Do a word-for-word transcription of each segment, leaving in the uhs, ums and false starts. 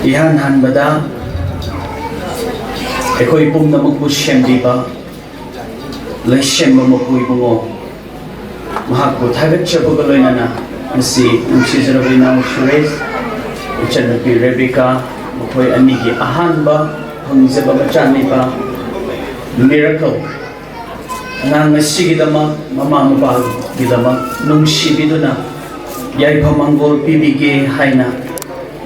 ꯏꯍꯥꯟ ꯍꯥꯟꯕꯗ ꯑꯩꯈꯣꯏ ꯄꯨꯝꯅꯃꯛꯄꯨ ꯁꯦꯝꯕꯤꯕ ꯂꯩꯁꯦꯝꯕ ꯃꯄꯨ ꯏꯕꯨꯡꯉꯣ, ꯃꯍꯥꯛꯄꯨ ꯊꯥꯒꯠꯆꯕꯒ ꯂꯣꯏꯅꯅ ꯉꯁꯤ ꯅꯨꯡꯁꯤꯖꯔꯕ ꯏꯅꯥꯎ ꯁꯨꯔꯦꯁ, ꯏꯆꯟꯅꯨꯄꯤ ꯔꯦꯕꯤꯀꯥ, ꯃꯈꯣꯏ ꯑꯅꯤꯒꯤ ꯑꯍꯥꯟꯕ ꯐꯪꯖꯕ ꯃꯆꯥꯅꯤꯄꯥ ꯃꯤꯔꯥꯀꯜ ꯑꯉꯥꯡ ꯑꯁꯤꯒꯤꯗꯃꯛ, ꯃꯃꯥ ꯃꯄꯥꯒꯤꯗꯃꯛ ꯅꯨꯡꯁꯤꯕꯤꯗꯨꯅ ꯌꯥꯏꯐ ꯃꯪꯒꯣꯜ ꯄꯤꯕꯤꯒꯦ ꯍꯥꯏꯅ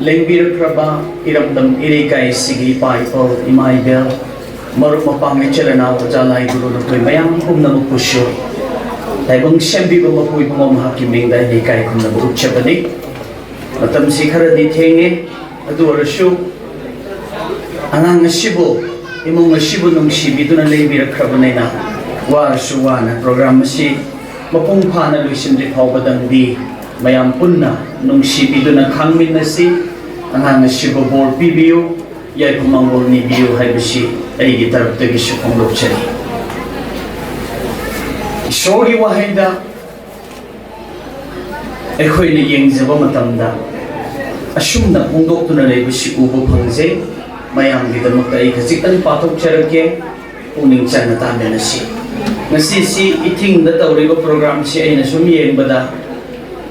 ꯂꯦꯡꯕꯤꯔꯛꯈ꯭ꯔꯕ ꯏꯔꯝꯗꯝ ꯏꯔꯩꯀꯥꯏꯁꯤꯒꯤ ꯏꯄꯥ ꯏꯄꯧ, ꯏꯃꯥ ꯏꯕꯦꯜ, ꯃꯔꯨꯞ ꯃꯄꯥꯡ, ꯏꯆꯤꯜ ꯏꯅꯥꯎ, ꯑꯣꯖꯥ ꯂꯥꯏ ꯒꯨꯔꯨ, ꯅꯈꯣꯏ ꯃꯌꯥꯝ ꯄꯨꯝꯅꯃꯛꯄꯨꯁꯨ ꯇꯥꯏꯕꯪ ꯁꯦꯝꯕꯤꯕ ꯃꯄꯨ ꯏꯕꯨꯡꯉꯣ ꯃꯍꯥꯛꯀꯤ ꯃꯤꯡꯗ ꯑꯩꯅ ꯏꯀꯥꯏ ꯈꯨꯝꯅꯕ ꯎꯠꯆꯕꯅꯤ꯫ ꯃꯇꯝꯁꯤ ꯈꯔꯗꯤ ꯊꯦꯡꯉꯦ, ꯑꯗꯨ ꯑꯣꯏꯔꯁꯨ ꯑꯉꯥꯡ ꯑꯁꯤꯕꯨ, ꯏꯃꯨꯡ ꯑꯁꯤꯕꯨ ꯅꯨꯡꯁꯤꯕꯤꯗꯨꯅ ꯂꯦꯡꯕꯤꯔꯛꯈ꯭ꯔꯕꯅꯤꯅ, ꯋꯥꯔꯁꯨ ꯋꯥꯅ ꯄ꯭ꯔꯣꯒ꯭ꯔꯥꯝ ꯑꯁꯤ ꯃꯄꯨꯡ ꯐꯥꯅ ꯂꯣꯏꯁꯤꯟꯗ꯭ꯔꯤ ꯐꯥꯎꯕꯗꯪꯗꯤ ꯃꯌꯥꯝ ꯄꯨꯟꯅ ꯅꯨꯡꯁꯤꯕꯤꯗꯨꯅ ꯈꯥꯡꯃꯤꯟꯅꯁꯤ꯫ ꯑꯉꯥꯡ ꯑꯁꯤꯕꯨ ꯕꯣꯔ ꯄꯤꯕꯤꯌꯨ, ꯌꯥꯏꯐ ꯃꯪꯒꯣꯜ ꯅꯤꯕꯤꯌꯨ ꯍꯥꯏꯕꯁꯤ ꯑꯩꯒꯤ ꯇꯔꯞꯇꯒꯤꯁꯨ ꯐꯣꯡꯗꯣꯛꯆꯔꯤ꯫ ꯏꯁꯣꯔꯒꯤ ꯋꯥꯍꯩꯗ ꯑꯩꯈꯣꯏꯅ ꯌꯦꯡꯖꯕ ꯃꯇꯝꯗ ꯑꯁꯨꯝꯅ ꯐꯣꯡꯗꯣꯛꯇꯨꯅ ꯂꯩꯕꯁꯤ ꯎꯕ ꯐꯪꯖꯩ꯫ ꯃꯌꯥꯝꯒꯤꯗꯃꯛꯇ ꯑꯩ ꯈꯖꯤꯛꯇꯪ ꯄꯥꯊꯣꯛꯆꯔꯛꯀꯦ, ꯄꯨꯛꯅꯤꯡ ꯆꯪꯅ ꯇꯥꯃꯤꯟꯅꯁꯤ꯫ ꯉꯁꯤꯁꯤ ꯏꯊꯤꯡꯗ ꯇꯧꯔꯤꯕ ꯄ꯭ꯔꯣꯒ꯭ꯔꯥꯝꯁꯤ ꯑꯩꯅ ꯁꯨꯝ ꯌꯦꯡꯕꯗ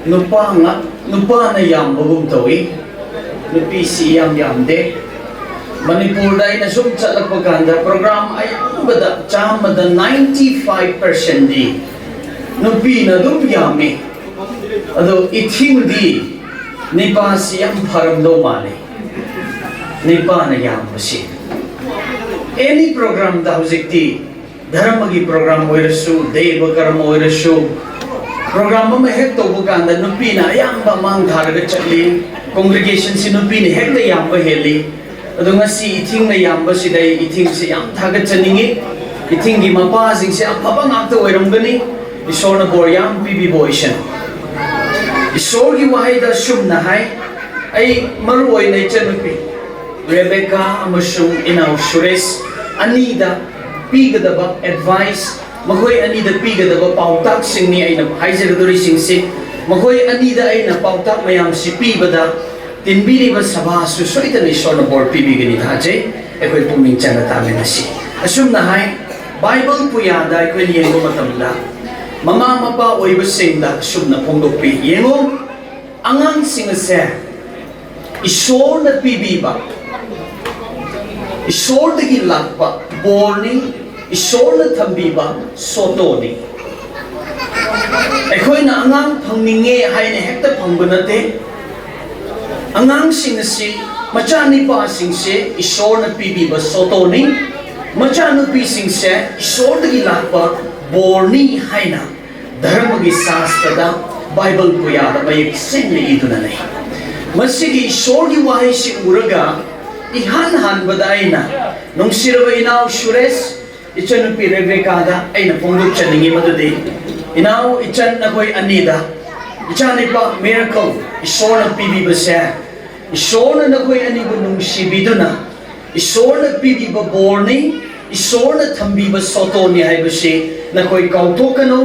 ꯅꯨꯄꯥ ꯉꯥꯛ-, ꯅꯨꯄꯥꯅ ꯌꯥꯝꯕꯒꯨꯝ ꯇꯧꯏ, ꯅꯨꯄꯤꯁꯤ ꯌꯥꯝ ꯌꯥꯝꯗꯦ꯫ ꯃꯅꯤꯄꯨꯔꯗ ꯑꯩꯅ ꯁꯨꯝ ꯆꯠꯂꯛꯄ ꯀꯥꯟꯗ ꯄ꯭ꯔꯣꯒ꯭ꯔꯥꯝ ꯑꯌꯥꯝꯕꯗ ꯆꯥꯝꯃꯗ ninety five percentꯗꯤ ꯅꯨꯄꯤꯅ ꯑꯗꯨꯝ ꯌꯥꯝꯃꯤ꯫ ꯑꯗꯣ ꯏꯊꯤꯡꯗꯤ ꯅꯤꯄꯥꯁꯤ ꯌꯥꯝ ꯐꯔꯝꯗꯧ ꯃꯥꯜꯂꯤ, ꯅꯤꯄꯥꯅ ꯌꯥꯝꯕꯁꯤ꯫ Any programꯗ ꯍꯧꯖꯤꯛꯇꯤ ꯙꯔꯃꯒꯤ ꯄ꯭ꯔꯣꯒ꯭ꯔꯥꯝ ꯑꯣꯏꯔꯁꯨ, ꯗꯦꯕ ꯀꯔꯃ ꯑꯣꯏꯔꯁꯨ, ꯄ꯭ꯔꯣꯒ꯭ꯔꯥꯝ ꯑꯃ ꯍꯦꯛ ꯇꯧꯕ ꯀꯥꯟꯗ ꯅꯨꯄꯤꯅ ꯑꯌꯥꯝꯕ ꯃꯥꯡ ꯊꯥꯔꯒ ꯆꯠꯂꯤ꯫ ꯀꯣꯡꯒ꯭ꯔꯤꯒꯦꯁꯟꯁꯤ ꯅꯨꯄꯤꯅ ꯍꯦꯛꯇ ꯌꯥꯝꯕ ꯍꯦꯜꯂꯤ꯫ ꯑꯗꯣ ꯉꯁꯤ ꯏꯊꯤꯡꯅ ꯌꯥꯝꯕꯁꯤꯗ ꯑꯩ ꯏꯊꯤꯡꯁꯤ ꯌꯥꯝ ꯊꯥꯒꯠꯆꯅꯤꯡꯉꯤ꯫ ꯏꯊꯤꯡꯒꯤ ꯃꯄꯥꯁꯤꯡꯁꯦ ꯑꯐꯕ ꯉꯥꯛꯇ ꯑꯣꯏꯔꯝꯒꯅꯤ꯫ ꯏꯁꯣꯔꯅ ꯕꯣꯔ ꯌꯥꯝ ꯄꯤꯕꯤꯕ ꯑꯣꯏꯁꯅꯨ꯫ ꯏꯁꯣꯔꯒꯤ ꯋꯥꯍꯩꯗ ꯑꯁꯨꯝꯅ ꯍꯥꯏ, ꯑꯩ ꯃꯔꯨ ꯑꯣꯏꯅ ꯏꯆꯟꯅꯨꯄꯤ ꯔꯦꯕꯦꯀꯥ ꯑꯃꯁꯨꯡ ꯏꯅꯥꯎ ꯁꯨꯔꯦꯁ ꯑꯅꯤꯗ ꯄꯤꯒꯗꯕ ꯑꯦꯗꯚꯥꯏꯁ ꯃꯈꯣꯏ ꯑꯅꯤꯗ ꯄꯤꯒꯗꯕ ꯄꯥꯎꯇꯥꯛꯁꯤꯡꯅꯤ ꯑꯩꯅ ꯍꯥꯏꯖꯒꯗꯧꯔꯤꯁꯤꯡꯁꯤ꯫ ꯃꯈꯣꯏ ꯑꯅꯤꯗ ꯑꯩꯅ ꯄꯥꯎꯇꯥꯛ ꯃꯌꯥꯝꯁꯤ ꯄꯤꯕꯗ ꯇꯤꯟꯕꯤꯔꯤꯕ ꯁꯚꯥꯁꯨ ꯁꯣꯏꯗꯅ ꯏꯁꯣꯔꯅ ꯕꯣꯔ ꯄꯤꯕꯤꯒꯅꯤ ꯊꯥꯖꯩ꯫ ꯑꯩꯈꯣꯏ ꯄꯨꯛꯅꯤꯡ ꯆꯪꯅ ꯇꯥꯃꯤꯟꯅꯁꯤ꯫ ꯑꯁꯨꯝꯅ ꯍꯥꯏ, ꯕꯥꯏꯕꯜ ꯄꯨꯌꯥꯗ ꯑꯩꯈꯣꯏꯅ ꯌꯦꯡꯕ ꯃꯇꯝꯗ ꯃꯃꯥ ꯃꯄꯥ ꯑꯣꯏꯕꯁꯤꯡꯗ ꯑꯁꯨꯝꯅ ꯐꯣꯡꯗꯣꯛꯄꯤ꯫ ꯌꯦꯡꯉꯨ, ꯑꯉꯥꯡꯁꯤꯡ ꯑꯁꯦ ꯏꯁꯣꯔꯅ ꯄꯤꯕꯤꯕ, ꯏꯁꯣꯔꯗꯒꯤ ꯂꯥꯛꯄ ꯕꯣꯔꯅꯤ, ꯏꯁꯣꯔꯅ ꯊꯝꯕꯤꯕ ꯁꯣꯇꯣꯅꯤ꯫ ꯑꯩꯈꯣꯏꯅ ꯑꯉꯥꯡ ꯐꯪꯅꯤꯡꯉꯦ ꯍꯥꯏꯅ ꯍꯦꯛꯇ ꯐꯪꯕ ꯅꯠꯇꯦ꯫ ꯑꯉꯥꯡꯁꯤꯡ ꯑꯁꯤ, ꯃꯆꯥꯅꯤꯄꯥꯁꯤꯡꯁꯦ ꯏꯁꯣꯔꯅ ꯄꯤꯕꯤꯕ ꯁꯣꯇꯣꯅꯤ, ꯃꯆꯥꯅꯨꯄꯤꯁꯤꯡꯁꯦ ꯏꯁꯣꯔꯗꯒꯤ ꯂꯥꯛꯄ ꯕꯣꯔꯅꯤ ꯍꯥꯏꯅ ꯙꯔꯃꯒꯤ ꯁꯥꯁꯇ꯭ꯔꯗ, ꯕꯥꯏꯕꯜ ꯄꯨꯌꯥꯗ ꯃꯌꯦꯛ ꯁꯦꯡꯅ ꯏꯗꯨꯅ ꯂꯩ꯫ ꯃꯁꯤꯒꯤ ꯏꯁꯣꯔꯒꯤ ꯋꯥꯍꯩꯁꯤ ꯎꯔꯒ ꯏꯍꯥꯟ ꯍꯥꯟꯕꯗ ꯑꯩꯅ ꯅꯨꯡꯁꯤꯔꯕ ꯏꯅꯥꯎ ꯁꯨꯔꯦꯁ, ꯏꯆꯟꯅꯨꯄꯤ ꯔꯦꯕꯦꯀꯥꯗ ꯑꯩꯅ ꯐꯣꯡꯗꯣꯛꯆꯅꯤꯡꯉꯤ ꯃꯗꯨꯗꯤ, ꯏꯅꯥꯎ ꯏꯆꯟ ꯅꯈꯣꯏ ꯑꯅꯤꯗ ꯏꯆꯥꯅꯤꯄꯥ ꯃꯤꯔꯦꯀꯜ ꯏꯁꯣꯔꯅ ꯄꯤꯕꯤꯕꯁꯦ, ꯏꯁꯣꯔꯅ ꯅꯈꯣꯏ ꯑꯅꯤꯕꯨ ꯅꯨꯡꯁꯤꯕꯤꯗꯨꯅ ꯏꯁꯣꯔꯅ ꯄꯤꯕꯤꯕ ꯕꯣꯔꯅꯤ, ꯏꯁꯣꯔꯅ ꯊꯝꯕꯤꯕ ꯁꯣꯇꯣꯅꯤ ꯍꯥꯏꯕꯁꯤ ꯅꯈꯣꯏ ꯀꯥꯎꯊꯣꯛꯀꯅꯨ꯫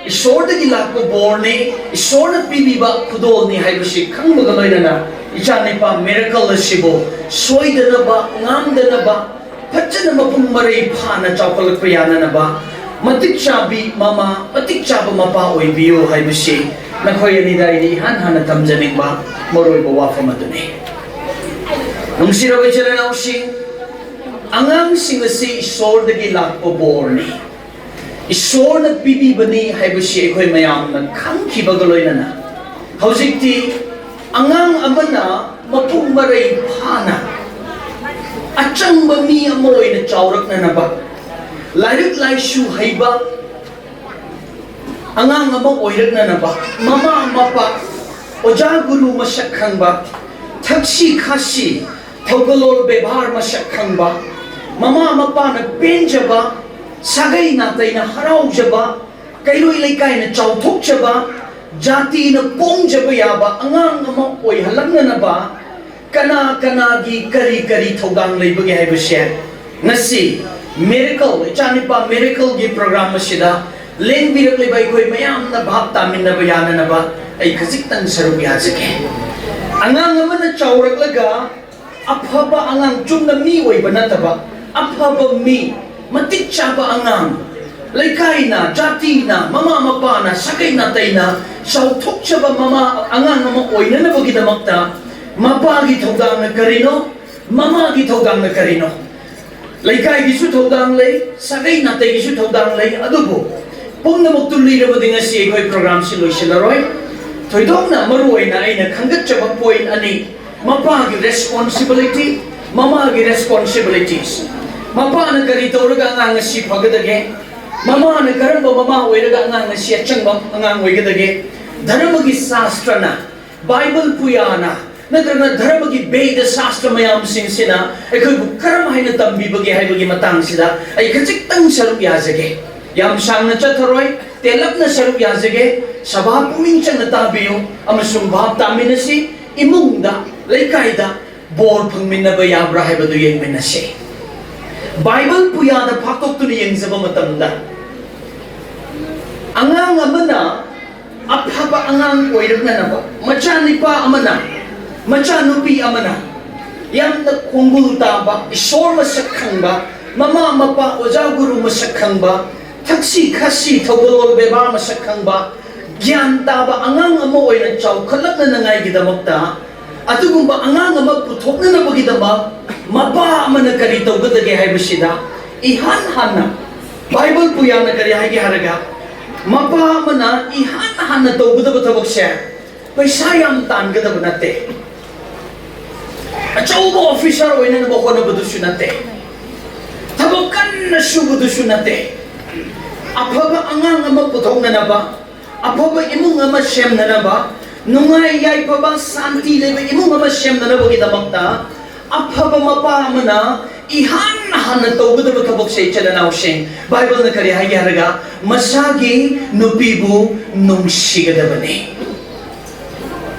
ꯏꯁꯣꯔꯗꯒꯤ ꯂꯥꯛꯄ ꯕꯣꯔꯅꯤ, ꯏꯁꯣꯔꯅ ꯄꯤꯕꯤꯕ ꯈꯨꯗꯣꯜꯅꯤ ꯍꯥꯏꯕꯁꯤ ꯈꯪꯕꯒ ꯂꯣꯏꯅꯅ ꯏꯆꯥꯅꯤꯄꯥ ꯃꯤꯔꯦꯀꯜ ꯑꯁꯤꯕꯨ ꯁꯣꯏꯗꯅꯕ, ꯉꯥꯝꯗꯅꯕ, ꯐꯖꯅ ꯃꯄꯨꯡ ꯃꯔꯩ ꯐꯥꯅ ꯆꯥꯎꯈꯠꯂꯛꯄ ꯌꯥꯅꯅꯕ ꯃꯇꯤꯛ ꯆꯥꯕꯤ ꯃꯃꯥ, ꯃꯇꯤꯛ ꯆꯥꯕ ꯃꯄꯥ ꯑꯣꯏꯕꯤꯌꯨ ꯍꯥꯏꯕꯁꯤ ꯅꯈꯣꯏ ꯑꯅꯤꯗ ꯑꯩꯅ ꯏꯍꯥꯟ ꯍꯥꯟꯅ ꯊꯝꯖꯅꯤꯡꯕ ꯃꯔꯨꯑꯣꯏꯕ ꯋꯥꯐꯝ ꯑꯗꯨꯅꯤ꯫ ꯅꯨꯡꯁꯤꯔꯕ ꯏꯆꯤꯜ ꯏꯅꯥꯎꯁꯤꯡ, ꯑꯉꯥꯡꯁꯤꯡ ꯑꯁꯤ ꯏꯁꯣꯔꯗꯒꯤ ꯂꯥꯛꯄ ꯕꯣꯔꯅꯤ, ꯏꯁꯣꯔꯅ ꯄꯤꯕꯤꯕꯅꯤ ꯍꯥꯏꯕꯁꯤ ꯑꯩꯈꯣꯏ ꯃꯌꯥꯝꯅ ꯈꯪꯈꯤꯕꯒ ꯂꯣꯏꯅꯅ, ꯍꯧꯖꯤꯛꯇꯤ ꯑꯉꯥꯡ ꯑꯃꯅ ꯃꯄꯨꯡ ꯃꯔꯩ ꯐꯥꯅ ꯑꯆꯝꯕ ꯃꯤ ꯑꯃ ꯑꯣꯏꯅ ꯆꯥꯎꯔꯛꯅꯅꯕ, ꯂꯥꯏꯔꯤꯛ ꯂꯥꯏꯁꯨ ꯍꯩꯕ ꯑꯉꯥꯡ ꯑꯃ ꯑꯣꯏꯔꯛꯅꯅꯕ, ꯃꯃꯥ ꯃꯄꯥ, ꯑꯣꯖꯥ ꯒꯨꯔꯨ ꯃꯁꯛ ꯈꯪꯕ, ꯊꯛꯁꯤ ꯈꯥꯁꯤ, ꯊꯧꯒꯜꯂꯣꯟ ꯕꯦꯕꯥꯔ ꯃꯁꯛ ꯈꯪꯕ, ꯃꯃꯥ ꯃꯄꯥꯅ ꯄꯦꯟꯖꯕ, ꯁꯥꯒꯩ ꯅꯥꯇꯩꯅ ꯍꯔꯥꯎꯖꯕ, ꯀꯩꯔꯣꯏ ꯂꯩꯀꯥꯏꯅ ꯆꯥꯎꯊꯣꯛꯆꯕ, ꯖꯥꯇꯤꯅ ꯄꯣꯡꯖꯕ ꯌꯥꯕ ꯑꯉꯥꯡ ꯑꯃ ꯑꯣꯏꯍꯜꯂꯛꯅꯅꯕ ꯀꯅꯥ ꯀꯅꯥꯒꯤ ꯀꯔꯤ ꯀꯔꯤ ꯊꯧꯗꯥꯡ ꯂꯩꯕꯒꯦ ꯍꯥꯏꯕꯁꯦ ꯉꯁꯤ Miracle, ꯏꯆꯥꯅꯤꯄꯥ Miracleꯒꯤ program ꯑꯁꯤꯗ ꯂꯦꯡꯕꯤꯔꯛꯂꯤꯕ ꯑꯩꯈꯣꯏ ꯃꯌꯥꯝꯅ ꯚꯥꯞ ꯇꯥꯃꯤꯟꯅꯕ ꯌꯥꯅꯅꯕ ꯑꯩ ꯈꯖꯤꯛꯇꯪ ꯁꯔꯨꯛ ꯌꯥꯖꯒꯦ꯫ ꯑꯉꯥꯡ ꯑꯃꯅ ꯆꯥꯎꯔꯛꯂꯒ ꯑꯐꯕ ꯑꯉꯥꯡ, ꯆꯨꯝꯅ ꯃꯤ ꯑꯣꯏꯕ ꯅꯠꯇꯕ, ꯑꯐꯕ ꯃꯤ, ꯃꯇꯤꯛ ꯆꯥꯕ ꯑꯉꯥꯡ, ꯂꯩꯀꯥꯏꯅ, ꯖꯥꯇꯤꯅ, ꯃꯃꯥ ꯃꯄꯥꯅ, ꯁꯥꯒꯩ ꯅꯥꯇꯩꯅ ꯆꯥꯎꯊꯣꯛꯆꯕ ꯃꯃꯥ, ꯑꯉꯥꯡ ꯑꯃ ꯑꯣꯏꯅꯅꯕꯒꯤꯗꯃꯛꯇ ꯃꯄꯥꯒꯤ ꯊꯧꯗꯥꯡꯅ ꯀꯔꯤꯅꯣ? ꯃꯃꯥꯒꯤ ꯊꯧꯗꯥꯡꯅ ꯀꯔꯤꯅꯣ? ꯂꯩꯀꯥꯏꯒꯤꯁꯨ ꯊꯧꯗꯥꯡ ꯂꯩ, ꯁꯥꯒꯩ ꯅꯥꯇꯩꯒꯤꯁꯨ ꯊꯧꯗꯥꯡ ꯂꯩ, ꯑꯗꯨꯕꯨ ꯄꯨꯝꯅꯃꯛꯇꯨ ꯂꯤꯔꯕꯗꯤ ꯉꯁꯤ ꯑꯩꯈꯣꯏ programꯁꯤ ꯂꯣꯏꯁꯤꯜꯂꯔꯣꯏ꯫ ꯊꯣꯏꯗꯣꯛꯅ ꯃꯔꯨ ꯑꯣꯏꯅ ꯑꯩꯅ ꯈꯟꯒꯠꯆꯕ point ꯑꯅꯤ, ꯃꯄꯥꯒꯤ responsibility, ꯃꯃꯥꯒꯤ responsibilities꯫ ꯃꯄꯥꯅ ꯀꯔꯤ ꯇꯧꯔꯒ ꯑꯉꯥꯡ ꯑꯁꯤ ꯐꯒꯗꯒꯦ? ꯃꯃꯥꯅ ꯀꯔꯝꯕ ꯃꯃꯥ ꯑꯣꯏꯔꯒ ꯑꯉꯥꯡ ꯑꯁꯤ ꯑꯆꯪꯕ ꯑꯉꯥꯡ ꯑꯣꯏꯒꯗꯒꯦ? ꯙꯔꯃꯒꯤ ꯁꯥꯁꯇ꯭ꯔꯅ, ꯕꯥꯏꯕꯜ ꯄꯨꯌꯥꯅ, ꯅꯠꯇ꯭ꯔꯒ ꯙꯔꯃꯒꯤ ꯕꯦꯗ ꯁꯥꯁꯇ꯭ꯔ ꯃꯌꯥꯝꯁꯤꯡꯁꯤꯅ ꯑꯩꯈꯣꯏꯕꯨ ꯀꯔꯝ ꯍꯥꯏꯅ ꯇꯝꯕꯤꯕꯒꯦ ꯍꯥꯏꯕꯒꯤ ꯃꯇꯥꯡꯁꯤꯗ ꯑꯩ ꯈꯖꯤꯛꯇꯪ ꯁꯔꯨꯛ ꯌꯥꯖꯒꯦ꯫ ꯌꯥꯝ ꯁꯥꯡꯅ ꯆꯠꯊꯔꯣꯏ, ꯇꯦꯜꯂꯞꯅ ꯁꯔꯨꯛ ꯌꯥꯖꯒꯦ꯫ ꯁꯚꯥ ꯄꯨꯛꯅꯤꯡ ꯆꯪꯅ ꯇꯥꯕꯤꯌꯨ ꯑꯃꯁꯨꯡ ꯚꯥꯞ ꯇꯥꯃꯤꯟꯅꯁꯤ꯫ ꯏꯃꯨꯡꯗ, ꯂꯩꯀꯥꯏꯗ ꯕꯣꯔ ꯐꯪꯃꯤꯟꯅꯕ ꯌꯥꯕ꯭ꯔꯥ ꯍꯥꯏꯕꯗꯨ ꯌꯦꯡꯃꯤꯟꯅꯁꯤ꯫ ꯕꯥꯏꯕꯜ ꯄꯨꯌꯥꯗ ꯐꯥꯛꯇꯣꯛꯇꯨꯅ ꯌꯦꯡꯖꯕ ꯃꯇꯝꯗ, ꯑꯉꯥꯡ ꯑꯃꯅ ꯑꯐꯕ ꯑꯉꯥꯡ ꯑꯣꯏꯔꯛꯅꯅꯕ, ꯃꯆꯥꯅꯤꯄꯥ ꯑꯃꯅ, ꯃꯆꯥꯅꯨꯄꯤ ꯑꯃꯅ ꯌꯥꯝꯅ ꯈꯣꯡꯒꯨꯜ ꯇꯥꯕ, ꯏꯁꯣꯔ ꯃꯁꯛ ꯈꯪꯕ, ꯃꯃꯥ ꯃꯄꯥ ꯑꯣꯖꯥ ꯒꯨꯔꯨ ꯃꯁꯛ ꯈꯪꯕ, ꯊꯛꯁꯤ ꯈꯥꯁꯤ ꯊꯧꯒꯜꯂꯣꯟ ꯕꯦꯕꯥꯔ ꯃꯁꯛ ꯈꯪꯕ, ꯒ꯭ꯌꯥꯟ ꯇꯥꯕ ꯑꯉꯥꯡ ꯑꯃ ꯑꯣꯏꯅ ꯆꯥꯎꯈꯠꯂꯛꯅꯅꯉꯥꯏꯒꯤꯗꯃꯛꯇ ꯑꯗꯨꯒꯨꯝꯕ ꯑꯉꯥꯡ ꯑꯃ ꯄꯨꯊꯣꯛꯅꯅꯕꯒꯤꯗꯃꯛ ꯃꯄꯥ ꯑꯃꯅ ꯀꯔꯤ ꯇꯧꯒꯗꯒꯦ ꯍꯥꯏꯕꯁꯤꯗ, ꯏꯍꯥꯟ ꯍꯥꯟꯅ ꯕꯥꯏꯕꯜ ꯄꯨꯌꯥꯅ ꯀꯔꯤ ꯍꯥꯏꯒꯦ ꯍꯥꯏꯔꯒ, ꯃꯄꯥ ꯑꯃꯅ ꯏꯍꯥꯟ ꯍꯥꯟꯅ ꯇꯧꯒꯗꯕ ꯊꯕꯛꯁꯦ ꯄꯩꯁꯥ ꯌꯥꯝ ꯇꯥꯟꯒꯗꯕ ꯅꯠꯇꯦ, ꯑꯆꯧꯕ officer ꯑꯣꯏꯅꯅꯕ ꯍꯣꯠꯅꯕꯗꯨꯁꯨ ꯅꯠꯇꯦ, ꯊꯕꯛ ꯀꯟꯅ ꯁꯨꯕꯗꯨꯁꯨ ꯅꯠꯇꯦ꯫ ꯑꯐꯕ ꯑꯉꯥꯡ ꯑꯃ ꯄꯨꯊꯣꯛꯅꯅꯕ, ꯑꯐꯕ ꯏꯃꯨꯡ ꯑꯃ ꯁꯦꯝꯅꯅꯕ, ꯅꯨꯡꯉꯥꯏ ꯌꯥꯏꯐꯕ ꯁꯥꯟꯇꯤ ꯂꯩꯕ ꯏꯃꯨꯡ ꯑꯃ ꯁꯦꯝꯅꯅꯕꯒꯤꯗꯃꯛꯇ ꯑꯐꯕ ꯃꯄꯥ ꯑꯃꯅ ꯏꯍꯥꯟ ꯍꯥꯟꯅ ꯇꯧꯒꯗꯕ ꯊꯕꯛꯁꯦ, ꯏꯆꯤꯜ ꯏꯅꯥꯎꯁꯤꯡ, ꯕꯥꯏꯕꯜꯅ ꯀꯔꯤ ꯍꯥꯏꯒꯦ ꯍꯥꯏꯔꯒ, ꯃꯁꯥꯒꯤ ꯅꯨꯄꯤꯕꯨ ꯅꯨꯡꯁꯤꯒꯗꯕꯅꯤ꯫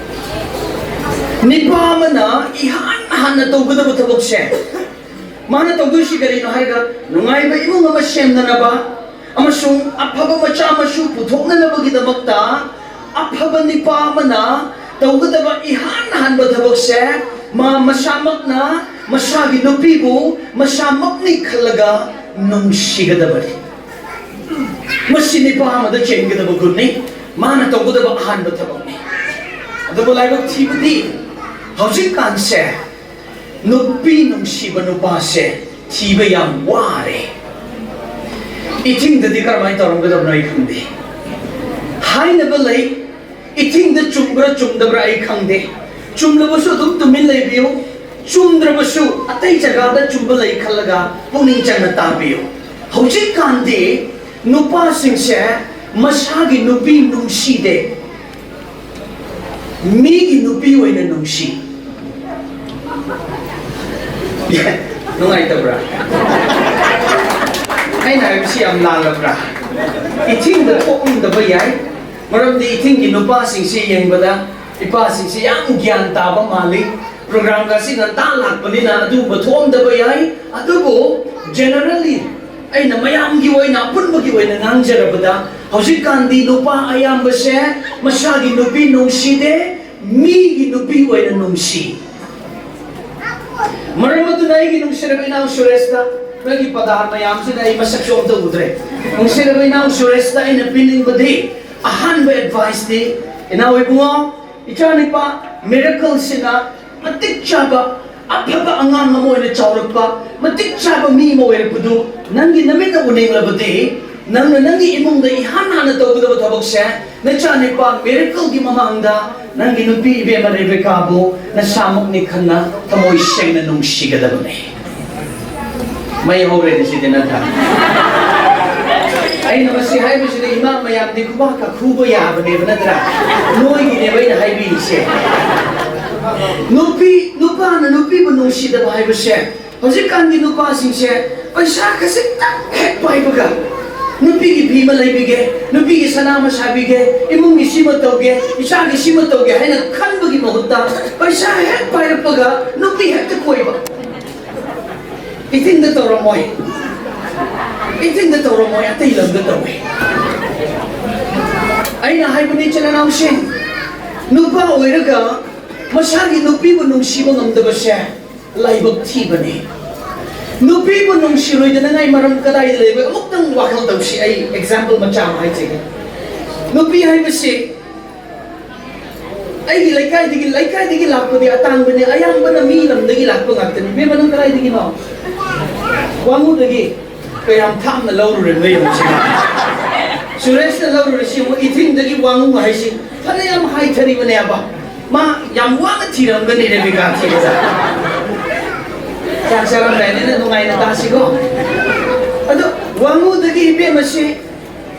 ꯅꯤꯄꯥ ꯑꯃꯅ ꯏꯍꯥꯟ ꯍꯥꯟꯅ ꯇꯧꯒꯗꯕ ꯊꯕꯛꯁꯦ, ꯃꯥꯅ ꯇꯧꯗꯣꯏꯁꯤ ꯀꯔꯤꯅꯣ ꯍꯥꯏꯔꯒ, ꯅꯨꯡꯉꯥꯏꯕ ꯏꯃꯨꯡ ꯑꯃ ꯁꯦꯝꯅꯅꯕ ꯑꯃꯁꯨꯡ ꯑꯐꯕ ꯃꯆꯥ ꯃꯁꯨ ꯄꯨꯊꯣꯛꯅꯅꯕꯒꯤꯗꯃꯛꯇ, ꯑꯐꯕ ꯅꯨꯄꯥ ꯑꯃꯅ ꯇꯧꯒꯗꯕ ꯏꯍꯥꯟ ꯍꯥꯟꯕ ꯊꯕꯛꯁꯦ, ꯃꯥ ꯃꯁꯥꯃꯛꯅ ꯃꯁꯥꯒꯤ ꯅꯨꯄꯤꯕꯨ ꯃꯁꯥꯃꯛꯅꯤ ꯈꯜꯂꯒ ꯅꯨꯡꯁꯤꯒꯗꯕꯅꯤ꯫ ꯃꯁꯤ ꯅꯨꯄꯥ ꯑꯃꯗ ꯆꯦꯟꯒꯗꯕ ꯒꯨꯟꯅꯤ꯫ ꯃꯥꯅ ꯇꯧꯒꯗꯕ ꯑꯍꯥꯟꯕ ꯊꯕꯛꯅꯤ꯫ ꯑꯗꯨꯕꯨ ꯂꯥꯏꯕꯛ ꯊꯤꯕꯗꯤ, ꯍꯧꯖꯤꯛꯀꯥꯟꯁꯦ ꯅꯨꯄꯤ ꯅꯨꯡꯁꯤꯕ ꯅꯨꯄꯥꯁꯦ ꯊꯤꯕ ꯌꯥꯝ ꯋꯥꯔꯦ꯫ ꯏꯊꯤꯡꯗꯗꯤ ꯀꯔꯝꯍꯥꯏꯅ ꯇꯧꯔꯝꯒꯗꯕꯅꯣ ꯑꯩ ꯈꯪꯗꯦ꯫ ꯍꯥꯏꯅꯕ ꯂꯩ, ꯏꯊꯤꯡꯗ ꯆꯨꯝꯕ꯭ꯔꯥ ꯆꯨꯝꯗꯕ꯭ꯔꯥ ꯑꯩ ꯈꯪꯗꯦ꯫ ꯆꯨꯝꯂꯕꯁꯨ ꯑꯗꯨꯝ ꯇꯨꯃꯤꯟ ꯂꯩꯕꯤꯌꯨ, ꯆꯨꯝꯗ꯭ꯔꯕꯁꯨ ꯑꯇꯩ ꯖꯒꯥꯗ ꯆꯨꯝꯕ ꯂꯩ ꯈꯜꯂꯒ ꯄꯨꯛꯅꯤꯡ ꯆꯪꯅ ꯇꯥꯕꯤꯌꯨ꯫ ꯍꯧꯖꯤꯛꯀꯥꯟꯗꯤ ꯅꯨꯄꯥꯁꯤꯡꯁꯦ ꯃꯁꯥꯒꯤ ꯅꯨꯄꯤ ꯅꯨꯡꯁꯤꯗꯦ, ꯃꯤꯒꯤ ꯅꯨꯄꯤ ꯑꯣꯏꯅ ꯅꯨꯡꯁꯤ꯫ ꯅꯨꯡꯉꯥꯏꯇꯕ꯭ꯔꯥ? ꯑꯩꯅ ꯍꯥꯏꯕꯁꯤ ꯌꯥꯝ ꯂꯥꯜꯂꯕ꯭ꯔꯥ? ꯏꯊꯤꯡꯗ ꯊꯣꯛꯂꯝꯗꯕ ꯌꯥꯏ, ꯃꯔꯝꯗꯤ ꯏꯊꯤꯡꯒꯤ ꯅꯨꯄꯥꯁꯤꯡꯁꯤ ꯌꯦꯡꯕꯗ, ꯏꯄꯥꯁꯤꯡꯁꯤ ꯌꯥꯝ ꯒ꯭ꯌꯥꯟ ꯇꯥꯕ ꯃꯥꯜꯂꯤ꯫ ꯄ꯭ꯔꯣꯒ꯭ꯔꯥꯝꯒ ꯑꯁꯤ ꯉꯟꯇꯥ ꯂꯥꯛꯄꯅꯤꯅ ꯑꯗꯨꯒꯨꯝꯕ ꯊꯣꯛꯂꯝꯗꯕ ꯌꯥꯏ꯫ ꯑꯗꯨꯕꯨ generally ꯑꯩꯅ ꯃꯌꯥꯝꯒꯤ ꯑꯣꯏꯅ, ꯑꯄꯨꯟꯕꯒꯤ ꯑꯣꯏꯅ ꯉꯥꯡꯖꯔꯕꯗ, ꯍꯧꯖꯤꯛꯀꯥꯟꯗꯤ ꯅꯨꯄꯥ ꯑꯌꯥꯝꯕꯁꯦ ꯃꯁꯥꯒꯤ ꯅꯨꯄꯤ ꯅꯨꯡꯁꯤꯗꯦ, ꯃꯤꯒꯤ ꯅꯨꯄꯤ ꯑꯣꯏꯅ ꯅꯨꯡꯁꯤ꯫ ꯃꯔꯝ ꯑꯗꯨꯅ ꯑꯩꯒꯤ ꯅꯨꯡꯁꯤꯔꯕ ꯏꯅꯥꯎ ꯁꯨꯔꯦꯁꯇ, ꯅꯣꯏꯒꯤ ꯄꯗꯥꯔ ꯃꯌꯥꯝꯁꯤꯗ ꯑꯩ ꯃꯁꯛꯁꯨ ꯑꯝꯇ ꯎꯗ꯭ꯔꯦ꯫ ꯅꯨꯡꯁꯤꯔꯕ ꯏꯅꯥꯎ ꯁꯨꯔꯦꯁꯇ ꯑꯩꯅ ꯄꯤꯅꯤꯡꯕꯗꯤ, ꯑꯍꯥꯟꯕ adviceꯇꯤ, ꯏꯅꯥꯎ ꯏꯕꯨꯡꯉꯣ, ꯏꯆꯥꯅꯤꯄꯥ, miracleꯁꯤꯅ ꯃꯇꯤꯛ ꯆꯥꯕ ꯑꯐꯕ ꯑꯉꯥꯡ ꯑꯃ ꯑꯣꯏꯅ ꯆꯥꯎꯔꯛꯄ, ꯃꯇꯤꯛ ꯆꯥꯕ ꯃꯤ ꯑꯃ ꯑꯣꯏꯔꯛꯄꯗꯨ ꯅꯪꯒꯤ ꯅꯃꯤꯠꯅ ꯎꯅꯤꯡꯂꯕꯗꯤ, ꯅꯪꯅ ꯅꯪꯒꯤ ꯏꯃꯨꯡꯗ ꯏꯍꯥꯟ ꯍꯥꯟꯅ ꯇꯧꯒꯗꯕ ꯊꯕꯛꯁꯦ, ꯅꯆꯥꯅꯤꯄꯥ miracleꯒꯤ ꯃꯃꯥꯡꯗ ꯅꯪꯒꯤ ꯅꯨꯄꯤ ꯏꯕꯦꯝꯃ ꯔꯦꯕꯦꯀꯥꯕꯨ ꯅꯁꯥꯃꯛꯅꯤ ꯈꯟꯅ ꯊꯃꯣꯏ ꯁꯦꯡꯅ ꯅꯨꯡꯁꯤꯒꯗꯕꯅꯤ꯫ ꯃꯩ ꯍꯧꯔꯦꯅꯦ ꯁꯤꯗꯤ, ꯅꯠꯇ꯭ꯔꯥ? ꯑꯩꯅ ꯃꯁꯤ ꯍꯥꯏꯕꯁꯤꯗ ꯏꯃꯥ ꯃꯌꯥꯝꯗꯤ ꯈꯨꯕꯥꯛꯀ ꯈꯨꯕ ꯌꯥꯕꯅꯦꯕ, ꯅꯠꯇ꯭ꯔꯥ? ꯅꯣꯏꯒꯤꯅꯦꯕ ꯑꯩꯅ ꯍꯥꯏꯕꯤꯔꯤꯁꯦ꯫ ꯅꯨꯄꯤ, ꯅꯨꯄꯥꯅ ꯅꯨꯄꯤꯕꯨ ꯅꯨꯡꯁꯤꯗꯕ ꯍꯥꯏꯕꯁꯦ, ꯍꯧꯖꯤꯛꯀꯥꯟꯒꯤ ꯅꯨꯄꯥꯁꯤꯡꯁꯦ ꯄꯩꯁꯥ ꯈꯖꯤꯛꯇꯪ ꯍꯦꯛ ꯄꯥꯏꯕꯒ, "ꯅꯨꯄꯤꯒꯤ ꯐꯤ ꯑꯃ ꯂꯩꯕꯤꯒꯦ, ꯅꯨꯄꯤꯒꯤ ꯁꯅꯥ ꯑꯃ ꯁꯥꯕꯤꯒꯦ, ꯏꯃꯨꯡꯒꯤ ꯁꯤꯃ ꯇꯧꯒꯦ, ꯏꯆꯥꯒꯤ ꯁꯤꯃ ꯇꯧꯒꯦ" ꯍꯥꯏꯅ ꯈꯟꯕꯒꯤ ꯃꯍꯨꯠꯇ, ꯄꯩꯁꯥ ꯍꯦꯛ ꯄꯥꯏꯔꯛꯄꯒ ꯅꯨꯄꯤ ꯍꯦꯛꯇ ꯀꯣꯏꯕ꯫ ꯏꯊꯤꯡꯗ ꯇꯧꯔꯝꯃꯣꯏ, ꯏꯊꯤꯡꯗ ꯇꯧꯔꯝꯃꯣꯏ, ꯑꯇꯩ ꯂꯝꯗ ꯇꯧꯏ꯫ ꯑꯩꯅ ꯍꯥꯏꯕꯅꯤ, ꯏꯆꯤꯜ ꯏꯅꯥꯎꯁꯤꯡ, ꯅꯨꯄꯥ ꯑꯣꯏꯔꯒ ꯃꯁꯥꯒꯤ ꯅꯨꯄꯤꯕꯨ ꯅꯨꯡꯁꯤꯕ ꯉꯝꯗꯕꯁꯦ ꯂꯥꯏꯕꯛ ꯊꯤꯕꯅꯤ꯫ ꯅꯨꯄꯤꯕꯨ ꯅꯨꯡꯁꯤꯔꯣꯏꯗꯅꯉꯥꯏ ꯃꯔꯝ ꯀꯗꯥꯏꯗ ꯂꯩꯕꯒꯦ? ꯑꯃꯨꯛꯇꯪ ꯋꯥꯈꯜ ꯇꯧꯁꯤ꯫ ꯑꯩ ꯑꯦꯛꯖꯥꯝꯄꯜ ꯃꯆꯥ ꯑꯃ ꯍꯥꯏꯖꯒꯦ꯫ ꯅꯨꯄꯤ ꯍꯥꯏꯕꯁꯤ ꯑꯩꯒꯤ ꯂꯩꯀꯥꯏꯗꯒꯤ, ꯂꯩꯀꯥꯏꯗꯒꯤ ꯂꯥꯛꯄꯗꯤ ꯑꯇꯥꯡꯕꯅꯦ, ꯑꯌꯥꯝꯕꯅ ꯃꯤ ꯂꯝꯗꯒꯤ ꯂꯥꯛꯄ ꯉꯥꯛꯇꯅꯤ꯫ ꯏꯕꯦꯝꯃ, ꯅꯪ ꯀꯗꯥꯏꯗꯒꯤꯅꯣ? ꯋꯥꯉꯨꯗꯒꯤ꯫ ꯀꯌꯥꯝ ꯊꯥꯞꯅ ꯂꯧꯔꯨꯔꯦ ꯅꯣꯏ ꯌꯨꯝꯁꯤꯅ? ꯁꯨꯔꯦꯁꯅ ꯂꯧꯔꯨꯔꯤꯁꯤ ꯌꯦꯡꯉꯨ, ꯏꯊꯤꯡꯗꯒꯤ ꯋꯥꯉꯨ ꯍꯥꯏꯁꯤ ꯐꯅꯌꯥꯝ ꯍꯥꯏꯊꯔꯤꯕꯅꯦꯕ꯫ ꯃꯥ ꯌꯥꯝ ꯋꯥꯅ ꯊꯤꯔꯝꯒꯅꯤ ꯔꯦꯕꯤꯀꯥ ꯊꯤꯕꯗ꯫ ꯆꯥꯛ ꯆꯥꯔꯝꯗꯥꯏꯗꯅ ꯅꯨꯡꯉꯥꯏꯅ ꯇꯥꯁꯤꯀꯣ꯫ ꯑꯗꯣ ꯋꯥꯉꯨꯗꯒꯤ ꯏꯕꯦꯝꯃꯁꯤ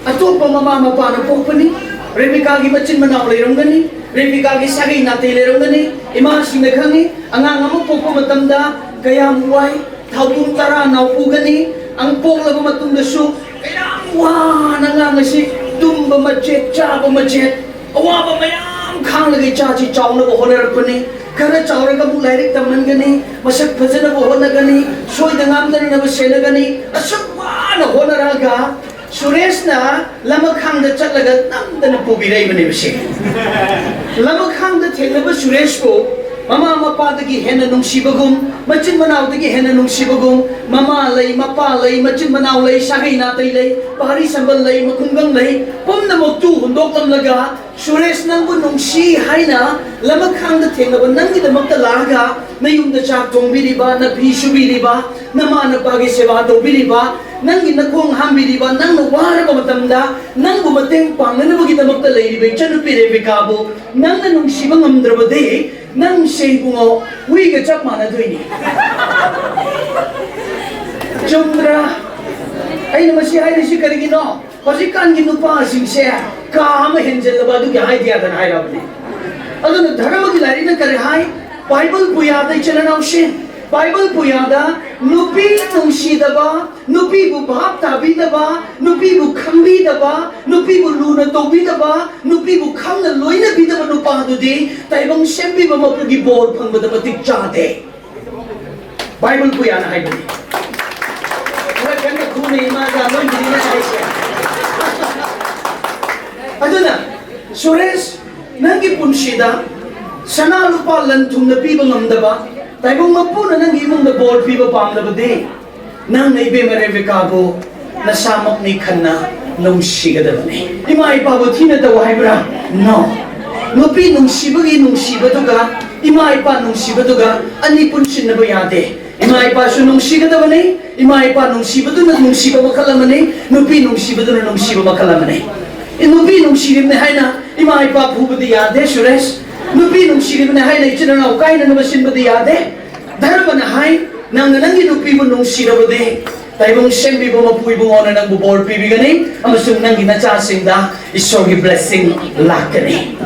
ꯑꯇꯣꯞꯄ ꯃꯃꯥ ꯃꯄꯥꯅ ꯄꯣꯛꯄꯅꯤ꯫ ꯔꯦꯕꯤꯀꯥꯒꯤ ꯃꯆꯤꯟ ꯃꯅꯥꯎ ꯂꯩꯔꯝꯒꯅꯤ, ꯔꯦꯕꯤꯀꯥꯒꯤ ꯁꯥꯒꯩ ꯅꯥꯇꯩ ꯂꯩꯔꯝꯒꯅꯤ꯫ ꯏꯃꯥꯁꯤꯡꯅ ꯈꯪꯉꯤ, ꯑꯉꯥꯡ ꯑꯃ ꯄꯣꯛꯄ ꯃꯇꯝꯗ ꯀꯌꯥꯝ ꯋꯥꯏ, ꯊꯥꯎꯕꯨꯝ ꯇꯔꯥ ꯅꯥꯎꯄꯨꯒꯅꯤ, ꯑꯪ ꯄꯣꯛꯂꯕ ꯃꯇꯨꯡꯗꯁꯨ ꯀꯌꯥꯝ ꯋꯥꯅ ꯑꯉꯥꯡ ꯑꯁꯤ ꯇꯨꯝꯕ ꯃꯆꯦꯠ, ꯆꯥꯕ ꯃꯆꯦꯠ, ꯑꯋꯥꯕ ꯃꯌꯥꯝ ꯈꯥꯡꯂꯒ ꯏꯆꯥꯁꯤ ꯆꯥꯎꯅꯕ ꯍꯣꯠꯅꯔꯛꯄꯅꯤ꯫ ꯈꯔ ꯆꯥꯎꯔꯒ ꯑꯃꯨꯛ ꯂꯥꯏꯔꯤꯛ ꯇꯝꯍꯟꯒꯅꯤ, ꯃꯁꯛ ꯐꯖꯅꯕ ꯍꯣꯠꯅꯒꯅꯤ, ꯁꯣꯏꯗ ꯉꯥꯝꯗꯅꯅꯕ ꯁꯦꯟꯅꯒꯅꯤ꯫ ꯑꯁꯨꯛ ꯋꯥꯅ ꯍꯣꯠꯅꯔꯛꯑꯒ ꯁꯨꯔꯦꯁꯅ ꯂꯃꯈꯥꯡꯗ ꯆꯠꯂꯒ ꯅꯝꯗꯅ ꯄꯨꯕꯤꯔꯛꯏꯕꯅꯦꯕ ꯁꯤ꯫ ꯂꯃꯈꯥꯡꯗ ꯊꯦꯡꯅꯕ ꯁꯨꯔꯦꯁꯄꯨ ꯃꯃꯥ ꯃꯄꯥꯗꯒꯤ ꯍꯦꯟꯅ ꯅꯨꯡꯁꯤꯕꯒꯨꯝ, ꯃꯆꯤꯟ ꯃꯅꯥꯎꯗꯒꯤ ꯍꯦꯟꯅ ꯅꯨꯡꯁꯤꯕꯒꯨꯝ, ꯃꯃꯥ ꯂꯩ, ꯃꯄꯥ ꯂꯩ, ꯃꯆꯤꯟ ꯃꯅꯥꯎ ꯂꯩ, ꯁꯥꯒꯩ ꯅꯥꯇꯩ ꯂꯩ, ꯄꯥꯔꯤ ꯁꯝꯕꯜ ꯂꯩ, ꯃꯈꯨꯡꯒꯪ ꯂꯩ, ꯄꯨꯝꯅꯃꯛꯇꯨ ꯍꯨꯟꯗꯣꯛꯂꯝꯂꯒ ꯁꯨꯔꯦꯁ ꯅꯪꯕꯨ ꯅꯨꯡꯁꯤ ꯍꯥꯏꯅ ꯂꯃꯈꯥꯡꯗ ꯊꯦꯡꯅꯕ ꯅꯪꯒꯤꯗꯃꯛꯇ ꯂꯥꯛꯑꯒ ꯅꯌꯨꯝꯗ ꯆꯥꯛ ꯊꯣꯡꯕꯤꯔꯤꯕ, ꯅꯐꯤ ꯁꯨꯕꯤꯔꯤꯕ, ꯅꯃꯥ ꯅꯄꯥꯒꯤ ꯁꯦꯕꯥ ꯇꯧꯕꯤꯔꯤꯕ, ꯅꯪꯒꯤ ꯅꯈꯣꯡ ꯍꯥꯝꯕꯤꯔꯤꯕ, ꯅꯪꯅ ꯋꯥꯔꯕ ꯃꯇꯝꯗ ꯅꯪꯕꯨ ꯃꯇꯦꯡ ꯄꯥꯡꯅꯅꯕꯒꯤꯗꯃꯛꯇ ꯂꯩꯔꯤꯕ ꯏꯆꯟꯅꯨꯄꯤ ꯔꯦꯕꯤꯀꯥꯕꯨ ꯅꯪꯅ ꯅꯨꯡꯁꯤꯕ ꯉꯝꯗ꯭ꯔꯕꯗꯤ ꯅꯪꯁꯦ ꯏꯕꯨꯡꯉꯣ ꯍꯨꯏꯒ ꯆꯞ ꯃꯥꯟꯅꯗꯣꯏꯅꯤ꯫ ꯆꯨꯝꯗ꯭ꯔꯥ? ꯑꯩꯅ ꯃꯁꯤ ꯍꯥꯏꯔꯤꯁꯤ ꯀꯔꯤꯒꯤꯅꯣ? ꯍꯧꯖꯤꯛꯀꯥꯟꯒꯤ ꯅꯨꯄꯥꯁꯤꯡꯁꯦ ꯀꯥ ꯑꯃ ꯍꯦꯟꯖꯜꯂꯕ ꯑꯗꯨꯒꯤ ꯑꯥꯏꯗꯤꯌꯥꯗꯅ ꯍꯥꯏꯔꯕꯅꯦ꯫ ꯑꯗꯨꯅ ꯙꯔꯃꯒꯤ ꯂꯥꯏꯔꯤꯛꯅ ꯀꯔꯤ ꯍꯥꯏ? ꯕꯥꯏꯕꯜ ꯄꯨꯌꯥꯗ, ꯏꯆꯤꯜ ꯏꯅꯥꯎꯁꯤꯡ, ꯕꯥꯏꯕꯜ ꯄꯨꯌꯥꯗ ꯅꯨꯄꯤ ꯅꯨꯡꯁꯤꯗꯕ, ꯅꯨꯄꯤꯕꯨ ꯚꯥꯞ ꯇꯥꯕꯤꯗꯕ, ꯅꯨꯄꯤꯕꯨ ꯈꯪꯕꯤꯗꯕ, ꯅꯨꯄꯤꯕꯨ ꯂꯨꯅ ꯇꯧꯕꯤꯗꯕ, ꯅꯨꯄꯤꯕꯨ ꯈꯪꯅ ꯂꯣꯏꯅꯕꯤꯗꯕ ꯅꯨꯄꯥꯗꯨꯗꯤ ꯇꯥꯏꯕꯪ ꯁꯦꯝꯕꯤꯕ ꯃꯄꯨꯒꯤ ꯕꯣꯔ ꯐꯪꯕꯗ ꯃꯇꯤꯛ ꯆꯥꯗꯦ꯫ ꯕꯥꯏꯕꯜ ꯄꯨꯌꯥꯅ ꯍꯥꯏꯕꯅꯤ꯫ ꯏꯃꯥꯒ ꯂꯣꯏꯅꯕꯤꯅꯤꯅ ꯍꯥꯏꯁꯦ꯫ ꯑꯗꯨꯅ ꯁꯨꯔꯦꯁ, ꯅꯪꯒꯤ ꯄꯨꯟꯁꯤꯗ ꯁꯅꯥ ꯂꯨꯄꯥ ꯂꯟ ꯊꯨꯝꯅ ꯄꯤꯕ ꯉꯝꯗꯕ, ꯇꯥꯏꯕꯪ ꯃꯄꯨꯅ ꯅꯪꯒꯤ ꯏꯃꯨꯡꯗ ꯕꯣꯔ ꯄꯤꯕ ꯄꯥꯝꯂꯕꯗꯤ, ꯅꯪꯅ ꯏꯕꯦꯝꯃ ꯔꯦꯕꯦꯀꯥꯕꯨ ꯅꯁꯥꯃꯛꯅꯤ ꯈꯟꯅ ꯅꯨꯡꯁꯤꯒꯗꯕꯅꯤ꯫ ꯏꯃꯥ ꯏꯄꯥꯕꯨ ꯊꯤꯅ ꯇꯧ ꯍꯥꯏꯕ꯭ꯔꯥ? No꯫ ꯅꯨꯄꯤ ꯅꯨꯡꯁꯤꯕꯒꯤ ꯅꯨꯡꯁꯤꯕꯗꯨꯒ ꯏꯃꯥ ꯏꯄꯥ ꯅꯨꯡꯁꯤꯕꯗꯨꯒ ꯑꯅꯤ ꯄꯨꯟꯁꯤꯟꯅꯕ ꯌꯥꯗꯦ꯫ ꯏꯃꯥ ꯏꯄꯥꯁꯨ ꯅꯨꯡꯁꯤꯒꯗꯕꯅꯤ, ꯏꯃꯥ ꯏꯄꯥ ꯅꯨꯡꯁꯤꯕꯗꯨꯅ ꯅꯨꯡꯁꯤꯕ ꯃꯈꯜ ꯑꯃꯅꯤ, ꯅꯨꯄꯤ ꯅꯨꯡꯁꯤꯕꯗꯨꯅ ꯅꯨꯡꯁꯤꯕ ꯃꯈꯜ ꯑꯃꯅꯤ꯫ ꯅꯨꯄꯤ ꯅꯨꯡꯁꯤꯔꯤꯕꯅꯤ ꯍꯥꯏꯅ ꯏꯃꯥ ꯏꯄꯥ ꯐꯨꯕꯗꯤ ꯌꯥꯗꯦ ꯁꯨꯔꯦꯁ꯫ ꯅꯨꯄꯤ ꯅꯨꯡꯁꯤꯔꯤꯕꯅꯤ ꯍꯥꯏꯅ ꯏꯆꯤꯟ ꯏꯅꯥꯎ ꯀꯥꯏꯅꯅꯕ ꯁꯤꯟꯕꯗꯤ ꯌꯥꯗꯦ꯫ ꯙꯔꯃꯅ ꯍꯥꯏ, ꯅꯪꯅ ꯅꯪꯒꯤ ꯅꯨꯄꯤꯕꯨ ꯅꯨꯡꯁꯤꯔꯕꯗꯤ, ꯇꯥꯏꯕꯪ ꯁꯦꯝꯕꯤꯕ ꯃꯄꯨ ꯏꯕꯨꯡꯉꯣꯅ ꯅꯪꯕꯨ ꯕꯣꯔ ꯄꯤꯕꯤꯒꯅꯤ ꯑꯃꯁꯨꯡ ꯅꯪꯒꯤ ꯅꯆꯥꯁꯤꯡꯗ ꯏꯁꯣꯔꯒꯤ blessing ꯂꯥꯛꯀꯅꯤ꯫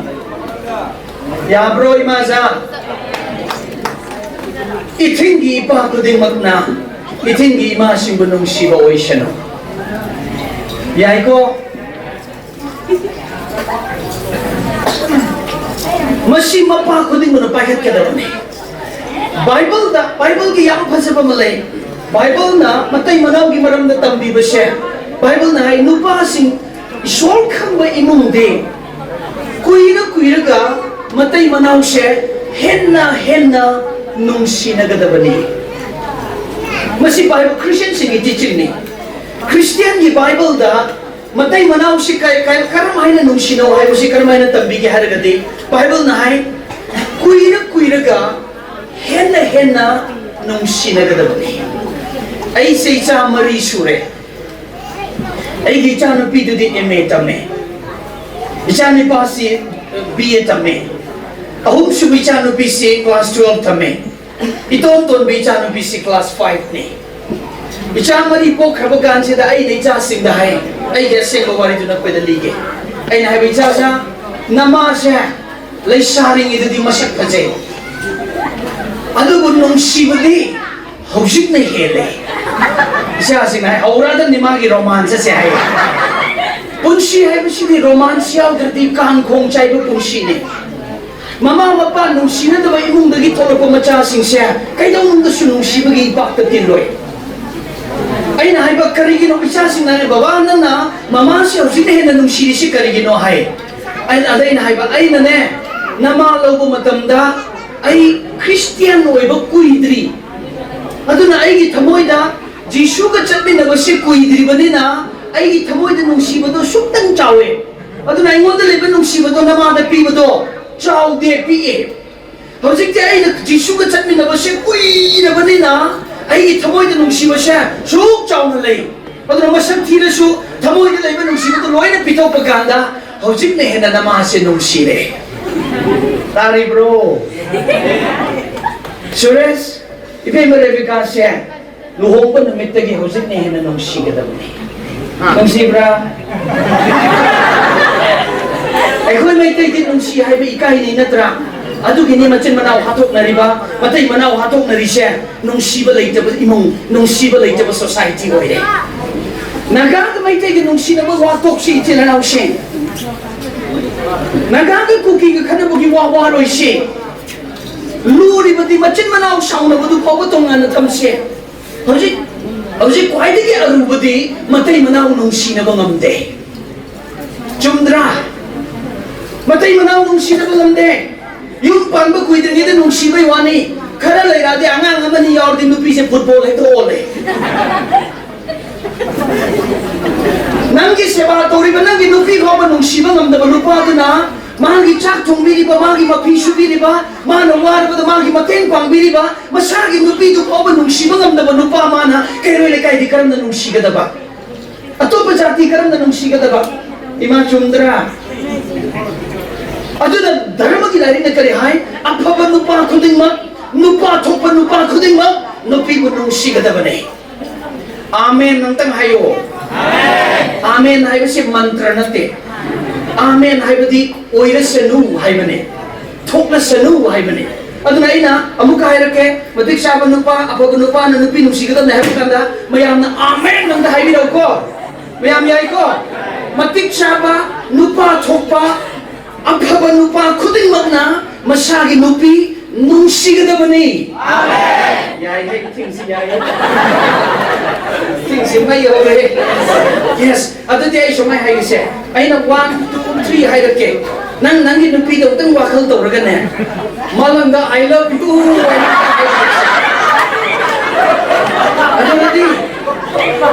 ꯌꯥꯕ꯭ꯔꯣ, ꯏꯃꯥꯖꯥ? ꯏꯊꯤꯡꯒꯤ ꯏꯄꯥ ꯈꯨꯗꯤꯡꯃꯛꯅ ꯏꯊꯤꯡꯒꯤ ꯏꯃꯥꯁꯤꯡꯕꯨ ꯅꯨꯡꯁꯤꯕ ꯑꯣꯏꯁꯅꯨ꯫ ꯌꯥꯏꯀꯣ? ꯃꯁꯤ ꯃꯄꯥ ꯈꯨꯗꯤꯡꯃꯛꯅ ꯄꯥꯏꯈꯠꯀꯗꯕꯅꯤ꯫ ꯕꯥꯏꯕꯜꯗ, ꯕꯥꯏꯕꯜꯒꯤ ꯌꯥꯝ ꯐꯖꯕ ꯑꯃ ꯂꯩ꯫ ꯕꯥꯏꯕꯜꯅ ꯃꯇꯩ ꯃꯅꯥꯎꯒꯤ ꯃꯔꯝꯗ ꯇꯝꯕꯤꯕꯁꯦ, ꯕꯥꯏꯕꯜꯅ ꯍꯥꯏ, ꯅꯨꯄꯥꯁꯤꯡ, ꯏꯁꯣꯔ ꯈꯪꯕ ꯏꯃꯨꯡꯗꯤ ꯀꯨꯏꯔ ꯀꯨꯏꯔꯒ ꯃꯇꯩ ꯃꯅꯥꯎꯁꯦ ꯍꯦꯟꯅ ꯍꯦꯟꯅ ꯅꯨꯡꯁꯤꯅꯒꯗꯕꯅꯤ꯫ ꯃꯁꯤ ꯕꯥꯏꯕꯜ, ꯈ꯭ꯔꯤꯁꯇꯤꯌꯟꯁꯤꯡꯒꯤ ꯇꯤꯆꯤꯡꯅꯤ꯫ ꯈ꯭ꯔꯤꯁꯇꯤꯌꯟꯒꯤ ꯕꯥꯏꯕꯜꯗ ꯃꯇꯩ ꯃꯅꯥꯎꯁꯤ ꯀ-, ꯀ-, ꯀꯔꯝ ꯍꯥꯏꯅ ꯅꯨꯡꯁꯤꯅꯧ ꯍꯥꯏꯕꯁꯤ ꯀꯔꯝ ꯍꯥꯏꯅ ꯇꯝꯕꯤꯒꯦ ꯍꯥꯏꯔꯒꯗꯤ, ꯕꯥꯏꯕꯜꯅ ꯍꯥꯏ, ꯀꯨꯏꯔ ꯀꯨꯏꯔꯒ ꯍꯦꯟꯅ ꯍꯦꯟꯅ ꯅꯨꯡꯁꯤꯅꯒꯗꯕꯅꯤ꯫ ꯑꯩꯁꯦ ꯏꯆꯥ ꯃꯔꯤ ꯁꯨꯔꯦ꯫ ꯑꯩꯒꯤ ꯏꯆꯥꯅꯨꯄꯤꯗꯨꯗꯤ M A ꯇꯝꯃꯦ, ꯏꯆꯥꯅꯨꯄꯥꯁꯤ B A ꯇꯝꯃꯦ, ꯑꯍꯨꯝꯁꯨꯕ ꯏꯆꯥꯅꯨꯄꯤꯁꯤ class twelve ꯇꯝꯃꯦ, ꯏꯇꯣꯟ ꯇꯣꯟꯕ ꯏꯆꯥꯅꯨꯄꯤꯁꯤ class five ꯅꯤ꯫ ꯏꯆꯥ ꯃꯔꯤ ꯄꯣꯛꯈ꯭ꯔꯕ ꯀꯥꯟꯁꯤꯗ ꯑꯩꯅ ꯏꯆꯥꯁꯤꯡꯗ ꯍꯥꯏ, ꯑꯩꯒꯤ ꯑꯁꯦꯡꯕ ꯋꯥꯔꯤꯗꯨ ꯅꯈꯣꯏꯗ ꯂꯤꯒꯦ꯫ ꯑꯩꯅ ꯍꯥꯏꯕ, "ꯏꯆꯥꯁꯥ, ꯅꯃꯥꯁꯦ ꯂꯩꯁꯥꯔꯤꯉꯩꯗꯗꯤ ꯃꯁꯛ ꯐꯖꯩ, ꯑꯗꯨꯕꯨ ꯅꯨꯡꯁꯤꯕꯗꯤ ꯍꯧꯖꯤꯛꯅ ꯍꯦꯜꯂꯦ"꯫ ꯏꯆꯥꯁꯤꯡꯅ ꯍꯥꯏ, "ꯍꯧꯔꯛꯑꯗꯕꯅꯤ ꯃꯥꯒꯤ romance ꯑꯁꯦ" ꯍꯥꯏ꯫ ꯄꯨꯟꯁꯤ ꯍꯥꯏꯕꯁꯤꯗꯤ romance ꯌꯥꯎꯗ꯭ꯔꯗꯤ ꯀꯥꯡ ꯈꯣꯡ ꯆꯥꯏꯕ ꯄꯨꯟꯁꯤꯅꯤ꯫ ꯃꯃꯥ ꯃꯄꯥ ꯅꯨꯡꯁꯤꯅꯗꯕ ꯏꯃꯨꯡꯗꯒꯤ ꯊꯣꯛꯂꯛꯄ ꯃꯆꯥꯁꯤꯡꯁꯦ ꯀꯩꯗꯧꯅꯨꯡꯗꯁꯨ ꯅꯨꯡꯁꯤꯕꯒꯤ ꯏꯄꯥꯛꯇ ꯇꯤꯜꯂꯣꯏ꯫ ꯑꯩꯅ ꯍꯥꯏꯕ, "ꯀꯔꯤꯒꯤꯅꯣ ꯏꯆꯥꯁꯤꯡꯅ, ꯕꯕꯥ, ꯅꯪꯅ ꯃꯃꯥꯁꯦ ꯍꯧꯖꯤꯛꯅ ꯍꯦꯟꯅ ꯅꯨꯡꯁꯤꯔꯤꯁꯤ ꯀꯔꯤꯒꯤꯅꯣ?" ꯍꯥꯏ꯫ ꯑꯩꯅ, ꯑꯗ ꯑꯩꯅ ꯍꯥꯏꯕ, "ꯑꯩꯅꯅꯦ, ꯅꯃꯥ ꯂꯧꯕ ꯃꯇꯝꯗ ꯑꯩ ꯈ꯭ꯔꯤꯁꯇꯤꯌꯥꯟ ꯑꯣꯏꯕ ꯀꯨꯏꯗ꯭ꯔꯤ꯫ ꯑꯗꯨꯅ ꯑꯩꯒꯤ ꯊꯃꯣꯏꯗ ꯖꯤꯁꯨꯒ ꯆꯠꯃꯤꯟꯅꯕꯁꯦ ꯀꯨꯏꯗ꯭ꯔꯤꯕꯅꯤꯅ ꯑꯩꯒꯤ ꯊꯃꯣꯏꯗ ꯅꯨꯡꯁꯤꯕꯗꯣ ꯁꯨꯛꯇꯪ ꯆꯥꯎꯋꯦ꯫ ꯑꯗꯨꯅ ꯑꯩꯉꯣꯟꯗ ꯂꯩꯕ ꯅꯨꯡꯁꯤꯕꯗꯣ ꯅꯃꯥꯗ ꯄꯤꯕꯗꯣ ꯆꯥꯎꯗꯦ, ꯄꯤꯛꯑꯦ꯫ ꯍꯧꯖꯤꯛꯇꯤ ꯑꯩꯅ ꯖꯤꯁꯨꯒ ꯆꯠꯃꯤꯟꯅꯕꯁꯦ ꯀꯨꯏꯔꯕꯅꯤꯅ ꯑꯩꯒꯤ ꯊꯃꯣꯏꯗ ꯅꯨꯡꯁꯤꯕꯁꯦ ꯁꯨꯛ ꯆꯥꯎꯅ ꯂꯩ꯫ ꯑꯗꯨꯅ ꯃꯁꯛ ꯊꯤꯔꯁꯨ ꯊꯃꯣꯏꯗ ꯂꯩꯕ ꯅꯨꯡꯁꯤꯕꯗꯣ ꯂꯣꯏꯅ ꯄꯤꯊꯣꯛꯄ ꯀꯥꯟꯗ ꯍꯧꯖꯤꯛꯅ ꯍꯦꯟꯅ ꯅꯃꯥꯁꯦ ꯅꯨꯡꯁꯤꯔꯦ"꯫ ꯇꯥꯔꯤꯕ꯭ꯔꯣ? ꯁꯨꯔꯦꯁ, ꯏꯕꯦꯝꯃ ꯔꯦꯕꯤꯀꯥꯁꯦ ꯂꯨꯍꯣꯡꯕ ꯅꯨꯃꯤꯠꯇꯒꯤ ꯍꯧꯖꯤꯛꯅ ꯍꯦꯟꯅ ꯅꯨꯡꯁꯤꯒꯗꯕꯅꯤ꯫ ꯅꯨꯡꯁꯤꯕ꯭ꯔꯥ? ꯑꯩꯈꯣꯏ ꯃꯩꯇꯩꯗꯤ ꯅꯨꯡꯁꯤ ꯍꯥꯏꯕ ꯏꯀꯥꯏꯅꯩ ꯅꯠꯇ꯭ꯔꯥ? ꯑꯗꯨꯒꯤꯅꯤ ꯃꯆꯤꯟ ꯃꯅꯥꯎ ꯍꯥꯠꯇꯣꯛꯅꯔꯤꯕ, ꯃꯇꯩ ꯃꯅꯥꯎ ꯍꯥꯠꯇꯣꯛꯅꯔꯤꯁꯦ꯫ ꯅꯨꯡꯁꯤꯕ ꯂꯩꯇꯕ ꯏꯃꯨꯡ, ꯅꯨꯡꯁꯤꯕ ꯂꯩꯇꯕ ꯁꯣꯁꯥꯏꯇꯤ ꯑꯣꯏꯔꯦ꯫ ꯅꯥꯒꯥꯒ ꯃꯩꯇꯩꯒ ꯅꯨꯡꯁꯤꯅꯕ ꯋꯥ ꯇꯣꯛꯁꯤ, ꯏꯆꯤꯜ ꯏꯅꯥꯎꯁꯤꯡ꯫ ꯅꯥꯒꯥꯒ ꯀꯨꯀꯤꯒ ꯈꯠꯅꯕꯒꯤ ꯋꯥ ꯋꯥꯔꯣꯏꯁꯤ꯫ ꯂꯨꯔꯤꯕꯗꯤ ꯃꯆꯤꯟ ꯃꯅꯥꯎ ꯁꯥꯎꯅꯕꯗꯨ ꯐꯥꯎꯕ ꯇꯣꯉꯥꯟꯅ ꯊꯝꯁꯦ꯫ ꯍꯧꯖꯤꯛ, ꯍꯧꯖꯤꯛ ꯈ꯭ꯋꯥꯏꯗꯒꯤ ꯑꯔꯨꯕꯗꯤ ꯃꯇꯩ ꯃꯅꯥꯎ ꯅꯨꯡꯁꯤꯅꯕ ꯉꯝꯗꯦ꯫ ꯆꯨꯝꯗ꯭ꯔꯥ? ꯃꯇꯩ ꯃꯅꯥꯎ ꯅꯨꯡꯁꯤꯅꯕ ꯉꯝꯗꯦ꯫ ꯌꯨꯝ ꯄꯥꯟꯕ ꯀꯨꯏꯗ꯭ꯔꯤꯉꯩꯗ ꯅꯨꯡꯁꯤꯕꯩ ꯋꯥꯅꯤ, ꯈꯔ ꯂꯩꯔꯛꯑꯗꯤ ꯑꯉꯥꯡ ꯑꯃꯅꯤ ꯌꯥꯎꯔꯗꯤ ꯅꯨꯄꯤꯁꯦ ꯐꯨꯠꯕꯣꯜ ꯍꯦꯛꯇ ꯑꯣꯜꯂꯦ꯫ ꯅꯪꯒꯤ ꯁꯦꯕꯥ ꯇꯧꯔꯤꯕ ꯅꯪꯒꯤ ꯅꯨꯄꯤ ꯐꯥꯎꯕ ꯅꯨꯡꯁꯤꯕ ꯉꯝꯗꯕ ꯅꯨꯄꯥꯗꯨꯅ ꯃꯥꯒꯤ ꯆꯥꯛ ꯊꯣꯡꯕꯤꯔꯤꯕ, ꯃꯥꯒꯤ ꯃꯐꯤ ꯁꯨꯕꯤꯔꯤꯕ, ꯃꯥꯅ ꯋꯥꯔꯕꯗ ꯃꯥꯒꯤ ꯃꯇꯦꯡ ꯄꯥꯡꯕꯤꯔꯤꯕ ꯃꯁꯥꯒꯤ ꯅꯨꯄꯤꯗꯨ ꯐꯥꯎꯕ ꯅꯨꯡꯁꯤꯕ ꯉꯝꯗꯕ ꯅꯨꯄꯥ ꯑꯃꯅ ꯀꯩꯔꯣꯏ ꯂꯩꯀꯥꯏꯗꯤ ꯀꯔꯝꯅ ꯅꯨꯡꯁꯤꯒꯗꯕ? ꯑꯇꯣꯞꯄ ꯖꯥꯇꯤ ꯀꯔꯝꯅ ꯅꯨꯡꯁꯤꯒꯗꯕ? ꯏꯃꯥ, ꯆꯨꯝꯗ꯭ꯔꯥ? ꯑꯗꯨꯅ ꯙꯔꯃꯒꯤ ꯂꯥꯏꯔꯤꯛꯅ ꯀꯔꯤ ꯍꯥꯏ? ꯑꯐꯕ ꯅꯨꯄꯥ ꯈꯨꯗꯤꯡꯃꯛ, ꯅꯨꯄꯥ ꯊꯣꯛꯄ ꯅꯨꯄꯥ ꯈꯨꯗꯤꯡꯃꯛ ꯅꯨꯄꯤꯕꯨ ꯅꯨꯡꯁꯤꯒꯗꯕꯅꯦ꯫ ꯑꯥꯃꯦꯟ ꯑꯝꯇꯪ ꯍꯥꯏꯌꯣ꯫ ꯑꯥꯃꯦꯟ ꯍꯥꯏꯕꯁꯤ ꯃꯟꯇ꯭ꯔ ꯅꯠꯇꯦ꯫ ꯑꯥꯃꯦꯟ ꯍꯥꯏꯕꯗꯤ ꯑꯣꯏꯔꯁꯅꯨ ꯍꯥꯏꯕꯅꯦ, ꯊꯣꯛꯂꯁꯅꯨ ꯍꯥꯏꯕꯅꯦ꯫ ꯑꯗꯨꯅ ꯑꯩꯅ ꯑꯃꯨꯛꯀ ꯍꯥꯏꯔꯛꯀꯦ, ꯃꯇꯤꯛ ꯆꯥꯕ ꯅꯨꯄꯥ, ꯑꯐꯕ ꯅꯨꯄꯥꯅ ꯅꯨꯄꯤ ꯅꯨꯡꯁꯤꯒꯗꯕꯅꯦ ꯍꯥꯏꯕ ꯀꯥꯟꯗ ꯃꯌꯥꯝꯅ ꯑꯥꯃꯦꯟ ꯑꯝꯇ ꯍꯥꯏꯕꯤꯔꯛꯎꯀꯣ꯫ ꯃꯌꯥꯝ ꯌꯥꯏꯀꯣ? ꯃꯇꯤꯛ ꯆꯥꯕ ꯅꯨꯄꯥ ꯊꯣꯛꯄ ꯑꯐꯕ ꯅꯨꯄꯥ ꯈꯨꯗꯤꯡꯃꯛꯅ ꯃꯁꯥꯒꯤ ꯅꯨꯄꯤ ꯅꯨꯡꯁꯤꯒꯗꯕꯅꯤ꯫ ꯌꯥꯏꯍꯦ, ꯏꯊꯤꯡꯁꯤ ꯌꯥꯏꯍꯦ꯫ ꯁꯤ ꯃꯩ ꯍꯧꯔꯦ꯫ Yes, ꯑꯗꯨꯗꯤ ꯑꯩ ꯁꯨꯃꯥꯏꯅ ꯍꯥꯏꯒꯦꯁꯦ, ꯑꯩꯅ one, two, three ꯍꯥꯏꯔꯛꯀꯦ, ꯅꯪ ꯅꯪꯒꯤ ꯅꯨꯄꯤꯗꯣ ꯑꯝꯇꯪ ꯋꯥꯈꯜ ꯇꯧꯔꯒꯅꯦ, ꯃꯥꯂꯪꯗ "I love you" ꯍꯥꯏꯅ ꯍꯥꯏꯔꯛꯀꯦ꯫ ꯑꯗꯨꯒꯗꯤ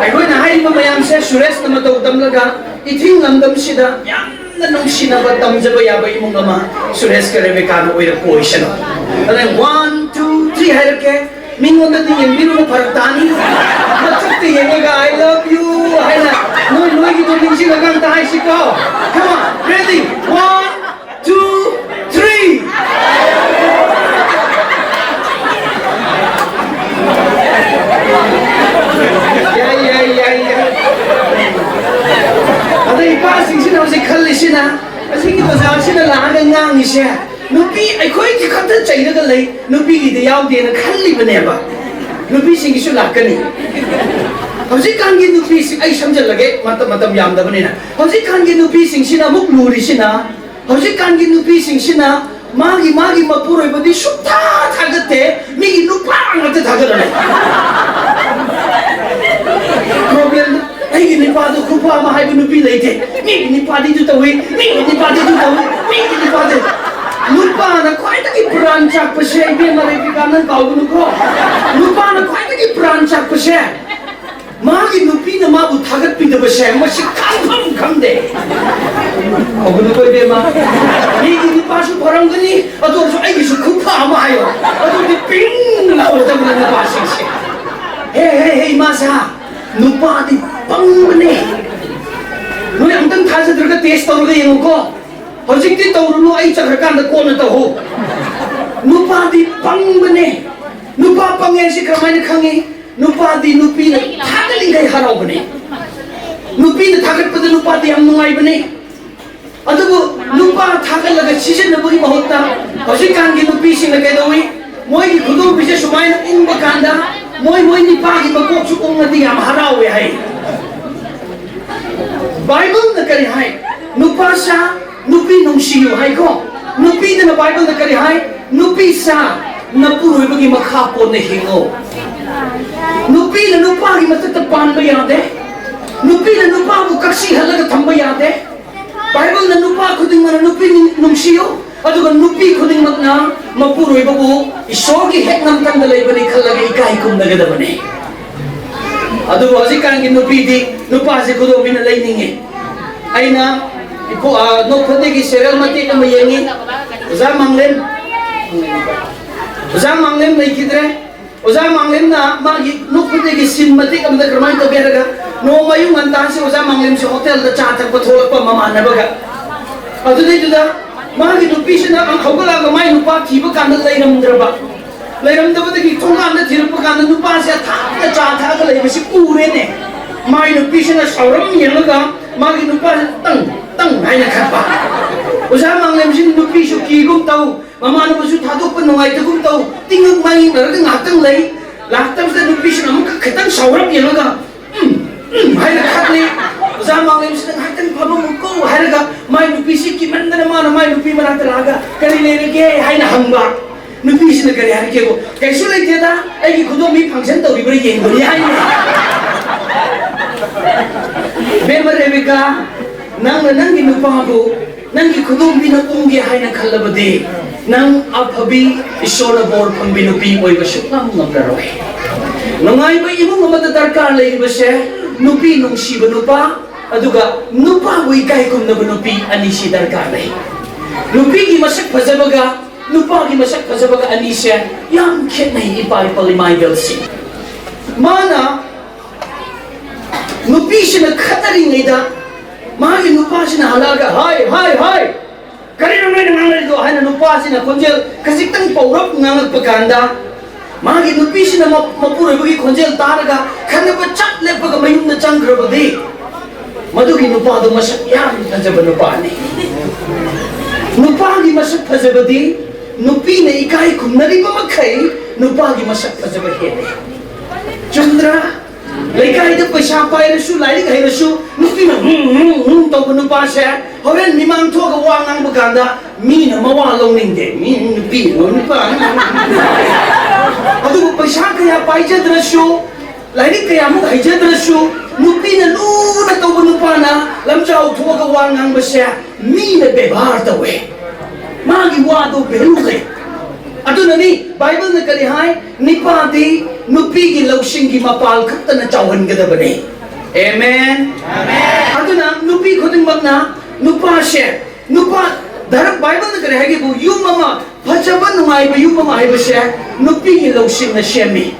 ꯑꯩꯈꯣꯏꯅ ꯍꯥꯏꯔꯤꯕ ꯃꯌꯥꯝꯁꯦ ꯁꯨꯔꯦꯁꯅ ꯃꯇꯧ ꯇꯝꯂꯒ ꯏꯊꯤꯡ ꯂꯝꯗꯝꯁꯤꯗ ꯌꯥꯝꯅ ꯅꯨꯡꯁꯤꯅꯕ ꯇꯝꯖꯕ ꯌꯥꯕ ꯏꯃꯨꯡ ꯑꯃ ꯁꯨꯔꯦꯁꯀ ꯔꯦꯕꯦꯀꯥꯅ ꯑꯣꯏꯔꯛꯄ ꯑꯣꯏꯁꯅꯨ꯫ ꯑꯗꯨꯅ one, two, three ꯍꯥꯏꯔꯛꯀꯦ꯫ ꯃꯤꯉꯣꯟꯗꯗꯤ ꯌꯦꯡꯕꯤꯔꯨꯅꯨ, ꯐꯔꯛ ꯇꯥꯅꯤ꯫ ꯃꯊꯛꯇ ꯌꯦꯡꯉꯒ "I love you" ꯍꯥꯏꯅ ꯅꯣꯏ ꯅꯣꯏꯒꯤꯗꯣ ꯅꯤꯡꯁꯤꯡꯉꯒ ꯑꯝꯇ ꯍꯥꯏꯁꯤꯀꯣ꯫ Come on, ready? One, two, three. ꯌꯥꯏ, ꯌꯥꯏ, ꯌꯥꯏ, ꯌꯥꯏ꯫ ꯑꯗ ꯏꯄꯥꯁꯤꯡꯁꯤꯅ ꯍꯧꯖꯤꯛ ꯈꯜꯂꯤꯁꯤꯅ, ꯑꯁꯤꯒꯤ ꯕꯖꯥꯔꯁꯤꯗ ꯂꯥꯛꯑꯒ ꯉꯥꯡꯉꯤꯁꯦ, ꯅꯨꯄꯤ ꯑꯩꯈꯣꯏꯒꯤ ꯈꯛꯇ ꯆꯩꯔꯒ ꯂꯩ, ꯅꯨꯄꯤꯒꯤꯗꯤ ꯌꯥꯎꯗꯦꯅ ꯈꯜꯂꯤꯕꯅꯦꯕ꯫ ꯅꯨꯄꯤꯁꯤꯡꯒꯤꯁꯨ ꯂꯥꯛꯀꯅꯤ꯫ ꯍꯧꯖꯤꯛꯀꯥꯟꯒꯤ ꯅꯨꯄꯤꯁꯤꯡ, ꯑꯩ ꯁꯝꯖꯜꯂꯒꯦ, ꯃꯇꯝ, ꯃꯇꯝ ꯌꯥꯝꯗꯕꯅꯤꯅ, ꯍꯧꯖꯤꯛꯀꯥꯟꯒꯤ ꯅꯨꯄꯤꯁꯤꯡꯁꯤꯅ ꯑꯃꯨꯛ ꯂꯨꯔꯤꯁꯤꯅ, ꯍꯧꯖꯤꯛꯀꯥꯟꯒꯤ ꯅꯨꯄꯤꯁꯤꯡꯁꯤꯅ ꯃꯥꯒꯤ, ꯃꯥꯒꯤ ꯃꯄꯨꯔꯣꯏꯕꯗꯤ ꯁꯨꯛꯊꯥ ꯊꯥꯒꯠꯇꯦ, ꯃꯤꯒꯤ ꯅꯨꯄꯥ ꯉꯥꯛꯇ ꯊꯥꯒꯠꯂꯦ꯫ Problem, "ꯑꯩꯒꯤ ꯅꯨꯄꯥꯗꯨ ꯈꯨꯐ ꯑꯃ ꯍꯥꯏꯕ ꯅꯨꯄꯤ ꯂꯩꯇꯦ, ꯃꯤꯒꯤ ꯅꯨꯄꯥꯗꯤ ꯑꯗꯨ ꯇꯧꯏ, ꯃꯤꯒꯤ ꯅꯨꯄꯥꯗꯤ ꯑꯗꯨ ꯇꯧꯏ, ꯃꯤꯒꯤ ꯅꯨꯄꯥꯗꯤ"꯫ ꯅꯨꯄꯥꯅ ꯈ꯭ꯋꯥꯏꯗꯒꯤ ꯄ꯭ꯔꯥꯟ ꯆꯥꯛꯄꯁꯦ, ꯏꯕꯦꯝꯃ ꯔꯦꯕꯤꯀꯥ, ꯅꯪ ꯀꯥꯎꯒꯅꯨꯀꯣ, ꯅꯨꯄꯥꯅ ꯈ꯭ꯋꯥꯏꯗꯒꯤ ꯄ꯭ꯔꯥꯟ ꯆꯥꯛꯄꯁꯦ ꯃꯥꯒꯤ ꯅꯨꯄꯤꯅ ꯃꯥꯕꯨ ꯊꯥꯒꯠꯄꯤꯗꯕꯁꯦ ꯃꯁꯤ ꯈꯪꯐꯝ ꯈꯪꯗꯦ꯫ ꯀꯥꯎꯒꯅꯨꯀꯣ ꯏꯕꯦꯝꯃ, ꯃꯤꯒꯤ ꯅꯨꯄꯥꯁꯨ ꯐꯔꯝꯒꯅꯤ, ꯑꯗꯨ ꯑꯣꯏꯔꯁꯨ ꯑꯩꯒꯤꯁꯨ ꯈꯨꯐ ꯑꯃ ꯍꯥꯏꯌꯣ, ꯑꯗꯨꯗꯤ ꯄꯤꯡ ꯂꯥꯎꯔꯗꯕꯅꯤ ꯅꯨꯄꯥꯁꯤꯡꯁꯦ꯫ ꯍꯦ, ꯍꯦ, ꯍꯦ, ꯏꯃꯥꯁꯥ, ꯅꯨꯄꯥꯗꯤ ꯄꯪꯕꯅꯦ꯫ ꯅꯣꯏ ꯑꯝꯇꯪ ꯊꯥꯖꯗ꯭ꯔꯒ test ꯇꯧꯔꯒ ꯌꯦꯡꯉꯨꯀꯣ꯫ ꯍꯧꯖꯤꯛꯇꯤ ꯇꯧꯔꯨꯅꯨ, ꯑꯩ ꯆꯠꯈ꯭ꯔꯀꯥꯟꯗ ꯀꯣꯟꯅ ꯇꯧꯍꯧ꯫ ꯅꯨꯄꯥꯗꯤ ꯄꯪꯕꯅꯦ꯫ ꯅꯨꯄꯥ ꯄꯪꯉꯦ ꯍꯥꯏꯁꯤ ꯀꯔꯝꯍꯥꯏꯅ ꯈꯪꯉꯤ? ꯅꯨꯄꯥꯗꯤ ꯅꯨꯄꯤꯅ ꯊꯥꯒꯠꯂꯤꯈꯩ ꯍꯔꯥꯎꯕꯅꯦ꯫ ꯅꯨꯄꯤꯅ ꯊꯥꯒꯠꯄꯗ ꯅꯨꯄꯥꯗꯤ ꯌꯥꯝ ꯅꯨꯡꯉꯥꯏꯕꯅꯦ꯫ ꯑꯗꯨꯕꯨ ꯅꯨꯄꯥ ꯊꯥꯒꯠꯂꯒ ꯁꯤꯖꯤꯟꯅꯕꯒꯤ ꯃꯍꯨꯠꯇ ꯍꯧꯖꯤꯛꯀꯥꯟꯒꯤ ꯅꯨꯄꯤꯁꯤꯡꯅ ꯀꯩꯗꯧꯏ? ꯃꯣꯏꯒꯤ ꯈꯨꯗꯣꯝꯕꯤꯁꯦ ꯁꯨꯃꯥꯏꯅ ꯎꯪꯕ ꯀꯥꯟꯗ ꯃꯣꯏ, ꯃꯣꯏ ꯅꯨꯄꯥꯒꯤ ꯃꯀꯣꯛꯁꯨ ꯎꯪꯉꯗꯤ ꯌꯥꯝ ꯍꯔꯥꯎꯋꯦ ꯍꯥꯏ꯫ ꯕꯥꯏꯕꯜꯅ ꯀꯔꯤ ꯍꯥꯏ? ꯅꯨꯄꯥ ꯁꯥ, ꯅꯨꯄꯤ ꯅꯨꯡꯁꯤꯌꯨ ꯍꯥꯏꯀꯣ꯫ ꯅꯨꯄꯤꯗꯅ ꯕꯥꯏꯕꯜꯗ ꯀꯔꯤ ꯍꯥꯏ? "ꯅꯨꯄꯤ ꯁꯥ, ꯅꯄꯨꯔꯣꯏꯕꯒꯤ ꯃꯈꯥ ꯄꯣꯟꯅ ꯍꯤꯡꯉꯨ"꯫ ꯅꯨꯄꯤꯅ ꯅꯨꯄꯥꯒꯤ ꯃꯊꯛꯇ ꯄꯥꯟꯕ ꯌꯥꯗꯦ꯫ ꯅꯨꯄꯤꯅ ꯅꯨꯄꯥꯕꯨ ꯀꯛꯁꯤ ꯍꯜꯂꯒ ꯊꯝꯕ ꯌꯥꯗꯦ꯫ ꯕꯥꯏꯕꯜꯅ ꯅꯨꯄꯥ ꯈꯨꯗꯤꯡꯃꯛꯅ ꯅꯨꯄꯤ ꯅꯨꯡꯁꯤꯌꯨ, ꯑꯗꯨꯒ ꯅꯨꯄꯤ ꯈꯨꯗꯤꯡꯃꯛꯅ ꯃꯄꯨꯔꯣꯏꯕꯕꯨ ꯏꯁꯣꯔꯒꯤ ꯍꯦꯛ ꯅꯝꯇꯪꯗ ꯂꯩꯕꯅꯤ ꯈꯜꯂꯒ ꯏꯀꯥꯏ ꯈꯨꯝꯅꯒꯗꯕꯅꯤ꯫ ꯑꯗꯨꯕꯨ ꯍꯧꯖꯤꯛꯀꯥꯟꯒꯤ ꯅꯨꯄꯤꯗꯤ ꯅꯨꯄꯥꯁꯦ ꯈꯨꯗꯣꯝꯕꯤꯅ ꯂꯩꯅꯤꯡꯉꯤ꯫ ꯑꯩꯅ ꯏꯄꯨ, ꯑ, ꯅꯣꯛꯐꯗꯦꯒꯤ serial ꯃꯇꯦꯛ ꯑꯃ ꯌꯦꯡꯉꯤ꯫ ꯑꯣꯖꯥ ꯃꯥꯡꯂꯦꯝ, ꯑꯣꯖꯥ ꯃꯥꯡꯂꯦꯝ ꯂꯩꯈꯤꯗ꯭ꯔꯦ꯫ ꯑꯣꯖꯥ ꯃꯥꯡꯂꯦꯝꯅ ꯃꯥꯒꯤ ꯅꯣꯛꯐꯗꯦꯒꯤ scene ꯃꯇꯦꯛ ꯑꯃꯗ ꯀꯔꯝꯍꯥꯏꯅ ꯇꯧꯒꯦ ꯍꯥꯏꯔꯒ, ꯅꯣꯡꯃ ꯑꯌꯨꯛ ꯉꯟꯇꯥꯁꯤ ꯑꯣꯖꯥ ꯃꯥꯡꯂꯦꯝꯁꯤ ꯍꯣꯇꯦꯜꯗ ꯆꯥ ꯊꯛꯄ ꯊꯣꯛꯂꯛꯄ ꯃꯃꯥꯟꯅꯕꯒ꯫ ꯑꯗꯨꯗꯩꯗꯨꯗ ꯃꯥꯒꯤ ꯅꯨꯄꯤꯁꯤꯅ ꯍꯧꯒꯠꯂꯛꯑꯒ ꯃꯥꯏ ꯅꯨꯄꯥ ꯊꯤꯕ ꯀꯥꯟꯗ ꯂꯩꯔꯝꯗ꯭ꯔꯕ꯫ ꯂꯩꯔꯝꯗꯕꯗꯒꯤ ꯊꯣꯡꯒꯥꯟꯗ ꯊꯤꯔꯛꯄ ꯀꯥꯟꯗ ꯅꯨꯄꯥꯁꯦ ꯑꯊꯥꯞꯅ ꯆꯥ ꯊꯛꯑꯒ ꯂꯩꯕꯁꯤ ꯎꯔꯦꯅꯦ꯫ ꯃꯥꯏ ꯅꯨꯄꯤꯁꯤꯅ ꯁꯥꯎꯔꯝ ꯌꯦꯡꯉꯒ ꯃꯥꯒꯤ ꯅꯨꯄꯥꯁꯦ ꯇꯪ ꯇꯪ ꯍꯥꯏꯅ ꯈꯠꯄ꯫ ꯑꯣꯖꯥ ꯃꯥꯡꯂꯦꯝꯁꯤꯅ ꯅꯨꯄꯤꯁꯨ ꯀꯤꯒꯨꯝ ꯇꯧ, ꯃꯃꯥꯟꯅꯕꯁꯨ ꯊꯥꯗꯣꯛꯄ ꯅꯨꯡꯉꯥꯏꯇꯒꯨꯝ ꯇꯧ, ꯇꯤꯡꯉꯛ ꯃꯥꯡꯉꯛꯅꯔꯒ ꯉꯥꯏꯍꯥꯛꯇꯪ ꯂꯩ꯫ ꯂꯥꯛꯇꯕꯁꯤꯗ ꯅꯨꯄꯤꯁꯤꯅ ꯑꯃꯨꯛꯀ ꯈꯤꯇꯪ ꯁꯥꯎꯔꯞ ꯌꯦꯡꯉꯒ, "ꯎꯝ, ꯎꯝ" ꯍꯥꯏꯅ ꯈꯠꯂꯤ꯫ ꯑꯣꯖꯥ ꯃꯥꯡꯂꯦꯝꯁꯤꯅ, "ꯉꯥꯏꯍꯥꯛꯇꯪ ꯐꯝꯃꯝꯃꯨꯀꯣ" ꯍꯥꯏꯔꯒ ꯃꯥꯏ ꯅꯨꯄꯤꯁꯤ ꯀꯤꯃꯟꯗꯅ ꯃꯥꯅ ꯃꯥꯏ ꯅꯨꯄꯤ ꯃꯅꯥꯛꯇ ꯂꯥꯛꯑꯒ, "ꯀꯔꯤ ꯂꯩꯔꯒꯦ?" ꯍꯥꯏꯅ ꯍꯪꯕ꯫ ꯅꯨꯄꯤꯁꯤꯅ ꯀꯔꯤ ꯍꯥꯏꯔꯛꯀꯦꯕꯨ, "ꯀꯩꯁꯨ ꯂꯩꯇꯦꯗ, ꯑꯩꯒꯤ ꯈꯨꯗꯣꯝꯕꯤ function ꯇꯧꯔꯤꯕ꯭ꯔꯥ ꯌꯦꯡꯕꯅꯤ" ꯍꯥꯏꯅꯤ꯫ ꯕꯦꯝꯃ ꯔꯦꯕꯤꯀꯥ, ꯅꯪꯅ ꯅꯪꯒꯤ ꯅꯨꯄꯥꯕꯨ ꯅꯪꯒꯤ ꯈꯨꯗꯣꯝꯕꯤꯅ ꯎꯝꯒꯦ ꯍꯥꯏꯅ ꯈꯜꯂꯕꯗꯤ, ꯅꯪ ꯑꯐꯕꯤ, ꯏꯁꯣꯔꯅ ꯕꯣꯔ ꯐꯪꯕꯤ ꯅꯨꯄꯤ ꯑꯣꯏꯕ ꯁꯨꯛꯉꯝ ꯉꯝꯂꯔꯣꯏ꯫ ꯅꯨꯡꯉꯥꯏꯕ ꯏꯃꯨꯡ ꯑꯃꯗ ꯗꯔꯀꯥꯔ ꯂꯩꯔꯤꯕꯁꯦ ꯅꯨꯄꯤ ꯅꯨꯡꯁꯤꯕ ꯅꯨꯄꯥ, ꯑꯗꯨꯒ ꯅꯨꯄꯥꯕꯨ ꯏꯀꯥꯏ ꯈꯨꯝꯅꯕ ꯅꯨꯄꯤ, ꯑꯅꯤꯁꯤ ꯗꯔꯀꯥꯔ ꯂꯩ꯫ ꯅꯨꯄꯤꯒꯤ ꯃꯁꯛ ꯐꯖꯕꯒ ꯅꯨꯄꯥꯒꯤ ꯃꯁꯛ ꯐꯖꯕꯒ ꯑꯅꯤꯁꯦ ꯌꯥꯝ ꯈꯦꯠꯅꯩ, ꯏꯄꯥ ꯏꯄꯜ ꯏꯃꯥ ꯏꯕꯦꯜꯁꯤꯡ꯫ ꯃꯥꯅ, ꯅꯨꯄꯤꯁꯤꯅ ꯈꯠꯅꯔꯤꯉꯩꯗ ꯃꯥꯒꯤ ꯅꯨꯄꯥꯁꯤꯅ ꯍꯜꯂꯛꯑꯒ, "ꯍꯥꯏ, ꯍꯥꯏ, ꯍꯥꯏ, ꯀꯔꯤꯅꯣ ꯅꯣꯏꯅ ꯉꯥꯡꯅꯔꯤꯗꯣ?" ꯍꯥꯏꯅ ꯅꯨꯄꯥꯁꯤꯅ ꯈꯣꯟꯖꯦꯜ ꯈꯖꯤꯛꯇꯪ ꯄꯧꯔꯞ ꯉꯥꯡꯉꯛꯄ ꯀꯥꯟꯗ, ꯃꯥꯒꯤ ꯅꯨꯄꯤꯁꯤꯅ ꯃ-, ꯃꯄꯨꯔꯣꯏꯕꯒꯤ ꯈꯣꯟꯖꯦꯜ ꯇꯥꯔꯒ ꯈꯠꯅꯕ ꯆꯞ ꯂꯦꯞꯄꯒ ꯃꯌꯨꯝꯗ ꯆꯪꯈ꯭ꯔꯕꯗꯤ, ꯃꯗꯨꯒꯤ ꯅꯨꯄꯥꯗꯣ ꯃꯁꯛ ꯌꯥꯝ ꯐꯖꯕ ꯅꯨꯄꯥꯅꯤ꯫ ꯅꯨꯄꯥꯒꯤ ꯃꯁꯛ ꯐꯖꯕꯗꯤ ꯅꯨꯄꯤꯅ ꯏꯀꯥꯏ ꯈꯨꯝꯅꯔꯤꯕ ꯃꯈꯩ ꯅꯨꯄꯥꯒꯤ ꯃꯁꯛ ꯐꯖꯕ ꯍꯦꯜꯂꯤ꯫ ꯆꯨꯝꯗ꯭ꯔꯥ? ꯂꯩꯀꯥꯏꯗ ꯄꯩꯁꯥ ꯄꯥꯏꯔꯁꯨ, ꯂꯥꯏꯔꯤꯛ ꯍꯩꯔꯁꯨ, ꯅꯨꯄꯤꯅ ꯍꯨꯝ, ꯍꯨꯝ, ꯍꯨꯝ ꯇꯧꯕ ꯅꯨꯄꯥꯁꯦ ꯍꯣꯔꯦꯟ ꯃꯤꯃꯥꯡ ꯊꯣꯛꯑꯒ ꯋꯥ ꯉꯥꯡꯕ ꯀꯥꯟꯗ ꯃꯤꯅ ꯃꯋꯥ ꯂꯧꯅꯤꯡꯗꯦ꯫ ꯃꯤ ꯅꯨꯄꯤ, ꯅꯨꯄꯥ ꯑꯗꯨꯕꯨ ꯄꯩꯁꯥ ꯀꯌꯥ ꯄꯥꯏꯖꯗ꯭ꯔꯁꯨ, ꯂꯥꯏꯔꯤꯛ ꯀꯌꯥꯃꯨꯛ ꯍꯩꯖꯗ꯭ꯔꯁꯨ, ꯅꯨꯄꯤꯅ ꯂꯨꯅ ꯇꯧꯕ ꯅꯨꯄꯥꯅ ꯂꯝꯖꯥꯎ ꯊꯣꯛꯑꯒ ꯋꯥ ꯉꯥꯡꯕꯁꯦ ꯃꯤꯅ ꯕꯦꯕꯥꯔ ꯇꯧꯋꯦ꯫ ꯃꯥꯒꯤ ꯋꯥꯗꯣ ꯚꯦꯂꯨ ꯂꯩ꯫ ꯑꯗꯨꯅꯅꯤ ꯕꯥꯏꯕꯜꯅ ꯀꯔꯤ ꯍꯥꯏ? ꯅꯤꯄꯥꯗꯤ ꯅꯨꯄꯤꯒꯤ ꯂꯧꯁꯤꯡꯒꯤ ꯃꯄꯥꯜ ꯈꯛꯇꯅ ꯆꯥꯎꯍꯟꯒꯗꯕꯅꯤ꯫ ꯑꯦꯃꯦꯟ꯫ ꯑꯗꯨꯅ ꯅꯨꯄꯤ ꯈꯨꯗꯤꯡꯃꯛꯅ ꯅꯨꯄꯥꯁꯦ, ꯅꯨꯄꯥ, ꯙꯔ-, ꯕꯥꯏꯕꯜꯅ ꯀꯔꯤ ꯍꯥꯏꯒꯦꯕꯨ, ꯌꯨꯝ ꯑꯃ, ꯐꯖꯕ ꯅꯨꯡꯉꯥꯏꯕ ꯌꯨꯝ ꯑꯃ ꯍꯥꯏꯕꯁꯦ ꯅꯨꯄꯤꯒꯤ ꯂꯧꯁꯤꯡꯅ ꯁꯦꯝꯃꯤ꯫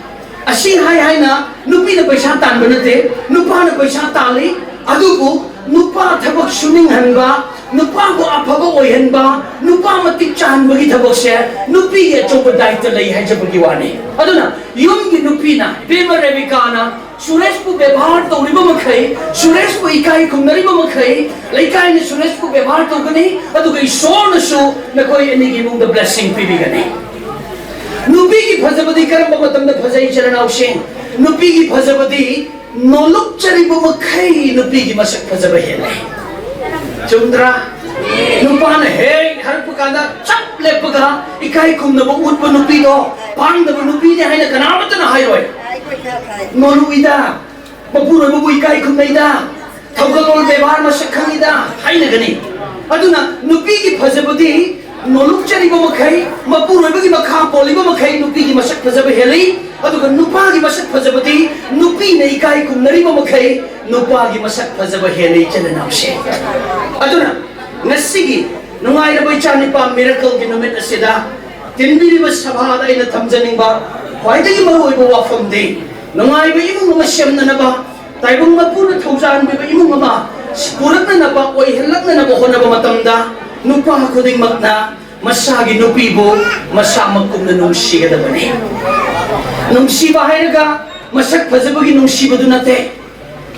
ꯑꯁꯤ ꯍꯥꯏ ꯍꯥꯏꯅ ꯅꯨꯄꯤꯅ ꯄꯩꯁꯥ ꯇꯥꯟꯕ ꯅꯠꯇꯦ, ꯅꯨꯄꯥꯅ ꯄꯩꯁꯥ ꯇꯥꯜꯂꯤ꯫ ꯑꯗꯨꯕꯨ ꯅꯨꯄꯥ ꯊꯕꯛ ꯁꯨꯅꯤꯡꯍꯟꯕ, ꯅꯨꯄꯥꯕꯨ ꯑꯐꯕ ꯑꯣꯏꯍꯟꯕ, ꯅꯨꯄꯥ ꯃꯇꯤꯛ ꯆꯥꯍꯟꯕꯒꯤ ꯊꯕꯛꯁꯦ ꯅꯨꯄꯤꯒꯤ ꯑꯆꯧꯕ ꯗꯥꯏꯇ ꯂꯩ ꯍꯥꯏꯖꯕꯒꯤ ꯋꯥꯅꯤ꯫ ꯑꯗꯨꯅ ꯌꯨꯝꯒꯤ ꯅꯨꯄꯤꯅ, ꯏꯕꯦꯝꯃ ꯔꯦꯕꯤꯀꯥꯅ ꯁꯨꯔꯦꯁꯄꯨ ꯕꯦꯕꯥꯔ ꯇꯧꯔꯤꯕ ꯃꯈꯩ, ꯁꯨꯔꯦꯁꯄꯨ ꯏꯀꯥꯏ ꯈꯨꯝꯅꯔꯤꯕ ꯃꯈꯩ, ꯂꯩꯀꯥꯏꯅ ꯁꯨꯔꯦꯁꯄꯨ ꯕꯦꯕꯥꯔ ꯇꯧꯒꯅꯤ, ꯑꯗꯨꯒ ꯏꯁꯣꯔꯅꯁꯨ ꯅꯈꯣꯏ ꯑꯅꯤꯒꯤ ꯏꯃꯨꯡꯗ ꯕ꯭ꯂꯦꯁꯤꯡ ꯄꯤꯕꯤꯒꯅꯤ꯫ ꯅꯨꯄꯤꯒꯤ ꯐꯖꯕꯗꯤ ꯀꯔꯝꯕ ꯃꯇꯝꯗ ꯐꯖꯩ, ꯏꯆꯤꯜ ꯏꯅꯥꯎꯁꯤꯡ? ꯅꯨꯄꯤꯒꯤ ꯐꯖꯕꯗꯤ ꯅꯣꯂꯨꯛꯆꯔꯤꯕ ꯃꯈꯩ ꯅꯨꯄꯤꯒꯤ ꯃꯁꯛ ꯐꯖꯕ ꯍꯦꯜꯂꯦ꯫ ꯆꯨꯝꯗ꯭ꯔꯥ? ꯅꯨꯄꯥꯅ ꯍꯦꯛ ꯍꯥꯏꯔꯛꯄ ꯀꯥꯟꯗ ꯆꯞ ꯂꯦꯞꯄꯒ ꯏꯀꯥꯏ ꯈꯨꯝꯅꯕ ꯎꯠꯄ ꯅꯨꯄꯤꯗꯣ ꯄꯥꯡꯗꯕ ꯅꯨꯄꯤꯅꯦ ꯍꯥꯏꯅ ꯀꯅꯥꯃꯠꯇꯅ ꯍꯥꯏꯔꯣꯏ꯫ ꯅꯣꯂꯨꯛꯏꯗ, ꯃꯄꯨꯔꯣꯏꯕꯕꯨ ꯏꯀꯥꯏ ꯈꯨꯝꯅꯩꯗ, ꯊꯧꯒꯜꯂꯣꯟ ꯕꯦꯕꯥꯔ ꯃꯁꯛ ꯈꯪꯉꯤꯗ ꯍꯥꯏꯅꯒꯅꯤ꯫ ꯑꯗꯨꯅ ꯅꯨꯄꯤꯒꯤ ꯐꯖꯕꯗꯤ ꯅꯣꯂꯨꯛꯆꯔꯤꯕ ꯃꯈꯩ, ꯃꯄꯨꯔꯣꯏꯕꯒꯤ ꯃꯈꯥ ꯄꯣꯜꯂꯤꯕ ꯃꯈꯩ ꯅꯨꯄꯤꯒꯤ ꯃꯁꯛ ꯐꯖꯕ ꯍꯦꯜꯂꯤ꯫ ꯑꯗꯨꯒ ꯅꯨꯄꯥꯒꯤ ꯃꯁꯛ ꯐꯖꯕꯗꯤ ꯅꯨꯄꯤꯅ ꯏꯀꯥꯏ ꯈꯨꯝꯅꯔꯤꯕ ꯃꯈꯩ ꯅꯨꯄꯥꯒꯤ ꯃꯁꯛ ꯐꯖꯕ ꯍꯦꯜꯂꯤ, ꯏꯆꯤꯜ ꯏꯅꯥꯎꯁꯦ꯫ ꯑꯗꯨꯅ ꯉꯁꯤꯒꯤ ꯅꯨꯡꯉꯥꯏꯔꯕ ꯏꯆꯥ ꯅꯤꯄꯥ ꯃꯤꯔꯦꯀꯜꯒꯤ ꯅꯨꯃꯤꯠ ꯑꯁꯤꯗ ꯇꯤꯟꯕꯤꯔꯤꯕ ꯁꯚꯥꯗ ꯑꯩꯅ ꯊꯝꯖꯅꯤꯡꯕ ꯈ꯭ꯋꯥꯏꯗꯒꯤ ꯃꯔꯨꯑꯣꯏꯕ ꯋꯥꯐꯝꯗꯤ, ꯅꯨꯡꯉꯥꯏꯕ ꯏꯃꯨꯡ ꯑꯃ ꯁꯦꯝꯅꯅꯕ, ꯇꯥꯏꯕꯪ ꯃꯄꯨꯅ ꯊꯧꯖꯥꯟꯕꯤꯕ ꯏꯃꯨꯡ ꯑꯃ ꯄꯨꯔꯛꯅꯅꯕ, ꯑꯣꯏꯍꯜꯂꯛꯅꯅꯕ ꯍꯣꯠꯅꯕ ꯃꯇꯝꯗ, ꯅꯨꯄꯥ ꯈꯨꯗꯤꯡꯃꯛꯅ ꯃꯁꯥꯒꯤ ꯅꯨꯄꯤꯕꯨ ꯃꯁꯥꯃꯛ ꯀꯨꯝꯅ ꯅꯨꯡꯁꯤꯒꯗꯕꯅꯤ꯫ ꯅꯨꯡꯁꯤꯕ ꯍꯥꯏꯔꯒ ꯃꯁꯛ ꯐꯖꯕꯒꯤ ꯅꯨꯡꯁꯤꯕꯗꯨ ꯅꯠꯇꯦ꯫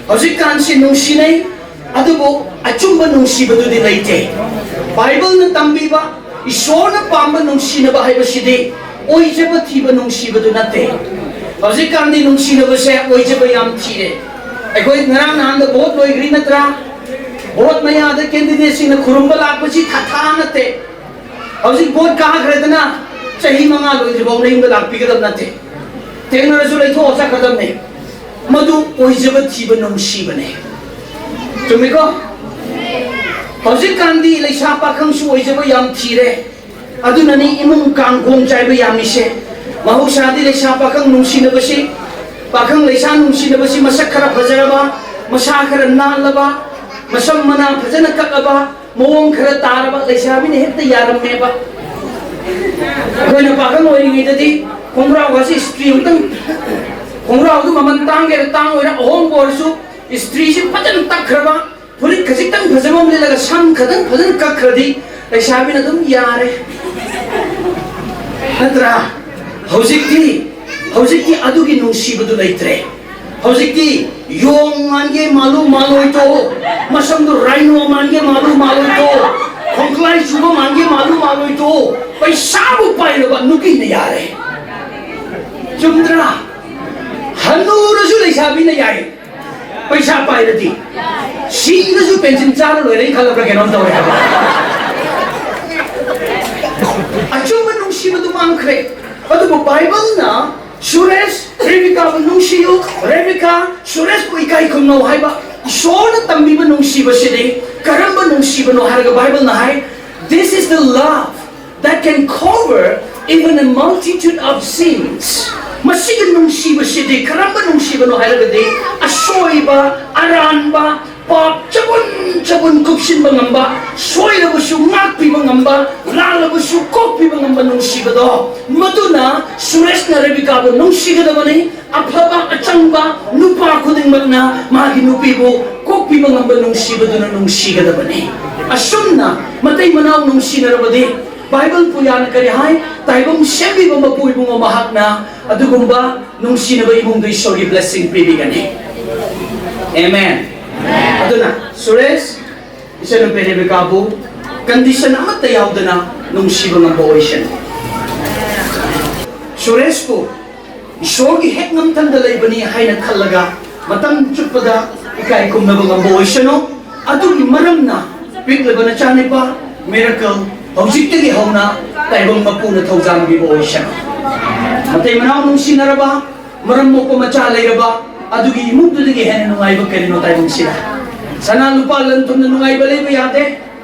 ꯍꯧꯖꯤꯛꯀꯥꯟꯁꯤ ꯅꯨꯡꯁꯤꯅꯩ, ꯑꯗꯨꯕꯨ ꯑꯆꯨꯝꯕ ꯅꯨꯡꯁꯤꯕꯗꯨꯗꯤ ꯂꯩꯇꯦ꯫ ꯕꯥꯏꯕꯜꯅ ꯇꯝꯕꯤꯕ, ꯏꯁꯣꯔꯅ ꯄꯥꯝꯕ ꯅꯨꯡꯁꯤꯅꯕ ꯍꯥꯏꯕꯁꯤꯗꯤ ꯑꯣꯏꯖꯕ ꯊꯤꯕ ꯅꯨꯡꯁꯤꯕꯗꯨ ꯅꯠꯇꯦ꯫ ꯍꯧꯖꯤꯛꯀꯥꯟꯗꯤ ꯅꯨꯡꯁꯤꯅꯕꯁꯦ ꯑꯣꯏꯖꯕ ꯌꯥꯝ ꯊꯤꯔꯦ꯫ ꯑꯩꯈꯣꯏ ꯉꯔꯥꯡ ꯅꯍꯥꯟꯗ ꯚꯣꯠ ꯂꯣꯏꯈ꯭ꯔꯤ ꯅꯠꯇ꯭ꯔꯥ? ꯚꯣꯠ ꯃꯌꯥꯗ ꯀꯦꯟꯗꯤꯗꯦꯠꯁꯤꯡꯅ ꯈꯨꯔꯨꯝꯕ ꯂꯥꯛꯄꯁꯤ ꯊꯥꯊꯥ ꯅꯠꯇꯦ꯫ ꯍꯧꯖꯤꯛ ꯚꯣꯠ ꯀꯥꯈ꯭ꯔꯦꯗꯅ, ꯆꯍꯤ ꯃꯉꯥ ꯂꯣꯏꯗ꯭ꯔꯤꯐꯥꯎ ꯅꯌꯨꯝꯗ ꯂꯥꯛꯄꯤꯒꯗꯕ ꯅꯠꯇꯦ꯫ ꯊꯦꯡꯅꯔꯁꯨ ꯂꯩꯊꯣꯛꯑ ꯆꯠꯀꯗꯕꯅꯦ꯫ ꯃꯗꯨ ꯑꯣꯏꯖꯕ ꯊꯤꯕ ꯅꯨꯡꯁꯤꯕꯅꯦ꯫ ꯆꯨꯝꯃꯤꯀꯣ? ꯍꯧꯖꯤꯛꯀꯥꯟꯗꯤ ꯂꯩꯁꯥ ꯄꯥꯈꯪꯁꯨ ꯑꯣꯏꯖꯕ ꯌꯥꯝ ꯊꯤꯔꯦ꯫ ꯑꯗꯨꯅꯅꯤ ꯏꯃꯨꯡ ꯀꯥꯡꯈꯣꯡ ꯆꯥꯏꯕ ꯌꯥꯝꯃꯤꯁꯦ꯫ ꯃꯍꯧꯁꯥꯗꯤ ꯂꯩꯁꯥ ꯄꯥꯈꯪ ꯅꯨꯡꯁꯤꯅꯕꯁꯤ, ꯄꯥꯈꯪ ꯂꯩꯁꯥ ꯅꯨꯡꯁꯤꯅꯕꯁꯤ ꯃꯁꯛ ꯈꯔ ꯐꯖꯔꯕ, ꯃꯁꯥ ꯈꯔ ꯅꯥꯜꯂꯕ, ꯃꯁꯝ ꯃꯅꯥ ꯐꯖꯅ ꯀꯛꯑꯕ, ꯃꯑꯣꯡ ꯈꯔ ꯇꯥꯔꯕ ꯂꯩꯁꯥꯕꯤꯅ ꯍꯦꯛꯇ ꯌꯥꯔꯝꯃꯦꯕ꯫ ꯑꯩꯈꯣꯏꯅ ꯄꯥꯈꯪ ꯑꯣꯏꯔꯤꯉꯩꯗꯗꯤ ꯈꯣꯡꯒ꯭ꯔꯥꯎꯒꯁꯤ ꯏꯁꯇ꯭ꯔꯤ ꯑꯃꯇꯪ, ꯈꯣꯡꯒ꯭ꯔꯥꯎꯗꯨ ꯃꯃꯜ ꯇꯥꯡꯒꯦꯔꯥ ꯇꯥꯡꯉꯣꯏꯔꯥ, ꯑꯍꯣꯡꯕ ꯑꯣꯏꯔꯁꯨ ꯏꯁꯇ꯭ꯔꯤꯁꯤ ꯐꯖꯅ ꯇꯛꯈ꯭ꯔꯕ, ꯐꯨꯔꯤꯠ ꯈꯖꯤꯛꯇꯪ ꯐꯖꯕ ꯑꯃ ꯂꯤꯠꯂꯒ ꯁꯝ ꯈꯇꯪ ꯐꯖꯅ ꯀꯛꯈ꯭ꯔꯗꯤ ꯂꯩꯁꯥꯕꯤꯅ ꯑꯗꯨꯝ ꯌꯥꯔꯦ꯫ ꯅꯠꯇ꯭ꯔꯥ? ꯍꯧꯖꯤꯛꯇꯤ, ꯍꯧꯖꯤꯛꯇꯤ ꯑꯗꯨꯒꯤ ꯅꯨꯡꯁꯤꯕꯗꯨ ꯂꯩꯇ꯭ꯔꯦ꯫ ꯍꯧꯖꯤꯛꯇꯤ ꯌꯣꯡ ꯃꯥꯟꯒꯦ ꯃꯥꯜꯂꯨ ꯃꯥꯜꯂꯣꯏꯗꯣ, ꯃꯁꯝꯗꯨ ꯔꯥꯏꯅꯣ ꯃꯥꯟꯒꯦ ꯃꯥꯜꯂꯨ ꯃꯥꯜꯂꯣꯏꯗꯣ, ꯈꯣꯡꯀꯂꯥꯏ ꯆꯨꯕ ꯃꯥꯟꯒꯦ ꯃꯥꯜꯂꯨ ꯃꯥꯜꯂꯣꯏꯗꯣ, ꯄꯩꯁꯥꯕꯨ ꯄꯥꯏꯔꯕ ꯅꯨꯄꯤꯅ ꯌꯥꯔꯦ꯫ ꯆꯨꯝꯗ꯭ꯔꯥ? ꯍꯅꯨꯔꯁꯨ ꯂꯩꯁꯥꯕꯤꯅ ꯌꯥꯏ꯫ ꯄꯩꯁꯥ ꯄꯥꯏꯔꯗꯤ꯫ ꯁꯤꯔꯁꯨ ꯄꯦꯟꯁꯤꯟ ꯆꯥꯔ ꯂꯣꯏꯔꯦ ꯈꯜꯂꯕ꯭ꯔꯥ ꯀꯩꯅꯣꯝ ꯇꯧꯔꯦ ꯍꯥꯏꯕ꯫ ꯑꯆꯨꯝꯕ ꯅꯨꯡꯁꯤꯕꯗꯨ ꯃꯥꯡꯈ꯭ꯔꯦ꯫ ꯑꯗꯨꯕꯨ ꯕꯥꯏꯕꯜꯅ ꯁꯨꯔꯦꯁ, ꯔꯦꯕꯤꯀꯥꯕꯨ ꯅꯨꯡꯁꯤꯌꯨ, ꯔꯦꯕꯤꯀꯥ, ꯁꯨꯔꯦꯁꯄꯨ ꯏꯀꯥꯏ ꯈꯨꯝꯅꯧ ꯍꯥꯏꯕ ꯏꯁꯣꯔꯅ ꯇꯝꯕꯤꯕ ꯅꯨꯡꯁꯤꯕꯁꯤꯗꯤ ꯀꯔꯝꯕ ꯅꯨꯡꯁꯤꯕꯅꯣ ꯍꯥꯏꯔꯒ ꯕꯥꯏꯕꯜꯅ ꯍꯥꯏ, "This is the love that can cover even a multitude of sins." ꯃꯁꯤꯒꯤ ꯅꯨꯡꯁꯤꯕꯁꯤꯗꯤ ꯀꯔꯝꯕ ꯅꯨꯡꯁꯤꯕꯅꯣ ꯍꯥꯏꯔꯒꯗꯤ, ꯑꯁꯣꯏꯕ, ꯑꯔꯥꯟꯕ, ꯄꯥꯞ ꯆꯕꯨꯟ ꯆꯕꯨꯟ ꯀꯨꯞꯁꯤꯟꯕ ꯉꯝꯕ, ꯁꯣꯏꯔꯕꯁꯨ ꯉꯥꯛꯄꯤꯕ ꯉꯝꯕ, ꯂꯥꯜꯂꯕꯁꯨ ꯀꯣꯛꯄꯤꯕ ꯉꯝꯕ ꯅꯨꯡꯁꯤꯕꯗꯣ, ꯃꯗꯨꯅ ꯁꯨꯔꯦꯁꯅ ꯔꯦꯕꯤꯀꯥꯕꯨ ꯅꯨꯡꯁꯤꯒꯗꯕꯅꯤ꯫ ꯑꯐꯕ ꯑꯆꯪꯕ ꯅꯨꯄꯥ ꯈꯨꯗꯤꯡꯃꯛꯅ ꯃꯥꯒꯤ ꯅꯨꯄꯤꯕꯨ ꯀꯣꯛꯄꯤꯕ ꯉꯝꯕ ꯅꯨꯡꯁꯤꯕꯗꯨꯅ ꯅꯨꯡꯁꯤꯒꯗꯕꯅꯤ꯫ ꯑꯁꯨꯝꯅ ꯃꯇꯩ ꯃꯅꯥꯎ ꯅꯨꯡꯁꯤꯅꯔꯕꯗꯤ, ꯕꯥꯏꯕꯜ ꯄꯨꯌꯥꯅ ꯀꯔꯤ ꯍꯥꯏ? "ꯇꯥꯏꯕꯪ ꯁꯦꯝꯕꯤꯕ ꯃꯄꯨ ꯏꯕꯨꯡꯉꯣ ꯃꯍꯥꯛꯅ ꯑꯗꯨꯒꯨꯝꯕ ꯅꯨꯡꯁꯤꯅꯕ ꯏꯃꯨꯡꯗ ꯏꯁꯣꯔꯒꯤ blessing ꯄꯤꯕꯤꯒꯅꯤ꯫" Amen꯫ ꯑꯗꯨꯅ ꯁꯨꯔꯦꯁ, ꯏꯆꯟꯅꯨꯄꯤ ꯔꯦꯕꯤꯀꯥꯕꯨ condition ꯑꯃꯠꯇ ꯌꯥꯎꯗꯅ ꯅꯨꯡꯁꯤꯕ ꯉꯝꯕ ꯑꯣꯏꯁꯅꯨ꯫ ꯁꯨꯔꯦꯁꯄꯨ ꯏꯁꯣꯔꯒꯤ ꯍꯦꯛ ꯉꯝꯊꯪꯗ ꯂꯩꯕꯅꯤ ꯍꯥꯏꯅ ꯈꯜꯂꯒ ꯃꯇꯝ ꯆꯨꯞꯄꯗ ꯏꯀꯥꯏ ꯈꯨꯝꯅꯕ ꯉꯝꯕ ꯑꯣꯏꯁꯅꯨ꯫ ꯑꯗꯨꯒꯤ ꯃꯔꯝꯅ ꯄꯤꯛꯂꯤꯕ ꯅꯆꯥꯅꯤꯄꯥ ꯃꯤꯔꯥꯀꯜ ꯍꯧꯖꯤꯛꯇꯒꯤ ꯍꯧꯅ ꯇꯥꯏꯕꯪ ꯃꯄꯨꯅ ꯊꯧꯖꯥꯟꯕꯤꯕ ꯑꯣꯏꯁꯅꯨ꯫ ꯃꯇꯩ ꯃꯅꯥꯎ ꯅꯨꯡꯁꯤꯅꯔꯕ, ꯃꯔꯝ ꯃꯣꯛꯄ ꯃꯆꯥ ꯂꯩꯔꯕ, ꯑꯗꯨꯒꯤ ꯏꯃꯨꯡꯗꯨꯗꯒꯤ ꯍꯦꯟꯅ ꯅꯨꯡꯉꯥꯏꯕ ꯀꯔꯤꯅꯣ ꯇꯥꯏꯕꯪꯁꯤꯗ? ꯁꯅꯥ ꯂꯨꯄꯥ ꯂꯟ ꯊꯨꯝꯅ ꯅꯨꯡꯉꯥꯏꯕ ꯂꯩꯕ ꯌꯥꯗꯦ꯫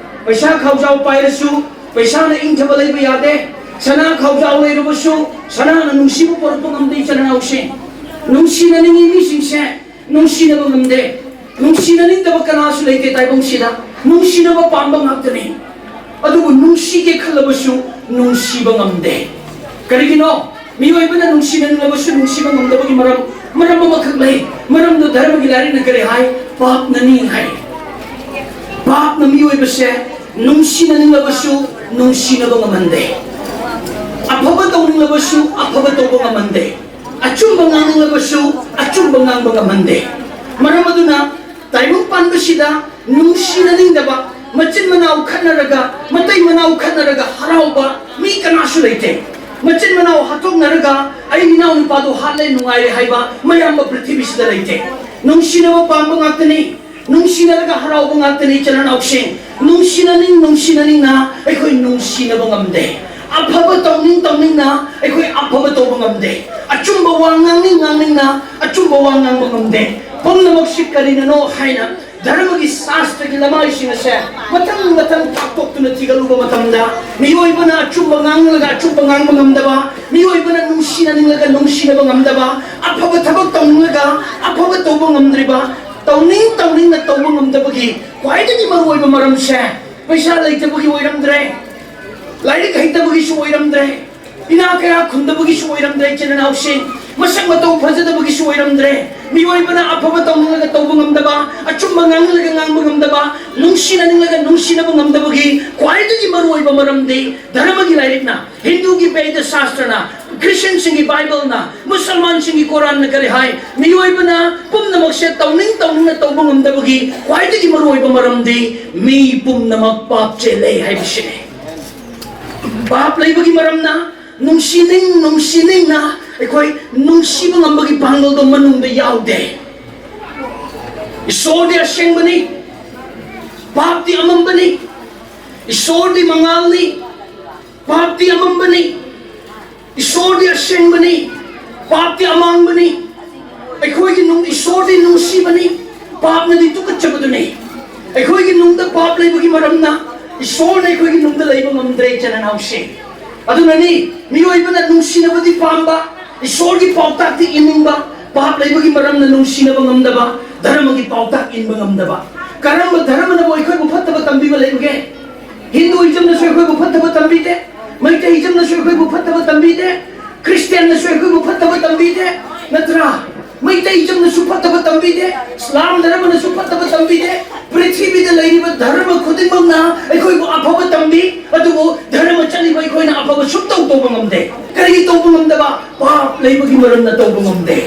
ꯄꯩꯁꯥ ꯈꯥꯎꯖꯥꯎ ꯄꯥꯏꯔꯁꯨ ꯄꯩꯁꯥꯅ ꯏꯪꯊꯕ ꯂꯩꯕ ꯌꯥꯗꯦ꯫ ꯁꯅꯥ ꯈꯥꯎꯖꯥꯎ ꯂꯩꯔꯕꯁꯨ ꯁꯅꯥꯅ ꯅꯨꯡꯁꯤꯕ ꯄꯣꯔꯛꯄ ꯉꯝꯗꯦ, ꯏꯆꯤꯜ ꯏꯅꯥꯎꯁꯤꯡ꯫ ꯅꯨꯡꯁꯤꯅꯅꯤꯡꯉꯤ ꯃꯤꯁꯤꯡꯁꯦ ꯅꯨꯡꯁꯤꯅꯕ ꯉꯝꯗꯦ꯫ ꯅꯨꯡꯁꯤꯅꯅꯤꯡꯗꯕ ꯀꯅꯥꯁꯨ ꯂꯩꯇꯦ ꯇꯥꯏꯕꯪꯁꯤꯗ꯫ ꯅꯨꯡꯁꯤꯅꯕ ꯄꯥꯝꯕ ꯉꯥꯛꯇꯅꯤ꯫ ꯑꯗꯨꯕꯨ ꯅꯨꯡꯁꯤꯒꯦ ꯈꯜꯂꯕꯁꯨ ꯅꯨꯡꯁꯤꯕ ꯉꯝꯗꯦ꯫ ꯀꯔꯤꯒꯤꯅꯣ? ꯃꯤꯑꯣꯏꯕꯅ ꯅꯨꯡꯁꯤꯅꯅꯤꯡꯂꯕꯁꯨ ꯅꯨꯡꯁꯤꯕ ꯉꯝꯗꯕꯒꯤ ꯃꯔꯝ, ꯃꯔꯝ ꯑꯃꯈꯛ ꯂꯩ꯫ ꯃꯔꯝꯗꯨ ꯙꯔꯃꯒꯤ ꯂꯥꯏꯔꯤꯛꯅ ꯀꯔꯤ ꯍꯥꯏ? ꯄꯥꯞꯅꯅꯤ ꯍꯥꯏ꯫ ꯄꯥꯞꯅ ꯃꯤꯑꯣꯏꯕꯁꯦ ꯅꯨꯡꯁꯤꯅꯅꯤꯡꯂꯕꯁꯨ ꯅꯨꯡꯁꯤꯅꯕ ꯉꯝꯍꯟꯗꯦ꯫ ꯑꯐꯕ ꯇꯧꯅꯤꯡꯂꯕꯁꯨ ꯑꯐꯕ ꯇꯧꯕ ꯉꯝꯍꯟꯗꯦ꯫ ꯑꯆꯨꯝꯕ ꯉꯥꯡꯅꯤꯡꯂꯕꯁꯨ ꯑꯆꯨꯝꯕ ꯉꯥꯡꯕ ꯉꯝꯍꯟꯗꯦ꯫ ꯃꯔꯝ ꯑꯗꯨꯅ ꯇꯥꯏꯕꯪ ꯄꯥꯟꯕꯁꯤꯗ ꯅꯨꯡꯁꯤꯅꯅꯤꯡꯗꯕ, ꯃꯆꯤꯟ ꯃꯅꯥꯎ ꯈꯠꯅꯔꯒ, ꯃꯇꯩ ꯃꯅꯥꯎ ꯈꯠꯅꯔꯒ ꯍꯔꯥꯎꯕ ꯃꯤ ꯀꯅꯥꯁꯨ ꯂꯩꯇꯦ꯫ ꯃꯆꯤꯟ ꯃꯅꯥꯎ ꯍꯥꯠꯇꯣꯛꯅꯔꯒ ꯑꯩ ꯏꯅꯥꯎ ꯅꯨꯄꯥꯗꯣ ꯍꯥꯠꯂꯦ ꯅꯨꯡꯉꯥꯏꯔꯦ ꯍꯥꯏꯕ ꯃꯌꯥꯝꯕ ꯄ꯭ꯔꯤꯊꯤꯕꯤꯁꯤꯗ ꯂꯩꯇꯦ꯫ ꯅꯨꯡꯁꯤꯅꯕ ꯄꯥꯝꯕ ꯉꯥꯛꯇꯅꯤ꯫ ꯅꯨꯡꯁꯤꯅꯔꯒ ꯍꯔꯥꯎꯕ ꯉꯥꯛꯇꯅꯤ ꯏꯆꯤꯜ ꯏꯅꯥꯎꯁꯤꯡ꯫ ꯅꯨꯡꯁꯤꯅꯅꯤꯡ ꯅꯨꯡꯁꯤꯅꯅꯤꯡꯅ ꯑꯩꯈꯣꯏ ꯅꯨꯡꯁꯤꯅꯕ ꯉꯝꯗꯦ꯫ ꯑꯐꯕ ꯇꯧꯅꯤꯡ ꯇꯧꯅꯤꯡꯅ ꯑꯩꯈꯣꯏ ꯑꯐꯕ ꯇꯧꯕ ꯉꯝꯗꯦ꯫ ꯑꯆꯨꯝꯕ ꯋꯥ ꯉꯥꯡꯅꯤꯡ ꯉꯥꯡꯅꯤꯡꯅ ꯑꯆꯨꯝꯕ ꯋꯥ ꯉꯥꯡꯕ ꯉꯝꯗꯦ꯫ ꯄꯨꯝꯅꯃꯛꯁꯤ ꯀꯔꯤꯅꯅꯣ ꯍꯥꯏꯅ ꯙꯔꯃꯒꯤ ꯁꯥꯁꯇ꯭ꯔꯒꯤ ꯂꯃꯥꯏꯁꯤꯡ ꯑꯁꯦ ꯃꯊꯪ ꯃꯊꯪ ꯄꯥꯛꯊꯣꯛꯇꯨꯅ ꯊꯤꯒꯠꯂꯨꯕ ꯃꯇꯝꯗ, ꯃꯤꯑꯣꯏꯕꯅ ꯑꯆꯨꯝꯕ ꯉꯥꯡꯂꯒ ꯑꯆꯨꯝꯕ ꯉꯥꯡꯕ ꯉꯝꯗꯕ, ꯃꯤꯑꯣꯏꯕꯅ ꯅꯨꯡꯁꯤꯅꯅꯤꯡꯂꯒ ꯅꯨꯡꯁꯤꯅꯕ ꯉꯝꯗꯕ, ꯑꯐꯕ ꯊꯕꯛ ꯇꯧꯅꯤꯡꯂꯒ ꯑꯐꯕ ꯇꯧꯕ ꯉꯝꯗ꯭ꯔꯤꯕ, ꯇꯧꯅꯤꯡ ꯇꯧꯅꯤꯡꯅ ꯇꯧꯕ ꯉꯝꯗꯕꯒꯤ ꯈ꯭ꯋꯥꯏꯗꯒꯤ ꯃꯔꯨꯑꯣꯏꯕ ꯃꯔꯝꯁꯦ ꯄꯩꯁꯥ ꯂꯩꯇꯕꯒꯤ ꯑꯣꯏꯔꯝꯗ꯭ꯔꯦ, ꯂꯥꯏꯔꯤꯛ ꯍꯩꯇꯕꯒꯤꯁꯨ ꯑꯣꯏꯔꯝꯗ꯭ꯔꯦ, ꯏꯅꯥ ꯀꯌꯥ ꯈꯨꯟꯗꯕꯒꯤꯁꯨ ꯑꯣꯏꯔꯝꯗ꯭ꯔꯦ꯫ ꯏꯆꯤꯟ ꯏꯅꯥꯎꯁꯤꯡ, ꯃꯁꯛ ꯃꯇꯧ ꯐꯖꯗꯕꯒꯤꯁꯨ ꯑꯣꯏꯔꯝꯗ꯭ꯔꯦ꯫ ꯃꯤꯑꯣꯏꯕꯅ ꯑꯐꯕ ꯇꯧꯅꯤꯡꯂꯒ ꯇꯧꯕ ꯉꯝꯗꯕ, ꯑꯆꯨꯝꯕ ꯉꯥꯡꯅꯤꯡꯂꯒ ꯉꯥꯡꯕ ꯉꯝꯗꯕ, ꯅꯨꯡꯁꯤꯅꯅꯤꯡꯂꯒ ꯅꯨꯡꯁꯤꯅꯕ ꯉꯝꯗꯕꯒꯤ ꯈ꯭ꯋꯥꯏꯗꯒꯤ ꯃꯔꯨꯑꯣꯏꯕ ꯃꯔꯝꯗꯤ ꯙꯔꯃꯒꯤ ꯂꯥꯏꯔꯤꯛꯅ, ꯍꯤꯟꯗꯨꯒꯤ ꯕꯦꯗ ꯁꯥꯁꯇ꯭ꯔꯅ, ꯈ꯭ꯔꯤꯁꯇꯤꯌꯟꯁꯤꯡꯒꯤ ꯕꯥꯏꯕꯜꯅ, ꯃꯨꯁꯜꯃꯥꯟꯁꯤꯡꯒꯤ ꯀꯣꯔꯥꯟꯅ ꯀꯔꯤ ꯍꯥꯏ? ꯃꯤꯑꯣꯏꯕꯅ ꯄꯨꯝꯅꯃꯛꯁꯦ ꯇꯧꯅꯤꯡ ꯇꯧꯅꯤꯡꯅ ꯇꯧꯕ ꯉꯝꯗꯕꯒꯤ ꯈ꯭ꯋꯥꯏꯗꯒꯤ ꯃꯔꯨꯑꯣꯏꯕ ꯃꯔꯝꯗꯤ ꯃꯤ ꯄꯨꯝꯅꯃꯛ ꯄꯥꯞ ꯆꯦꯜꯂꯦ ꯍꯥꯏꯕꯁꯤꯅꯤ꯫ ꯄꯥꯞ ꯂꯩꯕꯒꯤ ꯃꯔꯝꯅ ꯅꯨꯡꯁꯤꯅꯤꯡ ꯅꯨꯡꯁꯤꯅꯤꯡꯅ ꯑꯩꯈꯣꯏ ꯅꯨꯡꯁꯤꯕ ꯉꯝꯕꯒꯤ ꯄꯥꯡꯒꯜꯗꯣ ꯃꯅꯨꯡꯗ ꯌꯥꯎꯗꯦ꯫ ꯏꯁꯣꯔꯗꯤ ꯑꯁꯦꯡꯕꯅꯤ, ꯄꯥꯞꯇꯤ ꯑꯃꯝꯕꯅꯤ꯫ ꯏꯁꯣꯔꯗꯤ ꯃꯉꯥꯜꯅꯤ, ꯄꯥꯞꯇꯤ ꯑꯃꯝꯕꯅꯤ꯫ ꯏꯁꯣꯔꯗꯤ ꯑꯁꯦꯡꯕꯅꯤ, ꯄꯥꯞꯇꯤ ꯑꯃꯥꯡꯕꯅꯤ꯫ ꯑꯩꯈꯣꯏꯒꯤ ꯅꯨꯡ ꯏꯁꯣꯔꯗꯤ ꯅꯨꯡꯁꯤꯕꯅꯤ, ꯄꯥꯞꯅꯗꯤ ꯇꯨꯀꯠꯆꯕꯗꯨꯅꯤ꯫ ꯑꯩꯈꯣꯏꯒꯤ ꯅꯨꯡꯗ ꯄꯥꯞ ꯂꯩꯕꯒꯤ ꯃꯔꯝꯅ ꯏꯁꯣꯔꯅ ꯑꯩꯈꯣꯏꯒꯤ ꯅꯨꯡꯗ ꯂꯩꯕ ꯉꯝꯗ꯭ꯔꯦ, ꯏꯆꯤꯟ ꯏꯅꯥꯎꯁꯤꯡ꯫ ꯑꯗꯨꯅꯅꯤ ꯃꯤꯑꯣꯏꯕꯅ ꯅꯨꯡꯁꯤꯅꯕꯗꯤ ꯄꯥꯝꯕ, ꯏꯁꯣꯔꯒꯤ ꯄꯥꯎꯇꯥꯛꯇꯤ ꯏꯅꯤꯡꯕ, ꯄꯥꯞ ꯂꯩꯕꯒꯤ ꯃꯔꯝꯅ ꯅꯨꯡꯁꯤꯅꯕ ꯉꯝꯗꯕ, ꯙꯔꯃꯒꯤ ꯄꯥꯎꯇꯥꯛ ꯏꯟꯕ ꯉꯝꯗꯕ꯫ ꯀꯔꯝꯕ ꯙꯔꯃꯅꯕꯨ ꯑꯩꯈꯣꯏꯕꯨ ꯐꯠꯇꯕ ꯇꯝꯕꯤꯕ ꯂꯩꯕꯒꯦ? ꯍꯤꯟꯗꯨꯏꯖꯝꯅꯁꯨ ꯑꯩꯈꯣꯏꯕꯨ ꯐꯠꯇꯕ ꯇꯝꯕꯤꯗꯦ, ꯃꯩꯇꯩꯖꯝꯅꯁꯨ ꯑꯩꯈꯣꯏꯕꯨ ꯐꯠꯇꯕ ꯇꯝꯕꯤꯗꯦ, ꯈ꯭ꯔꯤꯁꯇꯤꯌꯥꯟꯅꯁꯨ ꯑꯩꯈꯣꯏꯕꯨ ꯐꯠꯇꯕ ꯇꯝꯕꯤꯗꯦ, ꯅꯠꯇ꯭ꯔꯥ? ꯃꯩꯇꯩꯖꯝꯅꯁꯨ ꯐꯠꯇꯕ ꯇꯝꯕꯤꯗꯦ, ꯏꯁꯂꯥꯝ ꯙꯔꯃꯅꯁꯨ ꯐꯠꯇꯕ ꯇꯝꯕꯤꯗꯦ꯫ ꯄ꯭ꯔꯤꯊꯤꯕꯤꯗ ꯂꯩꯔꯤꯕ ꯙꯔꯃ ꯈꯨꯗꯤꯡꯃꯛꯅ ꯑꯩꯈꯣꯏꯕꯨ ꯑꯐꯕ ꯇꯝꯕꯤ, ꯑꯗꯨꯕꯨ ꯙꯔꯃ ꯆꯠꯂꯤꯕ ꯑꯩꯈꯣꯏꯅ ꯑꯐꯕ ꯁꯨꯡꯇꯧ ꯇꯧꯕ ꯉꯝꯗꯦ꯫ ꯀꯔꯤꯒꯤ ꯇꯧꯕ ꯉꯝꯗꯕ? ꯄꯥꯞ ꯂꯩꯕꯒꯤ ꯃꯔꯝꯅ ꯇꯧꯕ ꯉꯝꯗꯦ꯫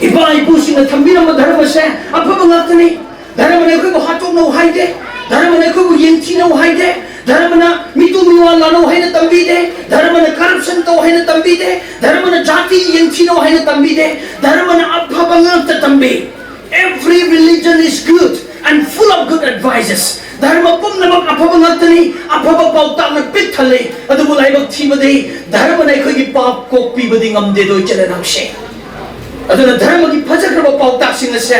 ꯏꯄꯥ ꯏꯄꯨꯁꯤꯡꯅ ꯊꯝꯕꯤꯔꯝꯕ ꯙꯔꯃꯁꯦ ꯑꯐꯕ ꯉꯥꯛꯇꯅꯤ꯫ ꯙꯔꯃꯅ ꯑꯩꯈꯣꯏꯕꯨ ꯍꯥꯠꯇꯣꯛꯅꯧ ꯍꯥꯏꯗꯦ, ꯙꯔꯃꯅ ꯑꯩꯈꯣꯏꯕꯨ ꯌꯦꯡꯊꯤꯅꯧ ꯍꯥꯏꯗꯦ, ꯙꯔꯃꯅ ꯃꯤꯇꯨ ꯃꯤꯋꯥ ꯂꯥꯟꯅꯧ ꯍꯥꯏꯅ ꯇꯝꯕꯤꯗꯦ, ꯙꯔꯃꯅ ꯀꯔꯞꯁꯟ ꯇꯧ ꯍꯥꯏꯅ ꯇꯝꯕꯤꯗꯦ, ꯙꯔꯃꯅ ꯖꯥꯇꯤ ꯌꯦꯡꯊꯤꯅꯧ ꯍꯥꯏꯅ ꯇꯝꯕꯤꯗꯦ꯫ ꯙꯔꯃꯅ ꯑꯐꯕ ꯉꯥꯛꯇ ꯇꯝꯕꯤ꯫ Every religion is good and full of good advices. ꯙꯔꯃ ꯄꯨꯝꯅꯃꯛ ꯑꯐꯕ ꯉꯥꯛꯇꯅꯤ, ꯑꯐꯕ ꯄꯥꯎꯇꯥꯛꯅ ꯄꯤꯛ ꯊꯜꯂꯤ꯫ ꯑꯗꯨꯕꯨ ꯂꯥꯏꯕꯛ ꯊꯤꯕꯗꯤ ꯙꯔꯃꯅ ꯑꯩꯈꯣꯏꯒꯤ ꯄꯥꯞ ꯀꯣꯛꯄꯤꯕꯗꯤ ꯉꯝꯗꯦꯗꯣ, ꯏꯆꯤꯟ ꯏꯅꯥꯎꯁꯦ꯫ ꯑꯗꯨꯅ ꯙꯔꯃꯒꯤ ꯐꯖꯈ꯭ꯔꯕ ꯄꯥꯎꯇꯥꯛꯁꯤꯡ ꯑꯁꯦ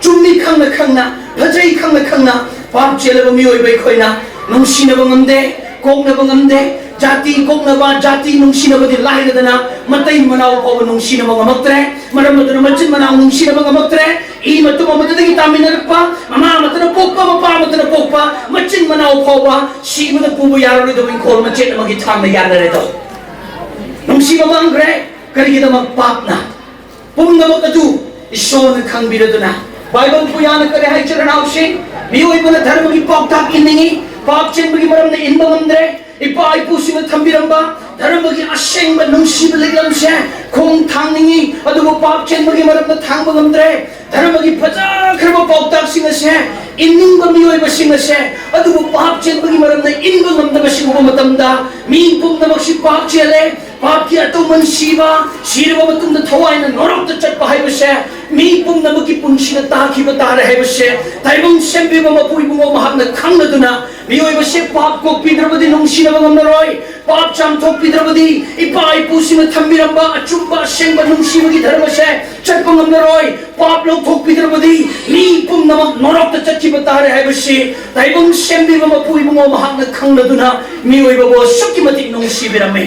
ꯆꯨꯝꯃꯤ ꯈꯪꯅ ꯈꯪꯅ, ꯐꯖꯩ ꯈꯪꯅ ꯈꯪꯅ, ꯄꯥꯞ ꯆꯦꯜꯂꯕ ꯃꯤꯑꯣꯏꯕ ꯑꯩꯈꯣꯏꯅ ꯅꯨꯡꯁꯤꯅꯕ ꯉꯝꯗꯦ, ꯀꯣꯛꯅꯕ ꯉꯝꯗꯦ꯫ ꯖꯥꯇꯤ ꯀꯣꯛꯅꯕ, ꯖꯥꯇꯤ ꯅꯨꯡꯁꯤꯅꯕꯗꯤ ꯂꯥꯏꯔꯗꯅ ꯃꯇꯩ ꯃꯅꯥꯎ ꯐꯥꯎꯕ ꯅꯨꯡꯁꯤꯅꯕ ꯉꯝꯃꯛꯇ꯭ꯔꯦ꯫ ꯃꯔꯝ ꯑꯗꯨꯅ ꯃꯆꯤꯟ ꯃꯅꯥꯎ ꯅꯨꯡꯁꯤꯅꯕ ꯉꯝꯃꯛꯇ꯭ꯔꯦ꯫ ꯏ ꯃꯇꯨꯝ ꯑꯃꯗꯒꯤ ꯇꯥꯃꯤꯟꯅꯔꯛꯄ, ꯃꯃꯥ ꯑꯃꯠꯇꯅ ꯄꯣꯛꯄ, ꯃꯄꯥ ꯑꯃꯠꯇꯅ ꯄꯣꯛꯄ, ꯃꯆꯤꯟ ꯃꯅꯥꯎ ꯐꯥꯎꯕ ꯁꯤꯕꯗ ꯄꯨꯕ ꯌꯥꯔꯔꯣꯏꯗꯕ ꯏꯪꯈꯣꯜ ꯃꯆꯦꯠ ꯑꯃꯒꯤ ꯊꯥꯡꯅ ꯌꯥꯅꯔꯦꯗꯣ꯫ ꯅꯨꯡꯁꯤꯕ ꯃꯥꯡꯈ꯭ꯔꯦ꯫ ꯀꯔꯤꯒꯤꯗꯃꯛ? ꯄꯥꯞꯅ꯫ ꯄꯨꯝꯅꯃꯛ ꯑꯗꯨ ꯏꯁꯣꯔꯅ ꯈꯪꯕꯤꯔꯗꯨꯅ꯫ ꯕꯥꯏꯕꯜ ꯄꯨꯌꯥꯅ ꯀꯔꯤ ꯍꯥꯏ, ꯏꯆꯤꯟ ꯏꯅꯥꯎꯁꯤꯡ? ꯃꯤꯑꯣꯏꯕꯅ ꯙꯔꯃꯒꯤ ꯄꯥꯎꯇꯥꯛ ꯏꯟꯅꯤꯡꯏ, ꯄꯥꯞ ꯆꯦꯟꯕꯒꯤ ꯃꯔꯝꯅ ꯏꯟꯕ ꯉꯝꯗ꯭ꯔꯦ꯫ ꯏꯄꯥ ꯏꯄꯨꯁꯤꯡꯅ ꯊꯝꯕꯤꯔꯝꯕ ꯙꯔꯃꯒꯤ ꯑꯁꯦꯡꯕ ꯅꯨꯡꯁꯤꯕ ꯂꯤꯛꯂꯝꯁꯦ ꯈꯣꯡ ꯊꯥꯡꯅꯤꯡꯏ, ꯑꯗꯨꯕꯨ ꯄꯥꯞ ꯆꯦꯟꯕꯒꯤ ꯃꯔꯝꯅ ꯊꯥꯡꯕ ꯉꯝꯗ꯭ꯔꯦ꯫ ꯙꯔꯃꯒꯤ ꯐꯖꯈ꯭ꯔꯕ ꯄꯥꯎꯇꯥꯛꯁꯤꯡ ꯑꯁꯦ ꯏꯟꯅꯤꯡꯕ ꯃꯤꯑꯣꯏꯕꯁꯤꯡ ꯑꯁꯦ, ꯑꯗꯨꯕꯨ ꯄꯥꯞ ꯆꯦꯟꯕꯒꯤ ꯃꯔꯝꯅ ꯏꯟꯕ ꯉꯝꯗꯕꯁꯤ ꯎꯕ ꯃꯇꯝꯗ ꯃꯤ ꯄꯨꯝꯅꯃꯛꯁꯤ ꯄꯥꯞ ꯆꯦꯜꯂꯦ꯫ ꯄꯥꯞꯀꯤ ꯑꯇꯧꯃꯟ ꯁꯤꯕ, ꯁꯤꯔꯕ ꯃꯇꯨꯡꯗ ꯊꯋꯥꯏꯅ ꯅꯣꯔꯣꯛꯇ ꯆꯠꯄ ꯍꯥꯏꯕꯁꯦ ꯃꯤ ꯄꯨꯝꯅꯃꯛꯀꯤ ꯄꯨꯟꯁꯤꯗ ꯇꯥꯈꯤꯕ ꯇꯥꯔꯦ ꯍꯥꯏꯕꯁꯦ ꯇꯥꯏꯕꯪ ꯁꯦꯝꯕꯤꯕ ꯃꯄꯨ ꯏꯕꯨꯡꯉꯣ ꯃꯍꯥꯛꯅ ꯈꯪꯂꯗꯨꯅ, ꯃꯤꯑꯣꯏꯕꯁꯦ ꯄꯥꯞ ꯀꯣꯛꯄꯤꯗ꯭ꯔꯕꯗꯤ ꯅꯨꯡꯁꯤꯅꯕ ꯉꯝꯂꯔꯣꯏ, ꯄꯥꯞ ꯆꯥꯝꯊꯣꯛꯄꯤꯗ꯭ꯔꯕꯗꯤ ꯏꯄꯥ ꯏꯄꯨꯁꯤꯡꯅ ꯊꯝꯕꯤꯔꯝꯕ ꯑꯆꯨꯝꯕ ꯑꯁꯦꯡꯕ ꯅꯨꯡꯁꯤꯕꯒꯤ ꯙꯔꯃꯁꯦ ꯆꯠꯄ ꯉꯝꯂꯔꯣꯏ, ꯄꯥꯞ ꯂꯧꯊꯣꯛꯄꯤꯗ꯭ꯔꯕꯗꯤ ꯃꯤ ꯄꯨꯝꯅꯃꯛ ꯅꯣꯔꯣꯛꯇ ꯆꯠꯈꯤꯕ ꯇꯥꯔꯦ ꯍꯥꯏꯕꯁꯤ ꯇꯥꯏꯕꯪ ꯁꯦꯝꯕꯤꯕ ꯃꯄꯨ ꯏꯕꯨꯡꯉꯣ ꯃꯍꯥꯛꯅ ꯈꯪꯂꯗꯨꯅ ꯃꯤꯑꯣꯏꯕꯕꯨ ꯑꯁꯨꯛꯀꯤ ꯃꯇꯤꯛ ꯅꯨꯡꯁꯤꯕꯤꯔꯝꯃꯤ꯫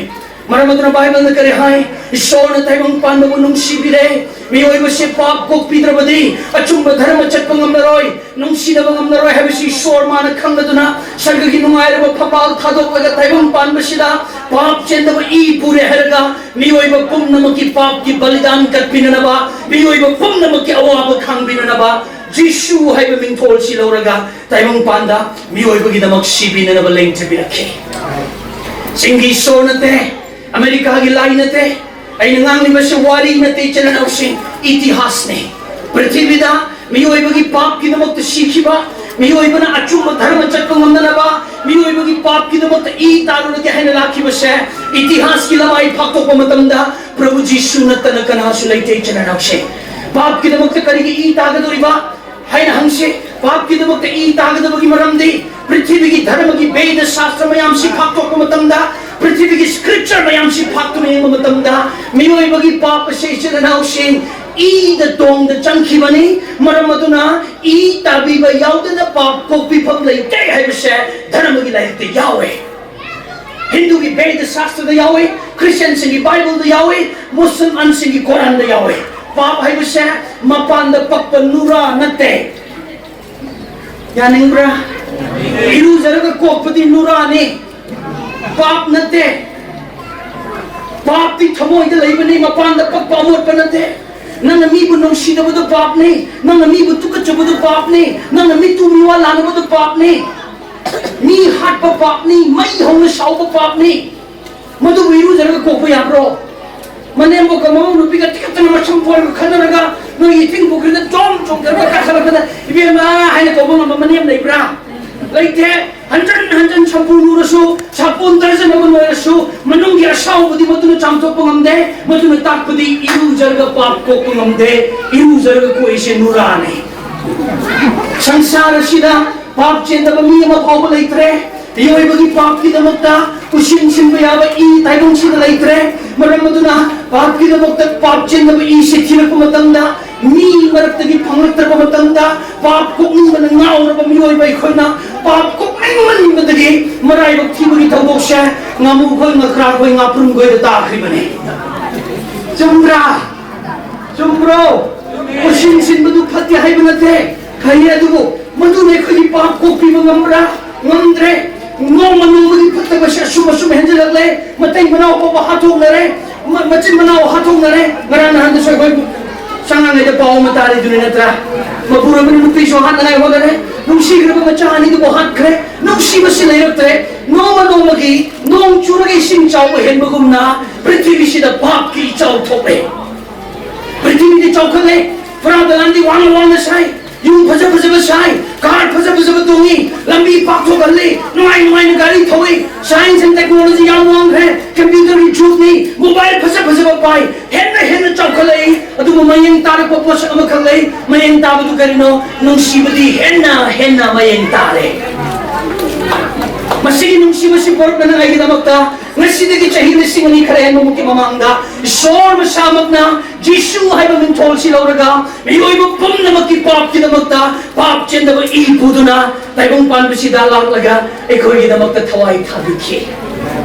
ꯃꯔꯝ ꯑꯗꯨꯅ ꯕꯥꯏꯕꯜꯅ ꯀꯔꯤ ꯍꯥꯏ? ꯏꯁꯣꯔꯅ ꯇꯥꯏꯕꯪ ꯄꯥꯟꯕꯕꯨ ꯅꯨꯡꯁꯤꯕꯤꯔꯦ, ꯃꯤꯑꯣꯏꯕꯁꯦ ꯄꯥꯞ ꯀꯣꯛꯄꯤꯗ꯭ꯔꯕꯗꯤ ꯑꯆꯨꯝꯕ ꯙꯔꯃ ꯆꯠꯄ ꯉꯝꯂꯔꯣꯏ, ꯅꯨꯡꯁꯤꯅꯕ ꯉꯝꯂꯔꯣꯏ ꯍꯥꯏꯕꯁꯤ ꯏꯁꯣꯔ ꯃꯥꯅ ꯈꯪꯂꯗꯨꯅ ꯁꯔꯒꯒꯤ ꯅꯨꯡꯉꯥꯏꯔꯕ ꯐꯝꯕꯥꯜ ꯊꯥꯗꯣꯛꯂꯒ ꯇꯥꯏꯕꯪ ꯄꯥꯟꯕꯁꯤꯗ ꯄꯥꯞ ꯆꯦꯟꯗꯕ ꯏ ꯄꯨꯔꯦ ꯍꯥꯏꯔꯒ ꯃꯤꯑꯣꯏꯕ ꯄꯨꯝꯅꯃꯛꯀꯤ ꯄꯥꯞꯀꯤ ꯕꯂꯤꯗꯥꯟ ꯀꯠꯄꯤꯅꯅꯕ, ꯃꯤꯑꯣꯏꯕ ꯄꯨꯝꯅꯃꯛꯀꯤ ꯑꯋꯥꯕ ꯈꯥꯡꯕꯤꯅꯅꯕ ꯖꯤꯁꯨ ꯍꯥꯏꯕ ꯃꯤꯡꯊꯣꯜꯁꯤ ꯂꯧꯔꯒ ꯇꯥꯏꯕꯪꯄꯥꯟꯗ ꯃꯤꯑꯣꯏꯕꯒꯤꯗꯃꯛ ꯁꯤꯕꯤꯅꯅꯕ ꯂꯦꯡꯊꯕꯤꯔꯛꯈꯤ꯫ ꯆꯤꯡꯒꯤ ꯏꯁꯣꯔ ꯅꯠꯇꯦ, ꯑꯃꯦꯔꯤꯀꯥꯒꯤ ꯂꯥꯏ ꯅꯠꯇꯦ, ꯑꯩꯅ ꯉꯥꯡꯂꯤꯕꯁꯤ ꯋꯥꯔꯤ ꯅꯠꯇꯦ, ꯏꯆꯤꯜ ꯏꯅꯥꯎꯁꯤꯡ, ꯏꯇꯤꯍꯥꯁꯅꯤ꯫ ꯄ꯭ꯔꯤꯊꯤꯕꯤꯗ ꯃꯤꯑꯣꯏꯕꯒꯤ ꯄꯥꯞꯀꯤꯗꯃꯛꯇ ꯁꯤꯈꯤꯕ, ꯃꯤꯑꯣꯏꯕꯅ ꯑꯆꯨꯝꯕ ꯙꯔꯃ ꯆꯠꯄ ꯉꯝꯅꯅꯕ, ꯃꯤꯑꯣꯏꯕꯒꯤ ꯄꯥꯞꯀꯤꯗꯃꯛꯇ ꯏ ꯇꯥꯔꯨꯔꯒꯦ ꯍꯥꯏꯅ ꯂꯥꯛꯈꯤꯕꯁꯦ, ꯏꯇꯤꯍꯥꯁꯀꯤ ꯂꯃꯥꯏ ꯐꯥꯛꯇꯣꯛꯄ ꯃꯇꯝꯗ ꯄ꯭ꯔꯚꯨ ꯖꯤꯁꯨ ꯅꯠꯇꯅ ꯀꯅꯥꯁꯨ ꯂꯩꯇꯦ, ꯏꯆꯤꯜ ꯏꯅꯥꯎꯁꯤꯡ꯫ ꯄꯥꯞꯀꯤꯗꯃꯛꯇ ꯀꯔꯤꯒꯤ ꯏ ꯇꯥꯒꯗꯧꯔꯤꯕ ꯍꯥꯏꯅ ꯍꯪꯁꯤ꯫ ꯄꯥꯞꯀꯤꯗꯃꯛꯇ ꯏ ꯇꯥꯒꯗꯕꯒꯤ ꯃꯔꯝꯗꯤ ꯄ꯭ꯔꯤꯊꯤꯕꯤꯒꯤ ꯙꯔꯃꯒꯤ ꯕꯦꯗ ꯁꯥꯁꯇ꯭ꯔ ꯃꯌꯥꯝꯁꯤ ꯐꯥꯛꯇꯣꯛꯄ ꯃꯇꯝꯗ, ꯄ꯭ꯔꯤꯊꯤꯕꯤꯒꯤ ꯁ꯭ꯀ꯭ꯔꯤꯞꯆꯔ ꯃꯌꯥꯝꯁꯤ ꯐꯥꯛꯇꯨꯅ ꯌꯦꯡꯕ ꯃꯇꯝꯗ, ꯃꯤꯑꯣꯏꯕꯒꯤ ꯄꯥꯞ ꯑꯁꯤ, ꯏꯆꯤꯜ ꯏꯅꯥꯎꯁꯤꯡ, ꯏꯗ ꯇꯣꯡꯗ ꯆꯪꯈꯤꯕꯅꯤ꯫ ꯃꯔꯝ ꯑꯗꯨꯅ ꯏ ꯇꯥꯕꯤꯕ ꯌꯥꯎꯗꯅ ꯄꯥꯞ ꯀꯣꯛꯄꯤꯐꯝ ꯂꯩꯇꯦ ꯍꯥꯏꯕꯁꯦ ꯙꯔꯃꯒꯤ ꯂꯥꯏꯔꯤꯛꯇ ꯌꯥꯎꯋꯦ꯫ ꯍꯤꯟꯗꯨꯒꯤ ꯕꯦꯗ ꯁꯥꯁꯇ꯭ꯔꯗ ꯌꯥꯎꯏ, ꯈ꯭ꯔꯤꯁꯇꯤꯌꯟꯁꯤꯡꯒꯤ ꯕꯥꯏꯕꯜꯗ ꯌꯥꯎꯏ, ꯃꯨꯁꯜꯃꯥꯟꯁꯤꯡꯒꯤ ꯀꯣꯔꯥꯟꯗ ꯌꯥꯎꯏ꯫ ꯄꯥꯞ ꯍꯥꯏꯕꯁꯦ ꯃꯄꯥꯟꯗ ꯄꯛꯄ ꯅꯨꯔꯥ ꯅꯠꯇꯦ꯫ ꯌꯥꯅꯤꯡꯕ꯭ꯔꯥ? ꯏꯔꯨꯖꯔꯒ ꯀꯣꯛꯄꯗꯤ ꯅꯨꯔꯥꯅꯤ, ꯄꯥꯞ ꯅꯠꯇꯦ꯫ ꯄꯥꯞꯇꯤ ꯊꯃꯣꯏꯗ ꯂꯩꯕꯅꯤ, ꯃꯄꯥꯟꯗ ꯄꯛꯄ ꯑꯃꯣꯠꯄ ꯅꯠꯇꯦ꯫ ꯅꯪꯅ ꯃꯤꯕꯨ ꯅꯨꯡꯁꯤꯗꯕꯗꯨ ꯄꯥꯞꯅꯤ, ꯅꯪꯅ ꯃꯤꯕꯨ ꯇꯨꯀꯠꯆꯕꯗꯨ ꯄꯥꯞꯅꯤ, ꯅꯪꯅ ꯃꯤꯇꯨ ꯃꯤꯋꯥ ꯂꯥꯟꯅꯕꯗꯨ ꯄꯥꯞꯅꯤ꯫ ꯃꯤ ꯍꯥꯠꯄ ꯄꯥꯞꯅꯤ, ꯃꯩ ꯍꯧꯅ ꯁꯥꯎꯕ ꯄꯥꯞꯅꯤ꯫ ꯃꯗꯨꯕꯨ ꯏꯔꯨꯖꯔꯒ ꯀꯣꯛꯄ ꯌꯥꯕ꯭ꯔꯣ? ꯃꯅꯦꯝꯕꯣꯛꯀ ꯃꯃꯧ ꯅꯨꯄꯤꯒ ꯇꯤꯀꯠꯇꯅ ꯃꯁꯝ ꯐꯣꯏꯔꯒ ꯈꯠꯅꯔꯒ ꯅꯣꯏꯒꯤ ꯏꯊꯤꯡ ꯄꯨꯈ꯭ꯔꯤꯗ ꯖꯣꯝ ꯆꯣꯡꯊꯔꯒ ꯀꯥꯈꯠꯂꯛꯄꯗ "ꯏꯕꯦꯝꯃ" ꯍꯥꯏꯅ ꯀꯧꯕ ꯉꯝꯕ ꯃꯅꯦꯝ ꯂꯩꯕ꯭ꯔꯥ? ꯂꯩꯇꯦ꯫ ꯍꯟꯖꯟ ꯍꯟꯖꯟ ꯁꯝꯄꯨ ꯂꯨꯔꯁꯨ ꯁꯥꯄꯣꯟ ꯗꯔꯖꯟ ꯑꯃ ꯅꯣꯏꯔꯁꯨ ꯃꯅꯨꯡꯒꯤ ꯑꯁꯥꯎꯕꯗꯤ ꯃꯗꯨꯅ ꯆꯥꯝꯊꯣꯛꯄ ꯉꯝꯗꯦ꯫ ꯃꯗꯨꯅ ꯇꯥꯛꯄꯗꯤ ꯏꯔꯨꯖꯔꯒ ꯄꯥꯞ ꯀꯣꯛꯄ ꯉꯝꯗꯦ꯫ ꯏꯔꯨꯖꯔꯒ ꯀꯣꯛꯏꯁꯦ ꯅꯨꯔꯥꯅꯤ꯫ ꯁꯪꯁꯥꯔ ꯑꯁꯤꯗ ꯄꯥꯞ ꯆꯦꯟꯗꯕ ꯃꯤ ꯑꯃ ꯐꯥꯎꯕ ꯂꯩꯇ꯭ꯔꯦ꯫ ꯃꯤꯑꯣꯏꯕꯒꯤ ꯄꯥꯞꯀꯤꯗꯃꯛꯇ ꯎꯁꯤꯟ ꯁꯤꯟꯕ ꯌꯥꯕ ꯏ ꯇꯥꯏꯕꯪꯁꯤꯗ ꯂꯩꯇ꯭ꯔꯦ꯫ ꯃꯔꯝ ꯑꯗꯨꯅ ꯄꯥꯞꯀꯤꯗꯃꯛꯇ ꯄꯥꯞ ꯆꯦꯟꯗꯕ ꯏꯁꯤ ꯊꯤꯔꯛꯄ ꯃꯇꯝꯗ, ꯃꯤ ꯃꯔꯛꯇꯒꯤ ꯐꯪꯂꯛꯇ꯭ꯔꯕ ꯃꯇꯝꯗ, ꯄꯥꯞ ꯀꯣꯛꯅꯤꯡꯕꯅ ꯉꯥꯎꯔꯕ ꯃꯤꯑꯣꯏꯕ ꯑꯩꯈꯣꯏꯅ ꯄꯥꯞ ꯀꯣꯛꯅꯤꯡꯃꯟꯕꯗꯒꯤ ꯃꯔꯥꯏꯕꯛ ꯊꯤꯕꯒꯤ ꯊꯧꯗꯣꯛꯁꯦ ꯉꯥꯃꯨꯈꯣꯏ, ꯉꯀ꯭ꯔꯥꯈꯣꯏ, ꯉꯥꯄ꯭ꯔꯨꯝꯈꯣꯏꯗ ꯇꯥꯈ꯭ꯔꯤꯕꯅꯤ꯫ ꯆꯨꯝꯕ꯭ꯔꯥ? ꯆꯨꯝꯕ꯭ꯔꯣ? ꯎꯁꯤꯟ ꯁꯤꯟꯕꯗꯨ ꯐꯠꯇꯦ ꯍꯥꯏꯕ ꯅꯠꯇꯦ, ꯐꯩꯌꯦ꯫ ꯑꯗꯨꯕꯨ ꯃꯗꯨꯅ ꯑꯩꯈꯣꯏꯒꯤ ꯄꯥꯞ ꯀꯣꯛꯄꯤꯕ ꯉꯝꯕ꯭ꯔꯥ? ꯉꯝꯗ꯭ꯔꯦ꯫ ꯅꯣꯡꯃ ꯅꯣꯡꯃꯒꯤ ꯐꯠꯇꯕꯁꯦ ꯑꯁꯨꯝ ꯑꯁꯨꯝ ꯍꯦꯟꯖꯜꯂꯛꯂꯦ꯫ ꯃꯇꯩ ꯃꯅꯥꯎ ꯐꯥꯎꯕ ꯍꯥꯠꯇꯣꯛꯅꯔꯦ꯫ ꯃ-, ꯃꯆꯤꯟ ꯃꯅꯥꯎ ꯍꯥꯠꯇꯣꯛꯅꯔꯦ꯫ ꯉꯔꯥꯡ ꯅꯍꯥꯟꯗꯁꯨ ꯑꯩꯈꯣꯏ ꯆꯉꯥꯡꯉꯩꯗ ꯄꯥꯎ ꯑꯃ ꯇꯥꯔꯤꯗꯨꯅꯤ ꯅꯠꯇ꯭ꯔꯥ? ꯃꯄꯨꯔꯣꯏꯕꯅ ꯅꯨꯄꯤꯁꯨ ꯍꯥꯠꯅꯉꯥꯏ ꯍꯣꯠꯅꯔꯦ꯫ ꯅꯨꯡꯁꯤꯈ꯭ꯔꯕ ꯃꯆꯥ ꯑꯅꯤꯗꯨꯕꯨ ꯍꯥꯠꯈ꯭ꯔꯦ꯫ ꯅꯨꯡꯁꯤꯕꯁꯤ ꯂꯩꯔꯛꯇ꯭ꯔꯦ꯫ ꯅꯣꯡꯃ ꯅꯣꯡꯃꯒꯤ ꯅꯣꯡ ꯆꯨꯔꯒ ꯏꯁꯤꯡ ꯆꯥꯎꯕ ꯍꯦꯟꯕꯒꯨꯝꯅ ꯄ꯭ꯔꯤꯊꯤꯕꯤꯁꯤꯗ ꯄꯥꯞꯀꯤ ꯏꯆꯥꯎ ꯊꯣꯛꯂꯦ꯫ ꯄ꯭ꯔꯤꯊꯤꯕꯤꯗꯤ ꯆꯥꯎꯈꯠꯂꯦ꯫ ꯐꯨꯔꯥ ꯗꯂꯥꯟꯗꯤ ꯋꯥꯡꯅ ꯋꯥꯡꯅ ꯁꯥꯏ꯫ ꯌꯨꯝ ꯐꯖ ꯐꯖꯕ ꯁꯥꯏ꯫ ꯀꯥꯔ ꯐꯖ ꯐꯖꯕ ꯇꯣꯡꯉꯤ꯫ ꯂꯝꯕꯤ ꯄꯥꯛꯊꯣꯛꯍꯜꯂꯤ꯫ ꯅꯨꯡꯉꯥꯏ ꯅꯨꯡꯉꯥꯏꯅ ꯒꯥꯔꯤ ꯊꯧꯏ꯫ ꯁꯥꯏꯟꯁ ꯑꯦꯟ ꯇꯦꯛꯅꯣꯂꯣꯖꯤ ꯌꯥꯝ ꯋꯥꯡꯈ꯭ꯔꯦ꯫ ꯀꯝꯄ꯭ꯌꯨꯇꯔꯒꯤ ꯖꯨꯒꯅꯤ꯫ ꯃꯣꯕꯥꯏꯜ ꯐꯖ ꯐꯖꯕ ꯄꯥꯏ꯫ ꯍꯦꯟꯅ ꯍꯦꯟꯅ ꯆꯥꯎꯈꯠꯂꯛꯏ꯫ ꯑꯗꯨꯕꯨ ꯃꯌꯦꯡ ꯇꯥꯔꯛꯄ ꯄꯣꯠꯁꯛ ꯑꯃꯈꯛ ꯂꯩ꯫ ꯃꯌꯦꯡ ꯇꯥꯕꯗꯨ ꯀꯔꯤꯅꯣ? ꯅꯨꯡꯁꯤꯕꯗꯤ ꯍꯦꯟꯅ ꯍꯦꯟꯅ ꯃꯌꯦꯡ ꯇꯥꯔꯦ꯫ ꯃꯁꯤꯒꯤ ꯅꯨꯡꯁꯤꯕꯁꯤ ꯄꯣꯔꯛꯅꯅ ꯑꯩꯒꯤꯗꯃꯛꯇ ꯉꯁꯤꯗꯒꯤ ꯆꯍꯤ ꯂꯤꯁꯤꯡ ꯑꯅꯤ ꯈꯔ ꯍꯦꯟꯕꯃꯨꯛꯀꯤ ꯃꯃꯥꯡꯗ ꯏꯁꯣꯔ ꯃꯁꯥꯃꯛꯅ ꯖꯤꯁꯨ ꯍꯥꯏꯕ ꯃꯤꯡꯊꯣꯜꯁꯤ ꯂꯧꯔꯒ ꯃꯤꯑꯣꯏꯕ ꯄꯨꯝꯅꯃꯛꯀꯤ ꯄꯥꯞꯀꯤꯗꯃꯛꯇ ꯄꯥꯞ ꯆꯦꯟꯗꯕ ꯏ ꯄꯨꯗꯨꯅ ꯇꯥꯏꯕꯪ ꯄꯥꯟꯕꯁꯤꯗ ꯂꯥꯛꯂꯒ ꯑꯩꯈꯣꯏꯒꯤꯗꯃꯛꯇ ꯊꯋꯥꯏ ꯊꯥꯕꯤꯈꯤ꯫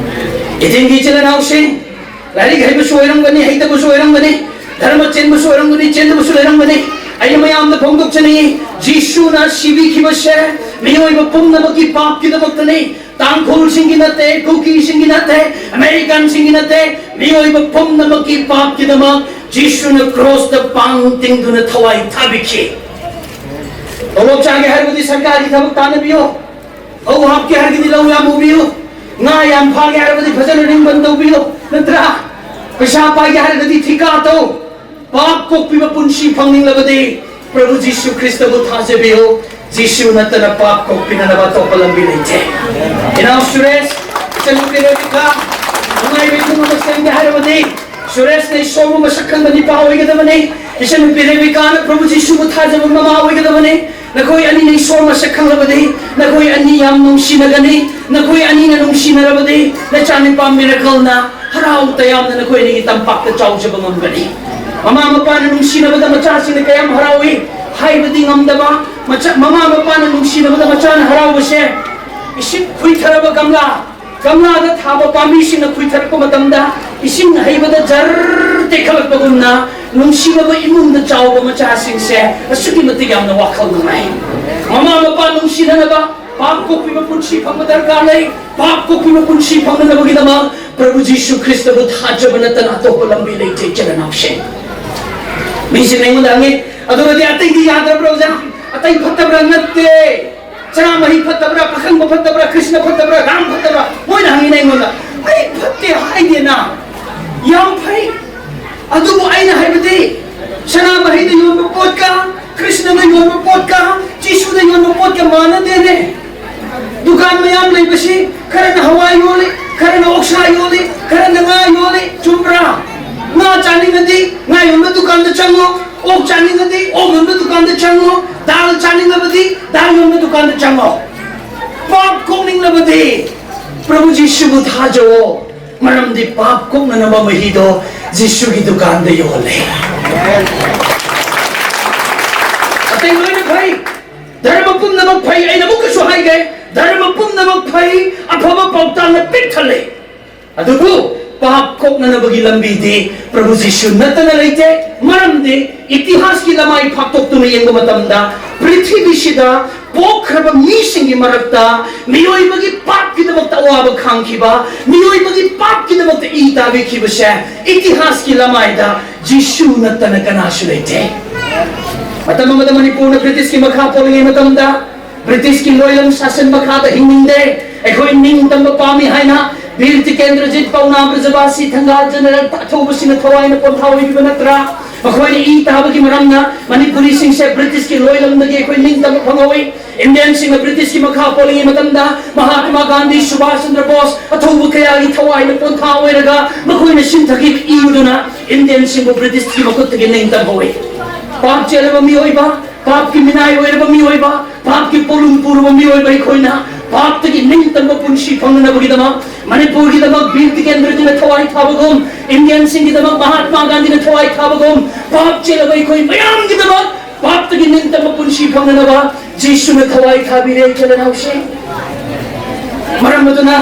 ꯏꯆꯤꯟꯒꯤ ꯏꯆꯤꯜ ꯏꯅꯥꯎꯁꯤꯡ, ꯂꯥꯏꯔꯤꯛ ꯍꯩꯕꯁꯨ ꯑꯣꯏꯔꯝꯒꯅꯤ, ꯍꯩꯇꯕꯁꯨ ꯑꯣꯏꯔꯝꯒꯅꯤ, ꯙꯔꯃ ꯆꯦꯟꯕꯁꯨ ꯑꯣꯏꯔꯝꯒꯅꯤ, ꯆꯦꯟꯗꯕꯁꯨ ꯂꯩꯔꯝꯒꯅꯤ꯫ ꯑꯩꯅ ꯃꯌꯥꯝꯗ ꯐꯣꯡꯗꯣꯛꯆꯅꯤꯡꯏ, ꯖꯤꯁꯨꯅ ꯁꯤꯕꯤꯈꯤꯕꯁꯦ ꯃꯤꯑꯣꯏꯕ ꯄꯨꯝꯅꯃꯛꯀꯤ ꯄꯥꯞꯀꯤꯗꯃꯛꯇꯅꯤ꯫ ꯇꯥꯡꯈꯨꯜꯁꯤꯡꯒꯤ ꯅꯠꯇꯦ, ꯀꯨꯀꯤꯁꯤꯡꯒꯤ ꯅꯠꯇꯦ, ꯑꯃꯦꯔꯤꯀꯥꯟꯁꯤꯡꯒꯤ ꯅꯠꯇꯦ, ꯃꯤꯑꯣꯏꯕ ꯄꯨꯝꯅꯃꯛꯀꯤ ꯄꯥꯞꯀꯤꯗꯃꯛ ꯖꯤꯁꯨꯅ ꯀ꯭ꯔꯣꯁꯇ ꯄꯥꯡ ꯇꯤꯡꯗꯨꯅ ꯊꯋꯥꯏ ꯊꯥꯕꯤꯈꯤ꯫ ꯇꯣꯂꯣꯞ ꯆꯥꯒꯦ ꯍꯥꯏꯔꯕꯗꯤ ꯁꯔꯀꯥꯔꯒꯤ ꯊꯕꯛ ꯇꯥꯟꯅꯕꯤꯌꯨ, ꯐꯧ ꯍꯥꯞꯀꯦ ꯍꯥꯏꯔꯒꯗꯤ ꯂꯧ ꯌꯥꯝ ꯎꯕꯤꯌꯨ, ꯉꯥ ꯌꯥꯝ ꯐꯥꯒꯦ ꯍꯥꯏꯔꯕꯗꯤ ꯐꯖꯅ ꯔꯤꯡꯕꯟ ꯇꯧꯕꯤꯌꯨ, ꯅꯠꯇ꯭ꯔꯥ? ꯄꯩꯁꯥ ꯄꯥꯏꯒꯦ ꯍꯥꯏꯔꯒꯗꯤ ꯊꯤꯀꯥ ꯇꯧ꯫ ꯄꯥꯞ ꯀꯣꯛꯄꯤꯕ ꯄꯨꯟꯁꯤ ꯐꯪꯅꯤꯡꯂꯕꯗꯤ ꯄ꯭ꯔꯚꯨ ꯖꯤꯁꯨ ꯈ꯭ꯔꯤꯁꯇꯕꯨ ꯊꯥꯖꯕꯤꯌꯨ꯫ ꯖꯤꯁꯨ ꯅꯠꯇꯅ ꯄꯥꯞ ꯀꯣꯛꯄꯤꯅꯅꯕ ꯑꯇꯣꯞꯄ ꯂꯝꯕꯤ ꯂꯩꯇꯦ꯫ ꯏꯅꯥꯎ ꯁꯨꯔꯦꯁ, ꯏꯆꯟꯅꯨꯄꯤ ꯔꯦꯕꯤꯀꯥ, ꯁꯨꯔꯦꯁꯅ ꯏꯁꯣꯔꯕꯨ ꯃꯁꯛ ꯈꯪꯕ ꯅꯨꯄꯥ ꯑꯣꯏꯒꯗꯕꯅꯤ꯫ ꯏꯆꯟꯅꯨꯄꯤ ꯔꯦꯕꯤꯀꯥꯅ ꯄ꯭ꯔꯚꯨ ꯖꯤꯁꯨꯕꯨ ꯊꯥꯖꯕ ꯃꯃꯥ ꯑꯣꯏꯒꯗꯕꯅꯤ꯫ ꯅꯈꯣꯏ ꯑꯅꯤꯅ ꯏꯁꯣꯔ ꯃꯁꯛ ꯈꯪꯂꯕꯗꯤ ꯅꯈꯣꯏ ꯑꯅꯤ ꯌꯥꯝ ꯅꯨꯡꯁꯤꯅꯒꯅꯤ꯫ ꯅꯈꯣꯏ ꯑꯅꯤꯅ ꯅꯨꯡꯁꯤꯅꯔꯕꯗꯤ ꯅꯆꯥꯅꯨꯄꯥ ꯃꯤꯔꯦꯀꯜꯅ ꯍꯔꯥꯎ ꯇꯌꯥꯝꯅ ꯅꯈꯣꯏ ꯑꯅꯤꯒꯤ ꯇꯝꯄꯥꯛꯇ ꯆꯥꯎꯖꯕ ꯉꯝꯒꯅꯤ꯫ ꯃꯃꯥ ꯃꯄꯥꯅ ꯅꯨꯡꯁꯤꯅꯕꯗ ꯃꯆꯥꯁꯤꯡꯅ ꯀꯌꯥꯝ ꯍꯔꯥꯎꯏ ꯍꯥꯏꯕꯗꯤ ꯉꯝꯗꯕ꯫ ꯃꯆꯥ, ꯃꯃꯥ ꯃꯄꯥꯅ ꯅꯨꯡꯁꯤꯅꯕꯗ ꯃꯆꯥꯅ ꯍꯔꯥꯎꯕꯁꯦ ꯏꯁꯤꯡ ꯈꯨꯏꯊꯔꯕ ꯒꯝꯂꯥ, ꯒꯝꯂꯥꯗ ꯊꯥꯕ ꯄꯥꯝꯕꯤꯁꯤꯡꯅ ꯈꯨꯏꯊꯔꯛꯄ ꯃꯇꯝꯗ ꯏꯁꯤꯡ ꯍꯩꯕꯗ ꯖꯔ ꯇꯦꯛꯈꯠꯂꯛꯄꯒꯨꯝꯅ ꯅꯨꯡꯁꯤꯅꯕ ꯏꯃꯨꯡꯗ ꯆꯥꯎꯕ ꯃꯆꯥꯁꯤꯡꯁꯦ ꯑꯁꯨꯛꯀꯤ ꯃꯇꯤꯛ ꯌꯥꯝꯅ ꯋꯥꯈꯜ ꯅꯨꯡꯉꯥꯏ꯫ ꯃꯃꯥ ꯃꯄꯥ ꯅꯨꯡꯁꯤꯅꯅꯕ ꯄꯥꯞ ꯀꯣꯛꯄꯤꯕ ꯄꯨꯟꯁꯤ ꯐꯪꯕ ꯗꯔꯀꯥꯔ ꯂꯩ꯫ ꯄꯥꯞ ꯀꯣꯛꯄꯤꯕ ꯄꯨꯟꯁꯤ ꯐꯪꯅꯅꯕꯒꯤꯗꯃꯛ ꯄ꯭ꯔꯚꯨ ꯖꯤꯁꯨ ꯈ꯭ꯔꯤꯁꯇꯕꯨ ꯊꯥꯖꯕ ꯅꯠꯇꯅ ꯑꯇꯣꯞꯄ ꯂꯝꯕꯤ ꯂꯩꯇꯦ, ꯏꯆꯤꯜ ꯏꯅꯥꯎꯁꯤꯡ꯫ ꯃꯤꯁꯤꯡꯅ ꯑꯩꯉꯣꯟꯗ ꯍꯪꯉꯤ, "ꯑꯗꯨꯒꯗꯤ ꯑꯇꯩꯗꯤ ꯌꯥꯗ꯭ꯔꯕ꯭ꯔꯣ, ꯑꯣꯖꯥ? ꯑꯇꯩ ꯐꯠꯇꯕ꯭ꯔꯥ?" ꯅꯠꯇꯦ꯫ ꯁꯅꯥꯃꯍꯤ ꯐꯠꯇꯕ꯭ꯔꯥ, ꯄꯥꯈꯪꯕ ꯐꯠꯇꯕ꯭ꯔꯥ, ꯀ꯭ꯔꯤꯁꯅ ꯐꯠꯇꯕ꯭ꯔꯥ, ꯔꯥꯝ ꯐꯠꯇꯕ꯭ꯔꯥ? ꯃꯣꯏꯅ ꯍꯪꯉꯤꯅꯦ ꯑꯩꯉꯣꯟꯗ꯫ ꯑꯩ ꯐꯠꯇꯦ ꯍꯥꯏꯗꯦꯅ, ꯌꯥꯝ ꯐꯩ꯫ ꯑꯗꯨꯕꯨ ꯑꯩꯅ ꯍꯥꯏꯕꯗꯤ ꯁꯅꯥꯃꯍꯤꯗ ꯌꯣꯟꯕ ꯄꯣꯠꯀ ꯀ꯭ꯔꯤꯁꯅꯗ ꯌꯣꯟꯕ ꯄꯣꯠꯀ ꯖꯤꯁꯨꯗ ꯌꯣꯟꯕ ꯄꯣꯠꯀ ꯃꯥꯟꯅꯗꯦꯅꯦ꯫ ꯗꯨꯀꯥꯟ ꯃꯌꯥꯝ ꯂꯩꯕꯁꯤ ꯈꯔꯅ ꯍꯋꯥꯏ ꯌꯣꯜꯂꯤ, ꯈꯔꯅ ꯑꯣꯛꯁꯥ ꯌꯣꯜꯂꯤ, ꯈꯔꯅ ꯉꯥ ꯌꯣꯜꯂꯤ, ꯆꯨꯝꯕ꯭ꯔꯥ? ꯉꯥ ꯆꯥꯅꯤꯡꯉꯗꯤ ꯉꯥ ꯌꯣꯟꯕ ꯗꯨꯀꯥꯟꯗ ꯆꯪꯉꯣ, ꯑꯣꯛ ꯆꯥꯅꯤꯡꯉꯗꯤ ꯑꯣꯛ ꯌꯣꯟꯕ ꯗꯨꯀꯥꯟꯗ ꯆꯪꯉꯣ, ꯗꯥꯜ ꯆꯥꯅꯤꯡꯉꯕꯗꯤ ꯗꯥꯜ ꯌꯣꯟꯕ ꯗꯨꯀꯥꯟꯗ ꯆꯪꯉꯣ꯫ ꯄꯥꯞ ꯀꯣꯛꯅꯤꯡꯂꯕꯗꯤ ꯄ꯭ꯔꯚꯨ ꯖꯤꯁꯨꯕꯨ ꯊꯥꯖꯧꯑꯣ, ꯃꯔꯝꯗꯤ ꯄꯥꯞ ꯀꯣꯛꯅꯅꯕ ꯃꯍꯤꯗꯣ ꯖꯤꯁꯨꯒꯤ ꯗꯨꯀꯥꯟꯗ ꯌꯣꯜꯂꯦ꯫ ꯑꯇꯩ ꯂꯣꯏꯅ ꯐꯩ, ꯙꯔꯃ ꯄꯨꯝꯅꯃꯛ ꯐꯩ꯫ ꯑꯩꯅ ꯑꯃꯨꯛꯀꯁꯨ ꯍꯥꯏꯒꯦ, ꯙꯔꯃ ꯄꯨꯝꯅꯃꯛ ꯐꯩ, ꯑꯐꯕ ꯄꯥꯎꯇꯥꯛꯅ ꯄꯤꯛ ꯊꯜꯂꯦ꯫ ꯑꯗꯨꯕꯨ ꯄꯥꯞ ꯀꯣꯛꯅꯅꯕꯒꯤ ꯂꯝꯕꯤꯗꯤ ꯄ꯭ꯔꯚꯨ ꯖꯤꯁꯨ ꯅꯠꯇꯅ ꯂꯩꯇꯦ꯫ ꯃꯔꯝꯗꯤ ꯏꯇꯤꯍꯥꯁꯀꯤ ꯂꯃꯥꯏ ꯐꯥꯛꯇꯣꯛꯇꯨꯅ ꯌꯦꯡꯕ ꯃꯇꯝꯗ ꯄ꯭ꯔꯤꯊꯤꯕꯤꯁꯤꯗ ꯄꯣꯛꯈ꯭ꯔꯕ ꯃꯤꯁꯤꯡꯒꯤ ꯃꯔꯛꯇ ꯃꯤꯑꯣꯏꯕꯒꯤ ꯄꯥꯞꯀꯤꯗꯃꯛꯇ ꯑꯋꯥꯕ ꯈꯥꯡꯈꯤꯕ, ꯃꯤꯑꯣꯏꯕꯒꯤ ꯄꯥꯞꯀꯤꯗꯃꯛꯇ ꯏ ꯇꯥꯕꯤꯈꯤꯕꯁꯦ ꯏꯇꯤꯍꯥꯁꯀꯤ ꯂꯃꯥꯏꯗ ꯖꯤꯁꯨ ꯅꯠꯇꯅ ꯀꯅꯥꯁꯨ ꯂꯩꯇꯦ꯫ ꯃꯇꯝ ꯑꯃꯗ ꯃꯅꯤꯄꯨꯔꯅ ꯕ꯭ꯔꯤꯇꯤꯁꯀꯤ ꯃꯈꯥ ꯄꯣꯜꯂꯤꯉꯩ ꯃꯇꯝꯗ ꯕ꯭ꯔꯤꯇꯤꯁꯀꯤ ꯂꯣꯏꯂꯝ ꯁꯥꯁꯟ ꯃꯈꯥꯗ ꯍꯤꯡꯅꯤꯡꯗꯦ꯫ ꯑꯩꯈꯣꯏ ꯅꯤꯡꯇꯝꯕ ꯄꯥꯝꯃꯤ ꯍꯥꯏꯅ ꯕꯤꯔ ꯇꯤꯀꯦꯟꯗ꯭ꯔꯖꯤꯠ, ꯄꯥꯎꯅꯥ ꯕ꯭ꯔꯖꯕꯥꯁꯤ, ꯊꯪꯒꯥꯜ ꯖꯦꯅꯦꯔꯦꯜ ꯑꯊꯧꯕꯁꯤꯡꯅ ꯊꯋꯥꯏꯅ ꯄꯣꯟꯊꯥ ꯑꯣꯏꯈꯤꯕ ꯅꯠꯇ꯭ꯔꯥ? ꯃꯈꯣꯏꯅ ꯏ ꯇꯥꯕꯒꯤ ꯃꯔꯝꯅ ꯃꯅꯤꯄꯨꯔꯤꯁꯤꯡꯁꯦ ꯕ꯭ꯔꯤꯇꯤꯁꯀꯤ ꯂꯣꯏꯂꯝꯗꯒꯤ ꯑꯩꯈꯣꯏ ꯅꯤꯡꯇꯝꯕ ꯐꯪꯍꯧꯏ꯫ ꯏꯟꯗꯤꯌꯟꯁꯤꯡꯅ ꯕ꯭ꯔꯤꯇꯤꯁꯀꯤ ꯃꯈꯥ ꯄꯣꯜꯂꯤꯉꯩ ꯃꯇꯝꯗ ꯃꯍꯥꯠꯃꯥ ꯒꯥꯟꯙꯤ, ꯁꯨꯚꯥꯁ ꯆꯟꯗ꯭ꯔ ꯕꯣꯁ, ꯑꯊꯧꯕ ꯀꯌꯥꯒꯤ ꯊꯋꯥꯏꯅ ꯄꯣꯟꯊꯥ ꯑꯣꯏꯔꯒ ꯃꯈꯣꯏꯅ ꯁꯤꯟꯊꯈꯤꯕ ꯏꯗꯨꯅ ꯏꯟꯗꯤꯌꯟꯁꯤꯡꯕꯨ ꯕ꯭ꯔꯤꯇꯤꯁꯀꯤ ꯃꯈꯨꯠꯇꯒꯤ ꯅꯤꯡꯇꯝꯍꯧꯏ꯫ ꯄꯥꯞ ꯆꯦꯜꯂꯕ ꯃꯤꯑꯣꯏꯕ, ꯄꯥꯞꯀꯤ ꯃꯤꯅꯥꯏ ꯑꯣꯏꯔꯕ ꯃꯤꯑꯣꯏꯕ, ꯄꯥꯞꯀꯤ ꯄꯣꯂꯨꯡ ꯄꯨꯔꯕ ꯃꯤꯑꯣꯏꯕ ꯑꯩꯈꯣꯏꯅ ꯄꯥꯞꯇꯒꯤ ꯅꯤꯡꯇꯝꯕ ꯄꯨꯟꯁꯤ ꯐꯪꯅꯅꯕꯒꯤꯗꯃꯛ, ꯃꯅꯤꯄꯨꯔꯒꯤꯗꯃꯛ ꯕꯤꯔ ꯇꯤꯀꯦꯟꯗ꯭ꯔꯖꯤꯠꯅ ꯊꯋꯥꯏ ꯊꯥꯕꯒꯨꯝ, ꯏꯟꯗꯤꯌꯟꯁꯤꯡꯒꯤꯗꯃꯛ ꯃꯍꯥꯠꯃꯥ ꯒꯥꯟꯙꯤꯅ ꯊꯋꯥꯏ ꯊꯥꯕꯒꯨꯝ, ꯄꯥꯞ ꯆꯦꯜꯂꯕ ꯑꯩꯈꯣꯏ ꯃꯌꯥꯝꯒꯤꯗꯃꯛ ꯄꯥꯞꯇꯒꯤ ꯅꯤꯡꯇꯝꯕ ꯄꯨꯟꯁꯤ ꯐꯪꯅꯅꯕ ꯖꯤꯁꯨꯅ ꯊꯋꯥꯏ ꯊꯥꯕꯤꯔꯦ, ꯏꯆꯤꯜ ꯏꯅꯥꯎꯁꯤꯡ꯫ ꯃꯔꯝ ꯑꯗꯨꯅ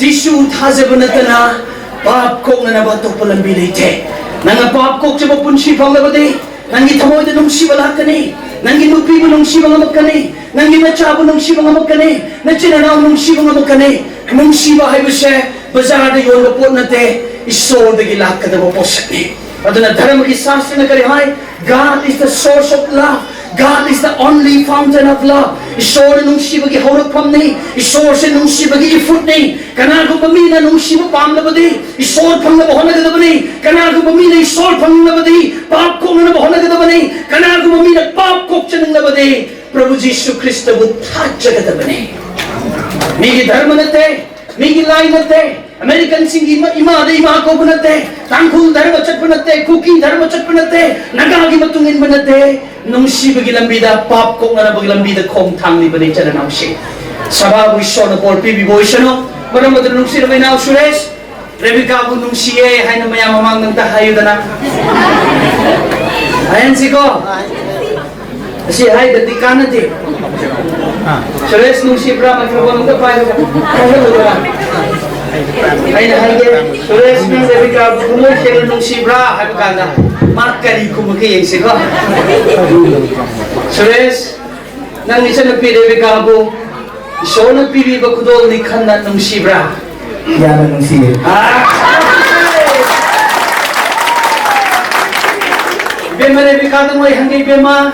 ꯖꯤꯁꯨ ꯊꯥꯖꯕ ꯅꯠꯇꯅ ꯄꯥꯞ ꯀꯣꯛꯅꯅꯕ ꯑꯇꯣꯞꯄ ꯂꯝꯕꯤ ꯂꯩꯇꯦ꯫ ꯅꯪꯅ ꯄꯥꯞ ꯀꯣꯛꯆꯕ ꯄꯨꯟꯁꯤ ꯐꯪꯂꯕꯗꯤ, ꯅꯪꯒꯤ ꯊꯃꯣꯏꯗ ꯅꯨꯡꯁꯤꯕ ꯂꯥꯛꯀꯅꯤ, ꯅꯪꯒꯤ ꯅꯨꯄꯤꯕꯨ ꯅꯨꯡꯁꯤꯕ ꯉꯝꯃꯛꯀꯅꯤ, ꯅꯪꯒꯤ ꯅꯆꯥꯕꯨ ꯅꯨꯡꯁꯤꯕ ꯉꯝꯃꯛꯀꯅꯤ, ꯅꯆꯤꯟ ꯅꯅꯥꯎ ꯅꯨꯡꯁꯤꯕ ꯉꯝꯃꯛꯀꯅꯤ꯫ ꯅꯨꯡꯁꯤꯕ ꯍꯥꯏꯕꯁꯦ ꯕꯖꯥꯔꯗ ꯌꯣꯟꯕ ꯄꯣꯠ ꯅꯠꯇꯦ, ꯏꯁꯣꯔꯗꯒꯤ ꯂꯥꯛꯀꯗꯕ ꯄꯣꯠꯁꯛꯅꯤ꯫ ꯑꯗꯨꯅ ꯙꯔꯃꯒꯤ ꯁꯥꯁꯇ꯭ꯔꯅ ꯀꯔꯤ ꯍꯥꯏ? God is the source of love. God is the only fountain of love. ꯏꯁꯣꯔ ꯅꯨꯡꯁꯤꯕꯒꯤ ꯍꯧꯔꯛꯐꯝꯅꯤ꯫ ꯏꯁꯣꯔꯁꯦ ꯅꯨꯡꯁꯤꯕꯒꯤ ꯏꯐꯨꯠꯅꯤ꯫ ꯀꯅꯥꯒꯨꯝꯕ ꯃꯤꯅ ꯅꯨꯡꯁꯤꯕ ꯄꯥꯝꯂꯕꯗꯤ ꯏꯁꯣꯔ ꯐꯪꯅꯕ ꯍꯣꯠꯅꯒꯗꯕꯅꯤ꯫ ꯀꯅꯥꯒꯨꯝꯕ ꯃꯤꯅ ꯏꯁꯣꯔ ꯐꯪꯅꯕꯗꯤ ꯄꯥꯞ ꯀꯣꯛꯅꯅꯕ ꯍꯣꯠꯅꯒꯗꯕꯅꯤ꯫ ꯀꯅꯥꯒꯨꯝꯕ ꯃꯤꯅ ꯄꯥꯞ ꯀꯣꯛꯆꯅꯤꯡꯂꯕꯗꯤ ꯄ꯭ꯔꯚꯨ ꯖꯤꯁꯨ ꯈ꯭ꯔꯤꯁꯇꯕꯨ ꯊꯥꯖꯒꯗꯕꯅꯤ꯫ ꯃꯤꯒꯤ ꯙꯔꯃ ꯅꯠꯇꯦ, ꯃꯤꯒꯤ ꯂꯥꯏ ꯅꯠꯇꯦ, ꯑꯃꯦꯔꯤꯀꯟꯁꯤꯡꯒꯤ ꯏꯃꯥ, ꯏꯃꯥꯗ ꯏꯃꯥ ꯀꯧꯕ ꯅꯠꯇꯦ, ꯇꯥꯡꯈꯨꯜ ꯙꯔꯃ ꯆꯠꯄ ꯅꯠꯇꯦ, ꯀꯨꯀꯤ ꯙꯔꯃ ꯆꯠꯄ ꯅꯠꯇꯦ, ꯅꯥꯒꯥꯒꯤ ꯃꯇꯨꯡ ꯏꯟꯕ ꯅꯠꯇꯦ꯫ ꯅꯨꯡꯁꯤꯕꯒꯤ ꯂꯝꯕꯤꯗ, ꯄꯥꯞ ꯀꯣꯛꯅꯅꯕꯒꯤ ꯂꯝꯕꯤꯗ ꯈꯣꯡ ꯊꯥꯡꯂꯤꯕꯅꯤ, ꯏꯆꯤꯜ ꯏꯅꯥꯎꯁꯤꯡ꯫ ꯁꯚꯥꯕꯨ ꯏꯁꯣꯔꯅ ꯕꯣꯔ ꯄꯤꯕꯤꯕ ꯑꯣꯏꯁꯅꯨ꯫ ꯃꯔꯝ ꯑꯗꯨꯅ ꯅꯨꯡꯁꯤꯔꯕ ꯏꯅꯥꯎ ꯁꯨꯔꯦꯁ, ꯔꯦꯕꯤꯀꯥꯕꯨ ꯅꯨꯡꯁꯤꯌꯦ ꯍꯥꯏꯅ ꯃꯌꯥꯝ ꯃꯃꯥꯡꯗ ꯑꯝꯇ ꯍꯥꯏꯌꯨꯗꯅ꯫ ꯍꯥꯏꯍꯟꯁꯤꯀꯣ꯫ ꯑꯁꯤ ꯍꯥꯏꯗ꯭ꯔꯗꯤ ꯀꯥꯟꯅꯗꯦ꯫ ꯁꯨꯔꯦꯁ ꯅꯨꯡꯁꯤꯕ꯭ꯔꯥ? ꯃꯥꯏꯀ꯭ꯔꯣꯐꯣꯟ ꯑꯝꯇ ꯄꯥꯏꯌꯨ꯫ ꯍꯥꯏꯍꯜꯂꯨꯗꯅ꯫ ꯑꯩꯅ ꯍꯥꯏꯒꯦ, "ꯁꯨꯔꯦꯁ, ꯅꯪ ꯔꯦꯕꯤꯀꯥꯕꯨ ꯊꯃꯣꯏ ꯁꯦꯡꯅ ꯅꯨꯡꯁꯤꯕ꯭ꯔꯥ?" ꯍꯥꯏꯕ ꯀꯥꯟꯗ ꯃꯥ ꯀꯔꯤ ꯈꯨꯝꯃꯛꯀꯦ ꯌꯦꯡꯁꯤꯀꯣ꯫ ꯁꯨꯔꯦꯁ, ꯅꯪ ꯏꯆꯟꯅꯨꯄꯤ ꯔꯦꯕꯤꯀꯥꯕꯨ ꯏꯁꯣꯔꯅ ꯄꯤꯕꯤꯕ ꯈꯨꯗꯣꯜꯅꯤ ꯈꯟꯅ ꯅꯨꯡꯁꯤꯕ꯭ꯔꯥ? ꯌꯥꯝꯅ ꯅꯨꯡꯁꯤꯌꯦ꯫ ꯑꯥ! ꯏꯕꯦꯝꯃ ꯔꯦꯕꯤꯀꯥꯗ ꯃꯣꯏ ꯍꯪꯒꯦ, ꯏꯕꯦꯝꯃ,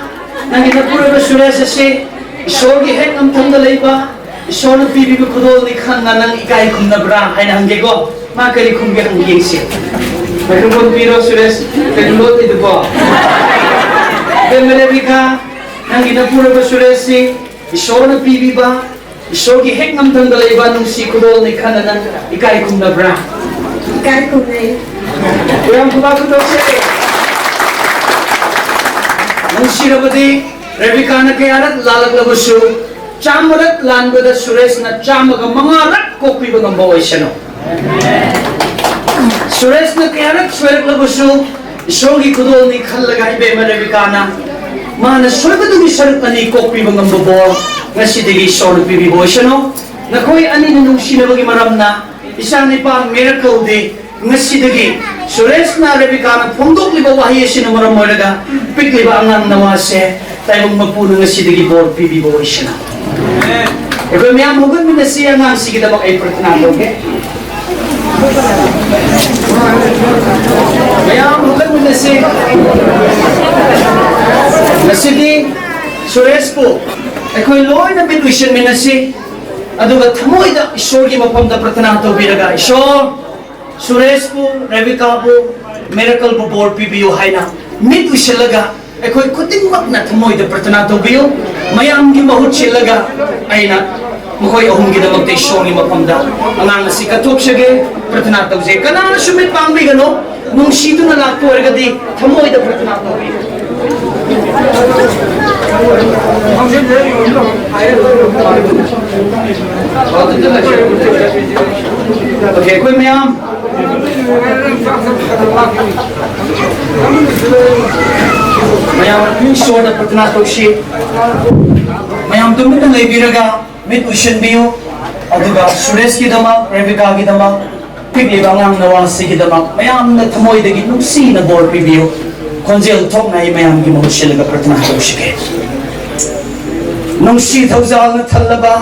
ꯅꯪꯒꯤ ꯅꯄꯨꯔꯣꯏꯕ ꯁꯨꯔꯦꯁ ꯑꯁꯤ ꯏꯁꯣꯔꯒꯤ ꯍꯦꯛ ꯅꯝꯊꯪꯗ ꯂꯩꯕ, ꯏꯁꯣꯔꯅ ꯄꯤꯕꯤꯕ ꯈꯨꯗꯣꯜꯅꯤ ꯈꯟꯅ ꯅꯪ ꯏꯀꯥꯏ ꯈꯨꯝꯅꯕ꯭ꯔꯥ ꯍꯥꯏꯅ ꯍꯪꯒꯦꯀꯣ꯫ ꯃꯥ ꯀꯔꯤ ꯈꯨꯝꯒꯦ ꯍꯪꯒꯦ ꯌꯦꯡꯁꯤ꯫ Microphone ꯄꯤꯔꯣ, ꯁꯨꯔꯦꯁ꯫ ꯀꯩꯅꯣ ꯂꯣꯠꯂꯤꯗꯨꯕꯣ? ꯏꯕꯦꯝꯃ ꯔꯦꯕꯤꯀꯥ, ꯅꯪꯒꯤ ꯅꯄꯨꯔꯣꯏꯕ ꯁꯨꯔꯦꯁꯁꯤ ꯏꯁꯣꯔꯅ ꯄꯤꯕꯤꯕ, ꯏꯁꯣꯔꯒꯤ ꯍꯦꯛ ꯉꯝꯊꯪꯗ ꯂꯩꯕ ꯅꯨꯡꯁꯤ ꯈꯨꯗꯣꯜꯅꯤ ꯈꯟꯅ ꯅꯪ ꯏꯀꯥꯏ ꯈꯨꯝꯅꯕ꯭ꯔꯥ? ꯏꯀꯥꯏ ꯈꯨꯝꯅꯩ꯫ ꯃꯌꯥꯝ ꯈꯨꯕꯥꯛ ꯈꯨꯗꯣꯜꯁꯦ꯫ ꯅꯨꯡꯁꯤꯔꯕꯗꯤ ꯔꯦꯕꯤꯀꯥꯅ ꯀꯌꯥꯔꯛ ꯂꯥꯜꯂꯛꯂꯕꯁꯨ, ꯆꯥꯝꯃꯔꯛ ꯂꯥꯟꯕꯗ ꯁꯨꯔꯦꯁꯅ ꯆꯥꯝꯃꯒ ꯃꯉꯥꯔꯛ ꯀꯣꯛꯄꯤꯕ ꯉꯝꯕ ꯑꯣꯏꯁꯅꯨ꯫ ꯁꯨꯔꯦꯁꯅ ꯀꯌꯥꯔꯛ ꯁꯣꯏꯔꯛꯂꯕꯁꯨ, ꯏꯁꯣꯔꯒꯤ ꯈꯨꯗꯣꯜꯅꯤ ꯈꯜꯂꯒ ꯏꯕꯦꯝꯃ ꯔꯦꯕꯤꯀꯥꯅ ꯃꯥꯅ ꯁꯣꯏꯕꯗꯨꯒꯤ ꯁꯔꯨꯛ ꯑꯅꯤ ꯀꯣꯛꯄꯤꯕ ꯉꯝꯕ ꯕꯣꯔ ꯉꯁꯤꯗꯒꯤ ꯏꯁꯣꯔꯅ ꯄꯤꯕꯤꯕ ꯑꯣꯏꯁꯅꯨ꯫ ꯅꯈꯣꯏ ꯑꯅꯤꯅ ꯅꯨꯡꯁꯤꯅꯕꯒꯤ ꯃꯔꯝꯅ ꯏꯆꯥ ꯅꯤꯄꯥ ꯃꯤꯔꯦꯀꯜꯗꯤ ꯉꯁꯤꯗꯒꯤ ꯁꯨꯔꯦꯁꯅ ꯔꯦꯕꯤꯀꯥꯅ ꯐꯣꯡꯗꯣꯛꯂꯤꯕ ꯋꯥꯍꯩ ꯑꯁꯤꯅ ꯃꯔꯝ ꯑꯣꯏꯔꯒ ꯄꯤꯛꯂꯤꯕ ꯑꯉꯥꯡ ꯅꯋꯥꯁꯦ ꯇꯥꯏꯕꯪ ꯃꯄꯨꯅ ꯉꯁꯤꯗꯒꯤ ꯕꯣꯔ ꯄꯤꯕꯤꯕ ꯑꯣꯏꯁꯅꯨ꯫ ꯑꯩꯈꯣꯏ ꯃꯌꯥꯝ ꯍꯧꯒꯠꯃꯤꯟꯅꯁꯤ, ꯑꯉꯥꯡꯁꯤꯒꯤꯗꯃꯛ ꯑꯩ ꯄ꯭ꯔꯊꯅꯥ ꯇꯧꯒꯦ꯫ ꯃꯌꯥꯝ ꯍꯧꯒꯠꯃꯤꯟꯅꯁꯤ꯫ ꯉꯁꯤꯗꯤ ꯁꯨꯔꯦꯁꯄꯨ ꯑꯩꯈꯣꯏ ꯂꯣꯏꯅ ꯃꯤꯠ ꯎꯏꯁꯤꯟꯃꯤꯟꯅꯁꯤ, ꯑꯗꯨꯒ ꯊꯃꯣꯏꯗ ꯏꯁꯣꯔꯒꯤ ꯃꯐꯝꯗ ꯄ꯭ꯔꯊꯅꯥ ꯇꯧꯕꯤꯔꯒ, "ꯏꯁꯣꯔ, ꯁꯨꯔꯦꯁꯄꯨ, ꯔꯦꯕꯤꯀꯥꯕꯨ, ꯃꯤꯔꯦꯀꯜꯕꯨ ꯕꯣꯔ ꯄꯤꯕꯤꯌꯨ" ꯍꯥꯏꯅ ꯃꯤꯠ ꯎꯏꯁꯤꯜꯂꯒ ꯑꯩꯈꯣꯏ ꯈꯨꯗꯤꯡꯃꯛꯅ ꯊꯃꯣꯏꯗ ꯄ꯭ꯔꯊꯅꯥ ꯇꯧꯕꯤꯌꯨ꯫ ꯃꯌꯥꯝꯒꯤ ꯃꯍꯨꯠ ꯁꯤꯜꯂꯒ ꯑꯩꯅ ꯃꯈꯣꯏ ꯑꯍꯨꯝꯒꯤꯗꯃꯛꯇ ꯏꯁꯣꯔꯒꯤ ꯃꯐꯝꯗ ꯑꯉꯥꯡ ꯑꯁꯤ ꯀꯠꯊꯣꯛꯆꯒꯦ, ꯄ꯭ꯔꯊꯅꯥ ꯇꯧꯖꯩ꯫ ꯀꯅꯥꯁꯨ ꯃꯤꯠ ꯄꯥꯡꯕꯤꯒꯅꯨ꯫ ꯅꯨꯡꯁꯤꯗꯨꯅ ꯂꯥꯛꯄ ꯑꯣꯏꯔꯒꯗꯤ ꯊꯃꯣꯏꯗ ꯄ꯭ꯔꯊꯅꯥ ꯇꯧꯕꯤꯌꯨ꯫ ꯑꯣꯀꯦ, ꯑꯩꯈꯣꯏ ꯃꯌꯥꯝ, ꯃꯌꯥꯝ ꯏꯁꯣꯔꯗ ꯄ꯭ꯔꯊꯅꯥ ꯇꯧꯁꯤ꯫ ꯃꯌꯥꯝ ꯇꯨꯃꯤꯟꯅ ꯂꯩꯕꯤꯔꯒ ꯃꯤꯠ ꯎꯏꯁꯤꯟꯕꯤꯌꯨ꯫ ꯑꯗꯨꯒ ꯁꯨꯔꯦꯁꯀꯤꯗꯃꯛ, ꯔꯦꯕꯤꯀꯥꯒꯤꯗꯃꯛ, ꯄꯤꯛꯂꯤꯕ ꯑꯉꯥꯡ ꯅꯋꯥꯁꯤꯒꯤꯗꯃꯛ ꯃꯌꯥꯝꯅ ꯊꯃꯣꯏꯗꯒꯤ ꯅꯨꯡꯁꯤꯅ ꯕꯣꯔ ꯄꯤꯕꯤꯌꯨ꯫ ꯈꯣꯟꯖꯦꯜ ꯊꯣꯛꯅ ꯑꯩ ꯃꯌꯥꯝꯒꯤ ꯃꯍꯨꯠ ꯁꯤꯜꯂꯒ ꯄ꯭ꯔꯊꯅꯥ ꯇꯧꯁꯤꯒꯦ꯫ ꯅꯨꯡꯁꯤ ꯊꯧꯖꯥꯜꯅ ꯊꯜꯂꯕ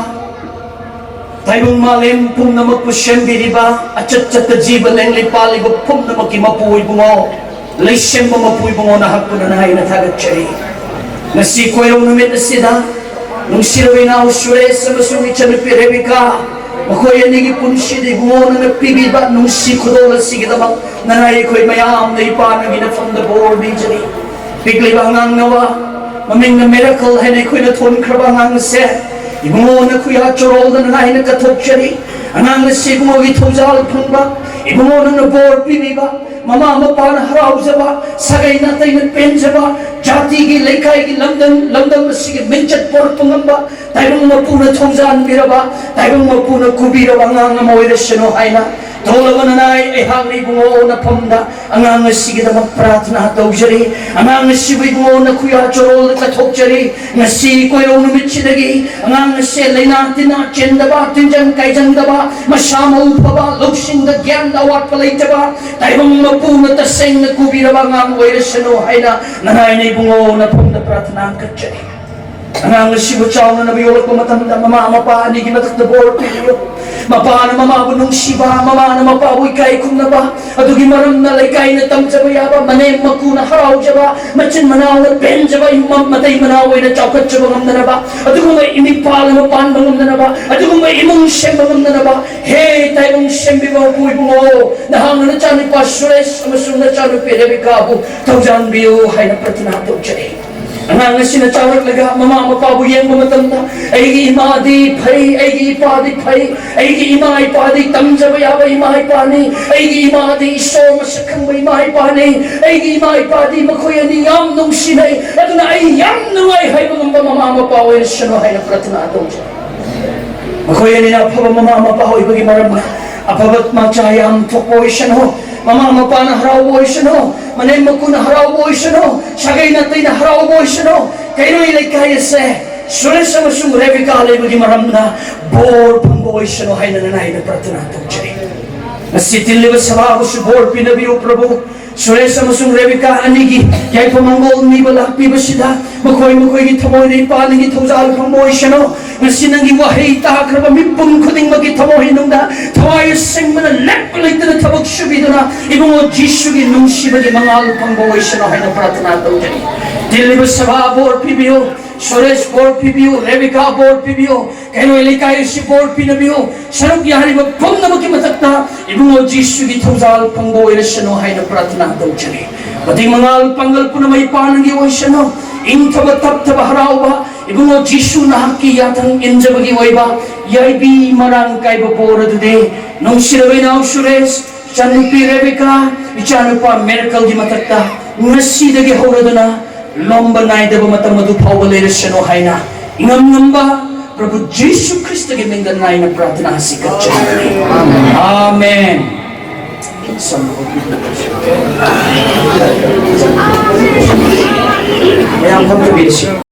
ꯇꯥꯏꯕꯪ ꯃꯥꯂꯦꯝ ꯄꯨꯝꯅꯃꯛꯄꯨ ꯁꯦꯝꯕꯤꯔꯤꯕ, ꯑꯆꯠ ꯆꯠꯇ ꯖꯤꯕ ꯂꯦꯡꯂꯤ ꯄꯥꯜꯂꯤꯕ ꯄꯨꯝꯅꯃꯛꯀꯤ ꯃꯄꯨ ꯏꯕꯨꯡꯉꯣ, ꯂꯩꯁꯦꯝꯕ ꯃꯄꯨ ꯏꯕꯨꯡꯉꯣ, ꯅꯍꯥꯛꯄꯨ ꯅꯅꯥꯏꯅ ꯊꯥꯒꯠꯆꯔꯤ꯫ ꯉꯁꯤ ꯈꯣꯏꯔꯧ ꯅꯨꯃꯤꯠ ꯑꯁꯤꯗ ꯅꯨꯡꯁꯤꯔꯕ ꯏꯅꯥꯎ ꯁꯨꯔꯦꯁ ꯑꯃꯁꯨꯡ ꯏꯆꯟꯅꯨꯄꯤ ꯔꯦꯕꯤꯀꯥ, ꯃꯈꯣꯏ ꯑꯅꯤꯒꯤ ꯄꯨꯟꯁꯤꯗ ꯏꯕꯨꯡꯉꯣ ꯅꯪꯅ ꯄꯤꯕꯤꯕ ꯅꯨꯡꯁꯤ ꯈꯨꯗꯣꯜ ꯑꯁꯤꯒꯤꯗꯃꯛ ꯅꯅꯥꯏ ꯑꯩꯈꯣꯏ ꯃꯌꯥꯝꯅ ꯏꯄꯥ ꯅꯪꯒꯤ ꯅꯐꯝꯗ ꯕꯣꯔ ꯅꯤꯖꯔꯤ꯫ ꯄꯤꯛꯂꯤꯕ ꯑꯉꯥꯡ ꯅꯋꯥ, ꯃꯃꯤꯡꯅ ꯃꯤꯔꯥꯀꯜ ꯍꯥꯏꯅ ꯑꯩꯈꯣꯏꯅ ꯊꯣꯟꯈ꯭ꯔꯕ ꯑꯉꯥꯡ ꯑꯁꯦ ꯏꯕꯨꯡꯉꯣ ꯅꯈꯨꯌꯥ ꯆꯣꯔꯣꯜꯗ ꯅꯅꯥꯏꯅ ꯀꯠꯊꯣꯛꯆꯔꯤ꯫ ꯑꯉꯥꯡ ꯑꯁꯤ ꯏꯕꯨꯡꯉꯣꯒꯤ ꯊꯧꯖꯥꯜ ꯐꯪꯕ, ꯏꯕꯨꯡꯉꯣ ꯅꯪꯅ ꯕꯣꯔ ꯄꯤꯕꯤꯕ, ꯃꯃꯥ ꯃꯄꯥꯅ ꯍꯔꯥꯎꯖꯕ, ꯁꯥꯒꯩ ꯅꯥꯇꯩꯅ ꯄꯦꯟꯖꯕ, ꯖꯥꯇꯤꯒꯤ ꯂꯩꯀꯥꯏꯒꯤ ꯂꯝꯗꯝ ꯂꯝꯗꯝ ꯑꯁꯤꯒꯤ ꯃꯤꯡꯆꯠ ꯄꯣꯔꯛꯄ ꯉꯝꯕ, ꯇꯥꯏꯕꯪ ꯃꯄꯨꯅ ꯊꯧꯖꯥꯟꯕꯤꯔꯕ, ꯇꯥꯏꯕꯪ ꯃꯄꯨꯅ ꯀꯨꯕꯤꯔꯕ ꯑꯉꯥꯡ ꯑꯃ ꯑꯣꯏꯔꯁꯅꯨ ꯍꯥꯏꯅ ꯇꯣꯜꯂꯕ ꯅꯅꯥꯏ ꯑꯩꯍꯥꯛꯅ ꯏꯕꯨꯡꯉꯣ ꯅꯐꯝꯗ ꯑꯉꯥꯡ ꯑꯁꯤꯒꯤꯗꯃꯛ ꯄ꯭ꯔꯥꯊꯅꯥ ꯇꯧꯖꯔꯤ꯫ ꯑꯉꯥꯡ ꯑꯁꯤꯕꯨ ꯏꯕꯨꯡꯉꯣ ꯅꯈꯨꯌꯥ ꯆꯣꯔꯣꯜꯗ ꯀꯠꯊꯣꯛꯆꯔꯤ꯫ ꯉꯁꯤ ꯀꯣꯏꯔꯧ ꯅꯨꯃꯤꯠꯁꯤꯗꯒꯤ ꯑꯉꯥꯡ ꯑꯁꯦ ꯂꯩꯅꯥ ꯇꯤꯟꯅꯥ ꯆꯦꯟꯗꯕ, ꯇꯤꯟꯖꯪ ꯀꯥꯏꯖꯪꯗꯕ, ꯃꯁꯥ ꯃꯎ ꯐꯕ, ꯂꯧꯁꯤꯡꯗ ꯒ꯭ꯌꯥꯟꯗ ꯑꯋꯥꯠꯄ ꯂꯩꯇꯕ, ꯇꯥꯏꯕꯪ ꯃꯄꯨꯅ ꯇꯁꯦꯡꯅ ꯀꯨꯕꯤꯔꯕ ꯑꯉꯥꯡ ꯑꯣꯏꯔꯁꯅꯨ ꯍꯥꯏꯅ ꯅꯅꯥꯏꯅ ꯏꯕꯨꯡꯉꯣ ꯅꯐꯝꯗ ꯄ꯭ꯔꯥꯊꯅꯥ ꯀꯠꯆꯔꯤ꯫ ꯑꯉꯥꯡ ꯑꯁꯤꯕꯨ ꯆꯥꯎꯅꯅꯕ ꯌꯣꯛꯂꯛꯄ ꯃꯇꯝꯗ ꯃꯃꯥ ꯃꯄꯥ ꯑꯅꯤꯒꯤ ꯃꯊꯛꯇ ꯕꯣꯔ ꯄꯤꯕꯤꯌꯨ꯫ ꯃꯄꯥꯅ ꯃꯃꯥꯕꯨ ꯅꯨꯡꯁꯤꯕ, ꯃꯃꯥꯅ ꯃꯄꯥꯕꯨ ꯏꯀꯥꯏ ꯈꯨꯝꯅꯕ, ꯑꯗꯨꯒꯤ ꯃꯔꯝꯅ ꯂꯩꯀꯥꯏꯅ ꯇꯝꯖꯕ ꯌꯥꯕ, ꯃꯅꯦꯝ ꯃꯀꯨꯅ ꯍꯔꯥꯎꯖꯕ, ꯃꯆꯤꯟ ꯃꯅꯥꯎꯅ ꯄꯦꯟꯖꯕ, ꯏꯃ-, ꯃꯇꯩ ꯃꯅꯥꯎ ꯑꯣꯏꯅ ꯆꯥꯎꯈꯠꯆꯕ ꯉꯝꯅꯅꯕ, ꯑꯗꯨꯒꯨꯝꯕ ꯏꯃꯤꯠ ꯄꯥꯜ ꯑꯃ ꯄꯥꯟꯕ ꯉꯝꯅꯅꯕ, ꯑꯗꯨꯒꯨꯝꯕ ꯏꯃꯨꯡ ꯁꯦꯝꯕ ꯉꯝꯅꯅꯕ, ꯍꯦ ꯇꯥꯏꯕꯪ ꯁꯦꯝꯕꯤꯕ ꯃꯄꯨ ꯏꯕꯨꯡꯉꯣ, ꯅꯍꯥꯛꯅ ꯅꯆꯥꯅꯨꯄꯥ ꯁꯨꯔꯦꯁ ꯑꯃꯁꯨꯡ ꯅꯆꯥꯅꯨꯄꯤ ꯔꯦꯕꯤꯀꯥꯕꯨ ꯊꯧꯖꯥꯟꯕꯤꯌꯨ ꯍꯥꯏꯅ ꯄ꯭ꯔꯊꯅꯥ ꯇꯧꯖꯔꯤ꯫ ꯑꯉꯥꯡ ꯑꯁꯤꯅ ꯆꯥꯎꯔꯛꯂꯒ ꯃꯃꯥ ꯃꯄꯥꯕꯨ ꯌꯦꯡꯕ ꯃꯇꯝꯗ, "ꯑꯩꯒꯤ ꯏꯃꯥꯗꯤ ꯐꯩ, ꯑꯩꯒꯤ ꯏꯄꯥꯗꯤ ꯐꯩ, ꯑꯩꯒꯤ ꯏꯃꯥ ꯏꯄꯥꯗꯤ ꯇꯝꯖꯕ ꯌꯥꯕ ꯏꯃꯥ ꯏꯄꯥꯅꯤ, ꯑꯩꯒꯤ ꯏꯃꯥꯗꯤ ꯏꯁꯣꯔ ꯃꯁꯛ ꯈꯪꯕ ꯏꯃꯥ ꯏꯄꯥꯅꯤ, ꯑꯩꯒꯤ ꯏꯃꯥ ꯏꯄꯥꯗꯤ ꯃꯈꯣꯏ ꯑꯅꯤ ꯌꯥꯝ ꯅꯨꯡꯁꯤꯅꯩ, ꯑꯗꯨꯅ ꯑꯩ ꯌꯥꯝ ꯅꯨꯡꯉꯥꯏ" ꯍꯥꯏꯕ ꯉꯝꯕ ꯃꯃꯥ ꯃꯄꯥ ꯑꯣꯏꯔꯁꯅꯨ ꯍꯥꯏꯅ ꯄ꯭ꯔꯊꯅꯥ ꯇꯧꯖꯩ꯫ ꯃꯈꯣꯏ ꯑꯅꯤꯅ ꯑꯐꯕ ꯃꯃꯥ ꯃꯄꯥ ꯑꯣꯏꯕꯒꯤ ꯃꯔꯝꯅ ꯑꯐꯕ ꯃꯆꯥ ꯌꯥꯝ ꯊꯣꯛꯄ ꯑꯣꯏꯁꯅꯨ꯫ ꯃꯃꯥ ꯃꯄꯥꯅ ꯍꯔꯥꯎꯕ ꯑꯣꯏꯁꯅꯨ, ꯃꯅꯦꯝ ꯃꯀꯨꯅ ꯍꯔꯥꯎꯕ ꯑꯣꯏꯁꯅꯨ, ꯁꯥꯒꯩ ꯅꯥꯇꯩꯅ ꯍꯔꯥꯎꯕ ꯑꯣꯏꯁꯅꯨ꯫ ꯀꯩꯔꯣꯏ ꯂꯩꯀꯥꯏ ꯑꯁꯦ ꯁꯨꯔꯦꯁ ꯑꯃꯁꯨꯡ ꯔꯦꯕꯤꯀꯥ ꯂꯩꯕꯒꯤ ꯃꯔꯝꯅ ꯕꯣꯔ ꯐꯪꯕ ꯑꯣꯏꯁꯅꯨ ꯍꯥꯏꯅ ꯅꯅꯥꯏꯗ ꯄ꯭ꯔꯊꯅꯥ ꯇꯧꯖꯔꯤ꯫ ꯉꯁꯤ ꯇꯤꯜꯂꯤꯕ ꯁꯚꯥꯕꯨꯁꯨ ꯕꯣꯔ ꯄꯤꯅꯕꯤꯌꯨ ꯄ꯭ꯔꯚꯨ꯫ ꯁꯨꯔꯦꯁ ꯑꯃꯁꯨꯡ ꯔꯦꯕꯤꯀꯥ ꯑꯅꯤꯒꯤ ꯌꯥꯏꯐ ꯃꯪꯒꯣꯜ ꯅꯤꯕ ꯂꯥꯛꯄꯤꯕꯁꯤꯗ ꯃꯈꯣꯏ ꯃꯈꯣꯏꯒꯤ ꯊꯃꯣꯏꯗ ꯏꯄꯥ ꯅꯪꯒꯤ ꯊꯧꯖꯥꯜ ꯐꯪꯕ ꯑꯣꯏꯁꯅꯨ꯫ ꯉꯁꯤ ꯅꯪꯒꯤ ꯋꯥꯍꯩ ꯇꯥꯈ꯭ꯔꯕ ꯃꯤꯄꯨꯝ ꯈꯨꯗꯤꯡꯃꯛꯀꯤ ꯊꯃꯣꯏꯅꯨꯡꯗ ꯊꯋꯥꯏ ꯑꯁꯦꯡꯕꯅ ꯂꯦꯞꯄ ꯂꯩꯇꯅ ꯊꯕꯛ ꯁꯨꯕꯤꯗꯨꯅ ꯏꯕꯨꯡꯉꯣ ꯖꯤꯁꯨꯒꯤ ꯅꯨꯡꯁꯤꯕꯒꯤ ꯃꯉꯥꯜ ꯐꯪꯕ ꯑꯣꯏꯁꯅꯨ ꯍꯥꯏꯅ ꯄ꯭ꯔꯥꯊꯅꯥ ꯇꯧꯖꯔꯤ꯫ ꯇꯤꯜꯂꯤꯕ ꯁꯚꯥ ꯕꯣꯔ ꯄꯤꯕꯤꯌꯨ꯫ ꯁꯨꯔꯦꯁ ꯕꯣꯔ ꯄꯤꯕꯤꯌꯨ, ꯔꯦꯕꯤꯀꯥ ꯕꯣꯔ ꯄꯤꯕꯤꯌꯨ, ꯀꯩꯔꯣꯏ ꯂꯩꯀꯥꯏ ꯑꯁꯤ ꯕꯣꯔ ꯄꯤꯅꯕꯤꯌꯨ꯫ ꯁꯔꯨꯛ ꯌꯥꯔꯤꯕ ꯄꯨꯝꯅꯃꯛꯀꯤ ꯃꯊꯛꯇ ꯏꯕꯨꯡꯉꯣ ꯖꯤꯁꯨꯒꯤ ꯊꯧꯖꯥꯜ ꯐꯪꯕ ꯑꯣꯏꯔꯁꯅꯨ ꯍꯥꯏꯅ ꯄ꯭ꯔꯥꯊꯅꯥ ꯇꯧꯖꯔꯤ꯫ ꯃꯇꯤꯛ ꯃꯉꯥꯜ ꯄꯥꯡꯒꯜ ꯄꯨꯝꯅꯃꯛ ꯏꯄꯥ ꯅꯪꯒꯤ ꯑꯣꯏꯁꯅꯨ꯫ ꯏꯪꯊꯕ ꯇꯞꯊꯕ ꯍꯔꯥꯎꯕ, ꯏꯕꯨꯡꯉꯣ ꯖꯤꯁꯨ ꯅꯍꯥꯛꯀꯤ ꯌꯥꯊꯪ ꯏꯟꯖꯕꯒꯤ ꯑꯣꯏꯕ ꯌꯥꯏꯕꯤ ꯃꯔꯥꯡ ꯀꯥꯏꯕ ꯕꯣꯔ ꯑꯗꯨꯗꯤ ꯅꯨꯡꯁꯤꯔꯕ ꯏꯅꯥꯎ ꯁꯨꯔꯦꯁ, ꯏꯆꯥꯅꯨꯄꯤ ꯔꯦꯕꯤꯀꯥ, ꯏꯆꯥꯅꯨꯄꯥ ꯃꯦꯔꯀꯜꯒꯤ ꯃꯊꯛꯇ ꯉꯁꯤꯗꯒꯤ ꯍꯧꯔꯗꯨꯅ ꯂꯣꯝꯕ ꯅꯥꯏꯗꯕ ꯃꯇꯝ ꯑꯗꯨ ꯐꯥꯎꯕ ꯂꯩꯔꯁꯅꯨ ꯍꯥꯏꯅ ꯏꯉꯝ ꯉꯝꯕ ꯄ꯭ꯔꯚꯨ ꯖꯤꯁꯨ ꯈ꯭ꯔꯤꯁꯇꯒꯤ ꯃꯤꯡꯗ ꯅꯥꯏꯅ ꯄ꯭ꯔꯥꯊꯅꯥ ꯑꯁꯤ ꯀꯠꯆꯕꯅꯤ꯫ ꯑꯥꯃꯦꯟ꯫ ꯃꯌꯥꯝ ꯐꯝꯊꯕꯤꯔꯁꯤ꯫